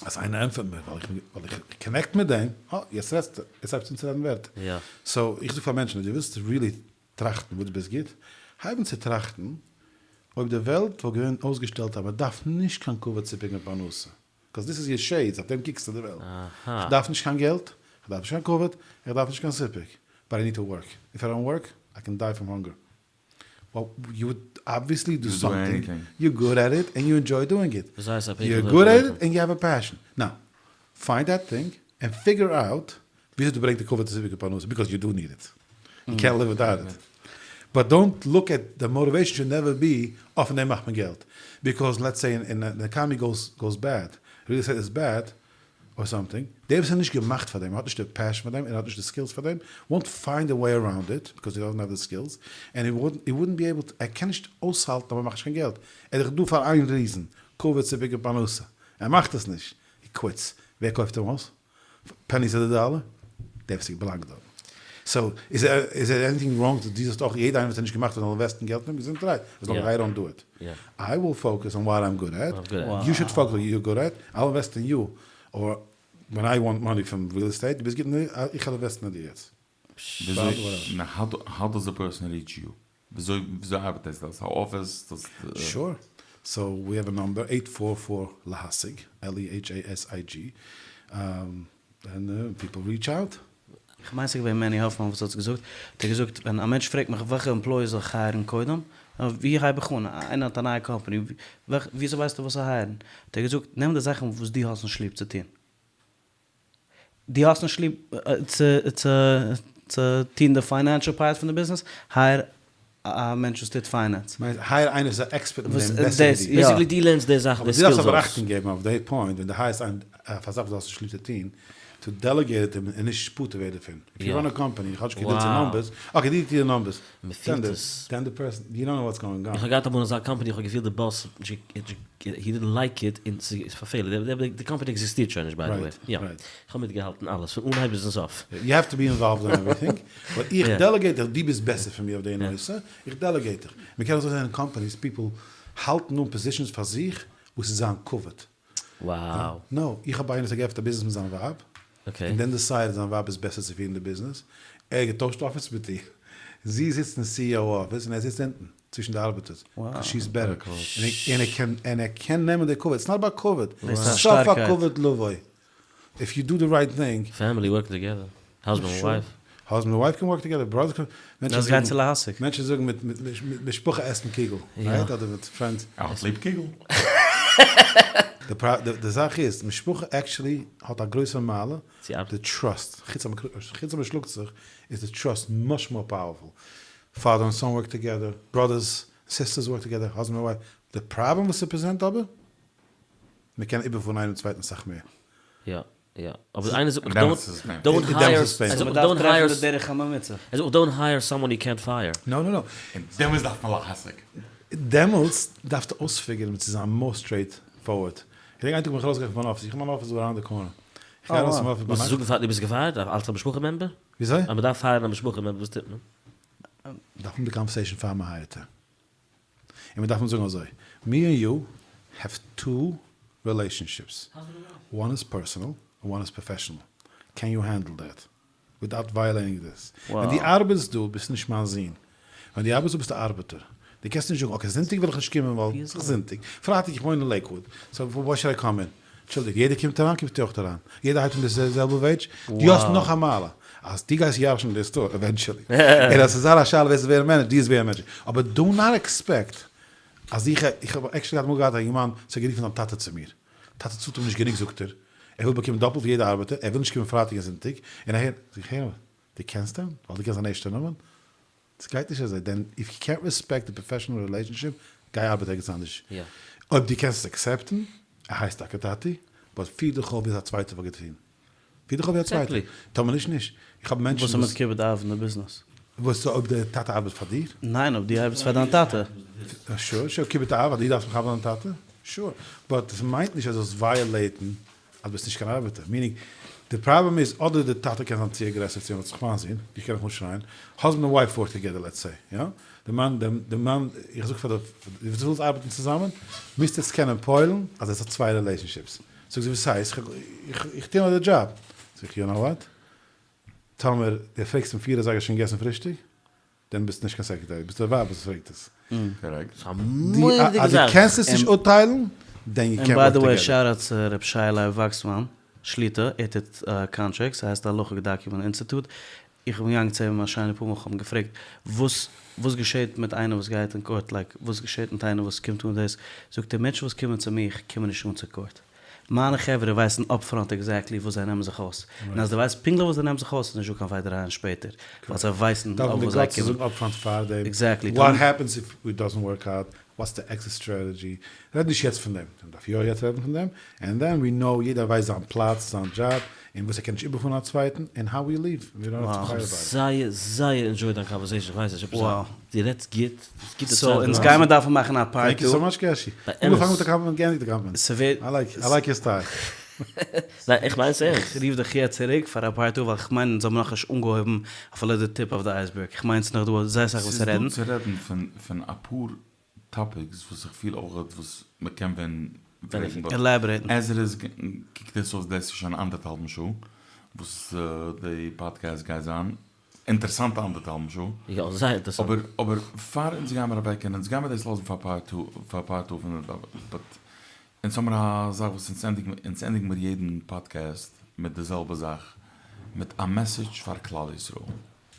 אז איינער ענטפערט מיר ווייל איך ווייל איך קאנעקט מיט דעם, אה, יעצט רעדסטו, יעצט הייבסטו אן צו רעדן ווערטער. סאו, איך זאג פאר מענטשן, אז דו ווילסט ריעלי טראכטן וואס דו ביסט גוט, הייב אן צו טראכטן אויב די וועלט וואלט געווען אויסגעשטעלט אז מען דארף נישט קיין כבוד סיפוק און פרנסה, ביקאוז דיס איז יור שעידס, אויף דעם קוקסטו די וועלט. איך דארף נישט קיין געלט, איך דארף נישט קיין כבוד, איך דארף נישט קיין סיפוק, באט איי ניד טו ווארק, איף איי דאנט ווארק, איי קען דיי פראם האנגער. וועל, יו וואלד אבוויעסלי דו סאמטינג, יור גוד עט איט, ענד יו ענדזשוי דואינג איט. יור גוד עט איט ענד יו העוו א פעשען. נאו, פיינד דעט טינג, ענד פיגור אוט וויאזוי דו ברענגט די כבוד סיפוק און פרנסה, ביקאוז יו דו ניד איט. יו קענט ליוו וויטאוט איט. באט דאנט לוק עט, די מאטיוועישן שוד נעווער בי, אה פון דעם מאכט מען געלט. ביקאוז לעטס סעי אין די עקאנעמי גאוס גאוס בעד, ריעל עסטעיט איז בעד, אר סאמטינג, דער וואס איז נישט געמאכט פאר דעם, האט נישט די פעשן פאר דעם, און האט נישט די סקילס פאר דעם, וואנט פיינד א וועי אראונד איט, ביקאוז הי דאזענט האוו די סקילס, ענד הי וואלדנט הי וואלדנט בי עיבל טו, ער קען נישט אויסהאלטן אז מען מאכט נישט קיין געלט, ער איז דאך דא פאר איין ריזען, כבוד סיפוק און פרנסה, ער מאכט עס נישט, הי קוויטס, ווער קויפט אים אויס? פעניס אדער דאלער? דער וואס באלאנגט דארט. סאו איז איז דער עניטינג ראנג דו זאלסט אויך יעדע איינער וואס האט נישט געמאכט זאל אינוועסטן געלט אין אים געזונטערהייט עז לאנג איי דאנט דו איט איי וויל פאוקעס אן וואט איים גוד עט יו שוד פאוקעס אן יור גוד עט איי וויל אינוועסט אין יו אר. ווען איי וואנט מאני פראם ריעל עסטעיט, דו ביסט גוט אין איך וועל אינוועסטן אין דיר יעצט. וויאזוי, האו דאז א פערסאן ריעטש יו? וויאזוי וויאזוי ארבעט דאס? דאס א אפיס? דאס. שור, סאו ווי העוו א נאמבער עיט פאר פאר להשיג, LEHASIG, און פיפל ריעטש אוט. כ'מיין ס'איז געווען מעני האפמאן וואס האט עס געזאגט, האט ער געזאגט ווען א מענטש פרעגט מיך וועלכע עמפלויעס זאל איך הייערן קודם, ווי הייב איך אן, איינער האט א נייע קאמפאני, וויאזוי ווייסטו וואס צו הייערן, האט ער געזאגט נעם די זאכן וואס דו האסט נישט ליב צו טון, דו האסט נישט ליב צו צו צו טון די פיינענשעל פארט פון די ביזנעס, הייער א מענטש וואס טוט פיינענס. מיינסט הייער איינער וואס איז א עקספערט אין דעם בעסער ווי דיר. בעיסיקלי דו לערנסט די זאכן די סקילס אבער דו דארפסט אבער אויס. אכטונג געבן אויף די פוינט ווען דו הייערסט איינעם אויף א זאך וואס דו האסט נישט ליב צו טון, טו דעלעגעיט אים און נישט פטור ווערן דערפון. איף יו ראן א קאמפאני, כאטש דו טוסט די נאמבערס, אקעי דו טוסט די נאמבערס, מ'פילט עס. דען די פערסאן, יו דאנט נאו וואטס גאוינג אן. איך האב געהאט אמאל אזא קאמפאני איך האב געפילט די באס הי דידנט לייק איט און ס'איז פארפעלט, די קאמפאני עקזיסטירט שוין נישט ביי די וועי. יא. איך האב מיטגעהאלטן אלעס פון אנהייב ביזן סוף. יו העוו טו בי אינוואלווד אין עווריטינג, באט איך דעלעגעיט דיך, דו ביסט בעסער פון מיר אויף די נושא, איך דעלעגעיט דיך. מען קען אזוי זען אין קאמפאניס, פיפל האלטן אן פאזישאנס פאר זיך וואס איז זיין כבוד. וואו. נאו, איך האב איינער וואס האט געעפנט א ביזנעס מיט זיין ווייב, און דען דיסיידעד זיין ווייב איז בעסער צו פירן די ביזנעס, ער האט געטוישט אפיס מיט איר, זי זיצט אין CEO אפיס און ער זיצט אונטן צווישן די ארבעטערס, קאז שי איז בעטער, און ער קען און ער קען נעמען די כבוד, איטס נאט אבאוט כבוד, סוף הכבוד לבוא, איף יו דו די רייט טינג. פעמילי ווארק טוגעדער, האזבענד און ווייף. האזבענד און ווייף קען ווארק טוגעדער, בראדערס קען, דארפסט גיין צו להשיג. מענטשן זאגן מיט משפחה עסט מען קוגל, רייט? אדער מיט פרענדס. ער האט ליב קוגל. די זאך איז, משפחה עקטשולי האט א גרויסע מעלה, די טראסט, חוץ אז מען שלאגט זיך, איז די טראסט מאטש מאר פאוערפול. פאדער און סאן ווארק טוגעדער, בראדערס סיסטערס ווארק טוגעדער, האזבענד און ווייף. די פראבלעם וואס ס'פרעזענט אבער, מען קען איבערפארן איינעם צווייטן אסאך מער. יא. יא, אבער איינער זאגט מיך דאונט דאונט הייער, ער זאגט מיך דאונט הייער, דרך הממוצע. ער זאגט מיך דאונט הייער סאמאן יו קענט פייער. נאו נאו נאו. און דעמאלטס דארף מען להשיג. דעמאלטס דארפסטו אויספיגערן צו זיין מאר סטרעיט פארווארד. כ'געדענק איין טאג בין איך ארויסגעגאנגען פון מיין אפיס, איך האב מיין אפיס דא אראונד די קארנער. איך גיי ארויס פון מיין אפיס וואס ביינאכט. זאגן פאר דו ביסט געפייערט אלס א משפחה מעמבער? וויאזוי? אז מ'דארף הייערן א משפחה מעמבער וואס טוט מען? דארף מען די קאנווערסעישאן פאר מ'הייערט אים. און מיר דארפן זאגן אזוי, מי און יו העוו טו רילעישאנשיפס, וואן איז פערסאנעל און וואן איז פראפעשאנעל, קען יו הענדל דעט וויטאוט ווייעלעיטינג דיס? ווען דו ארבעטסט דא ביסטו נישט מיין זון, ווען דו ארבעטסט דא ביסטו א ארבעטער, דו קענסט נישט זאגן אקעי זונטאג וויל איך נישט קומען ווייל ס'איז זונטאג, פרייטאג איך וואוין אין לעיקוואוד סאו וואי שוד איי קאם אין? אנטשולדיגט, יעדער קומט אריין קומסטו אויך אריין, יעדער הייבט אן די זעלבע וועידזש, דו האסט נאך א מעלה, אז דו גייסט ירש'ן די סטאר עווענטשעלי, און אז ס'איז זייער א שאלה ווער ס'וועט ווערן מענעדזשער, דו וועסט ווערן מענעדזשער, אבער דו נאט עקספעקט אז איך, איך האב עקשעלי געהאט אמאל געהאט א יונגערמאן וואס האט גערופן זיין טאטע צו מיר, טאטע צאלט אים נישט גענוג זאגט ער, ער וויל באקומען דאפלט ווי יעדע ארבעטער, ער וויל נישט קומען פרייטאג און זונטאג, און אהער, זאג איך הער, דו קענסט אים? ווייל דו קענסט זיין ערשטע נאמען? ס'גייט נישט אזוי, דען איף יו קענט רעספעקט די פראפעשענעל רילעישאנשיפ, גיי ארבעט ערגעץ אנדערש. אויב דו קענסט עס עקסעפטן, ער הייסט טאקע טאטי, באט פיר דיך אויף ווי א צווייטער וואלט געטון. פיר דיך אויף ווי א צווייטער. טאמער נישט נישט. איך האב מענטשן וואס איז מיט כיבוד אב אין די ביזנעס? וואס אויב די טאטע ארבעט פאר דיר? ניין אויב דו ארבעטסט פאר דיין טאטע. שור שור כיבוד אב אז דו דארפסט מכבד זיין דיין טאטע, שור. באט עס מיינט נישט אז זאלסט ווייעלעיטן אז ביסט נישט קיין ארבעטער, מיענינג די פראבלעם איז אדער די טאטע קען זיין צו אגרעסיוו צו אים וואלט זיך מיין זון, איך קען דיך אנשרייען, האזבענד און ווייף ווארק טוגעדער לעטס סעי, יא? די מאן די מאן איך זאג פאר די וואס ווילסט ארבעטן צוזאמען מוזט עטס קענען פועל'ן אז עטס האט צוויי רילעישאנשיפס, זאגט זי וואס הייסט איך איך טוה נאר די דזשאב, זאג איך יו נאו וואט, טאמער די פרעגסט אים פיר אזייגער שוין געגעסן פרישטאג? דען ביסטו נישט קיין סעקרעטערי, ביסטו די ווייב וואס פרעגט עס. קארעקט. ס'איז א מורא'דיגע אז דו זאך. קענסט עס נישט אפטיילן, דען יו און קענט ביי ווארק די וועי טוגעדער. שאט אוט צו ר' שי לייב וואקסמאן שליטא, ער טוט קאנטרעקטס, ס'הייסט הלכה דאקומענט אינסטיטוט, איך בין געגאנגען צו אים א שיינע פאר מאל, כ'האב אים געפרעגט וואס וואס געשעט מיט איינער וואס גייט אין קאורט, לייק וואס געשעט מיט איינער וואס קומט אן דאס, זאגט ער מענטשן וואס קומען צו מיך קומען נישט אן צו קאורט, מיינע חברה ווייסן אפפראנט עקזעקטלי וואס זיי נעמען זיך אויס, און אז דו ווייסט פונקטליך וואס זיי נעמען זיך אויס איז נישטא קיין פייטערייען שפעטער, ווייל זיי ווייסן אויף וואס זיי קומען. אפפראנט פארדעם, עקזעקטלי. וואט העפענס איף איט דאזענט ווארק אוט, וואטס די עקזיט סטרעטעדזשי, רעד נישט יעצט פון דעם, מען דארף יא יעצט רעדן פון דעם, ענד דען ווי נאו, יעדער ווייסט זיין פלאץ, זיין דזשאב, און וואס ער קען נישט איבערפארן א צווייטן, און האו ווי ליוו, ווי דאנט האוו טו פייט אבאוט איט. זייער זייער ענדזשויד דיין קאנווערסעישאן, איך ווייס נישט עפעס א, דו רעדסט גוט, גוטע צייט. סאו אונז גיימער דארפן מאכן א פארט טענק יו טו. סאו מאטש געשי. אנגעפאנגען מיט א קאמפלימענט געענדיגט די קאמפלימענט. איי לייק, איי לייק יור סטייל. ניין איך מיין עס ערנסט. איך רוף דיך יעצט צוריק פאר א פארט טו ווייל איך מיין אונז האבן נאכנישט אנגעהויבן אפילו די טיפ אוו די אייזבערג, איך מיין ס'נאך דא זייער סאך וואס צו רעדן. ס'איז דא צו רעדן פון פון אפאר טאפיקס וואס איך פיל אויך וואס מ'קען ווען פרעגן באט עלעבערעיטן. עז איט איז קוקט. קוקט עס אויס דאס איז שוין אנדערטהאלבן שעה וואס די פאדקעסט גייט זיין, אינטערעסאנטע אנדערטהאלבן שעה. יא, זייער אינטערעסאנט. אבער אבער פאר אונז גיימער אוועק און אונז גיימער דאס לאזן פאר part two פאר part two פון די but אונז האמער א זאך וואס אונז ענדיגן אונז ענדיגן מיר יעדן פאדקעסט מיט די זעלבע זאך מיט א message פאר כלל ישראל.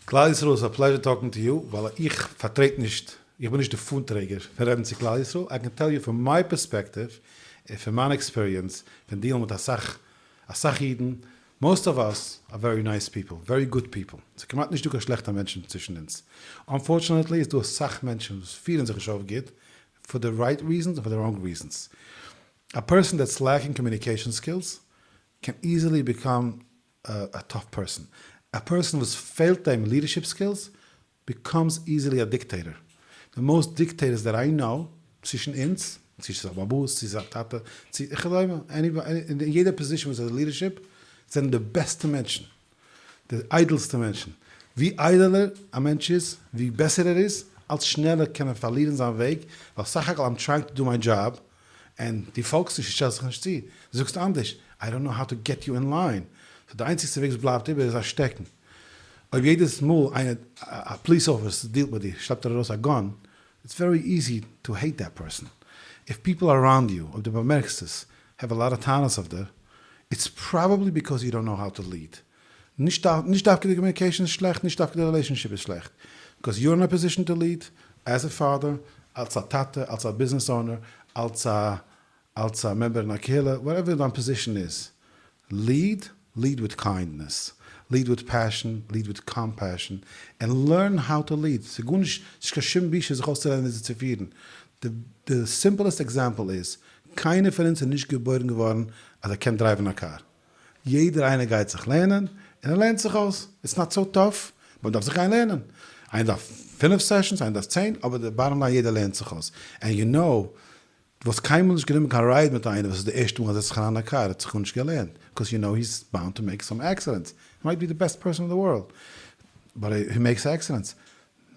כלל ישראל איז א pleasure talking to you ווייל איך פארטרעט נישט איך בין נישט די פאן טרעגער פון רעדן צו כלל ישראל I can tell you פון my perspective און פון מיין experience פון deal ן מיט אסאך אסאך אידן most of us are very nice people very good people ס'איז כמעט נישט דא קיין שלעכטע מענטשן צווישן אונז unfortunately איז דא אסאך מענטשן וואס פירן זיך נישט אויף גוט for the right reasons און for the wrong reasons א person that's lacking communication skills can easily become א tough person. א person וואס פעלט אים leadership skills becomes easily א dictator. די most dictators that I know צווישן אונז, צו ס'איז א באבאס, צו ס'איז א טאטע, צו וכדומה, אין יעדע position וואס איז leadership, זענען די בעסטע מענטשן, די איידעלסטע מענטשן. ווי איידעלער א מענטש איז, ווי בעסער ער איז, אלץ שנעלער קען ער פארלירן זיין וועג, ווייל סך הכל I'm trying to do my job, און דו פאלגסט נישט, דו שטעלסט זיך נישט צו, דו זאגסט אנדערש, I don't know how to get you in line, so די איינציגסטע וועג וואס בלייבט איבער איז א שטעקן. אויב יעדעס מאל איינער, א police officer deal ט מיט דיר, שלעפט ער ארויס א gun, it's very easy to hate that person. If people around you, אויב דו באמערקסט עס, have a lot of טענות אויף דיר, it's probably because you don't know how to lead. נישט נישט דווקא די communication איז שלעכט, נישט דווקא די relationship איז שלעכט, because you're in a position to lead, as a father, אלס א טאטע, אלס א business owner, אלס א אלס א member אין א קהילה, whatever דיין position איז, lead, lead with kindness, lead with passion, lead with compassion, and learn how to lead, ס'איז גארנישט, ס'נישט קיין שום בושה זיך אויסצולערנען וויאזוי צו פירן, די simplest example איז, קיינער פון אונז איז נישט געבוירן געווארן אז ער קען drive ן א קאר, יעדער איינער גייט זיך לערנען, און ער לערנט זיך אויס, it's not so tough, מען דארף זיך גיין לערנען, איינער דארף פינף sessions, איינער דארף צען, אבער די bottom line יעדער לערנט זיך אויס, and you know, דו וואלסט קיינמאל נישט גענומען קיין ride מיט איינער וואס איז די ערשטע מאל ער זעצט זיך אריין אין א קאר, ער האט זיך גארנישט געלערנט, because you know he's bound to make some accidents, he might be the best person אין די world, but he makes accidents,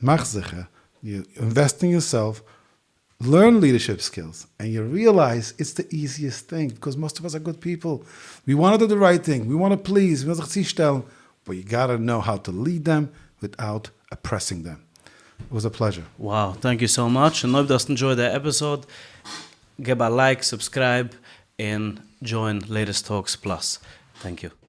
מאך זיכער you invest in yourself, learn leadership skills and you realize it's the easiest thing because most of us are good people, we want to do the right thing, we want to please, מ'וויל זיך צושטעלן, but you gotta know how to lead them without oppressing them. It was a pleasure. Wow, thank you so much, און אויב דו האסט enjoyed די episode, געב א like, subscribe, און join Latest Talks Plus. Thank you.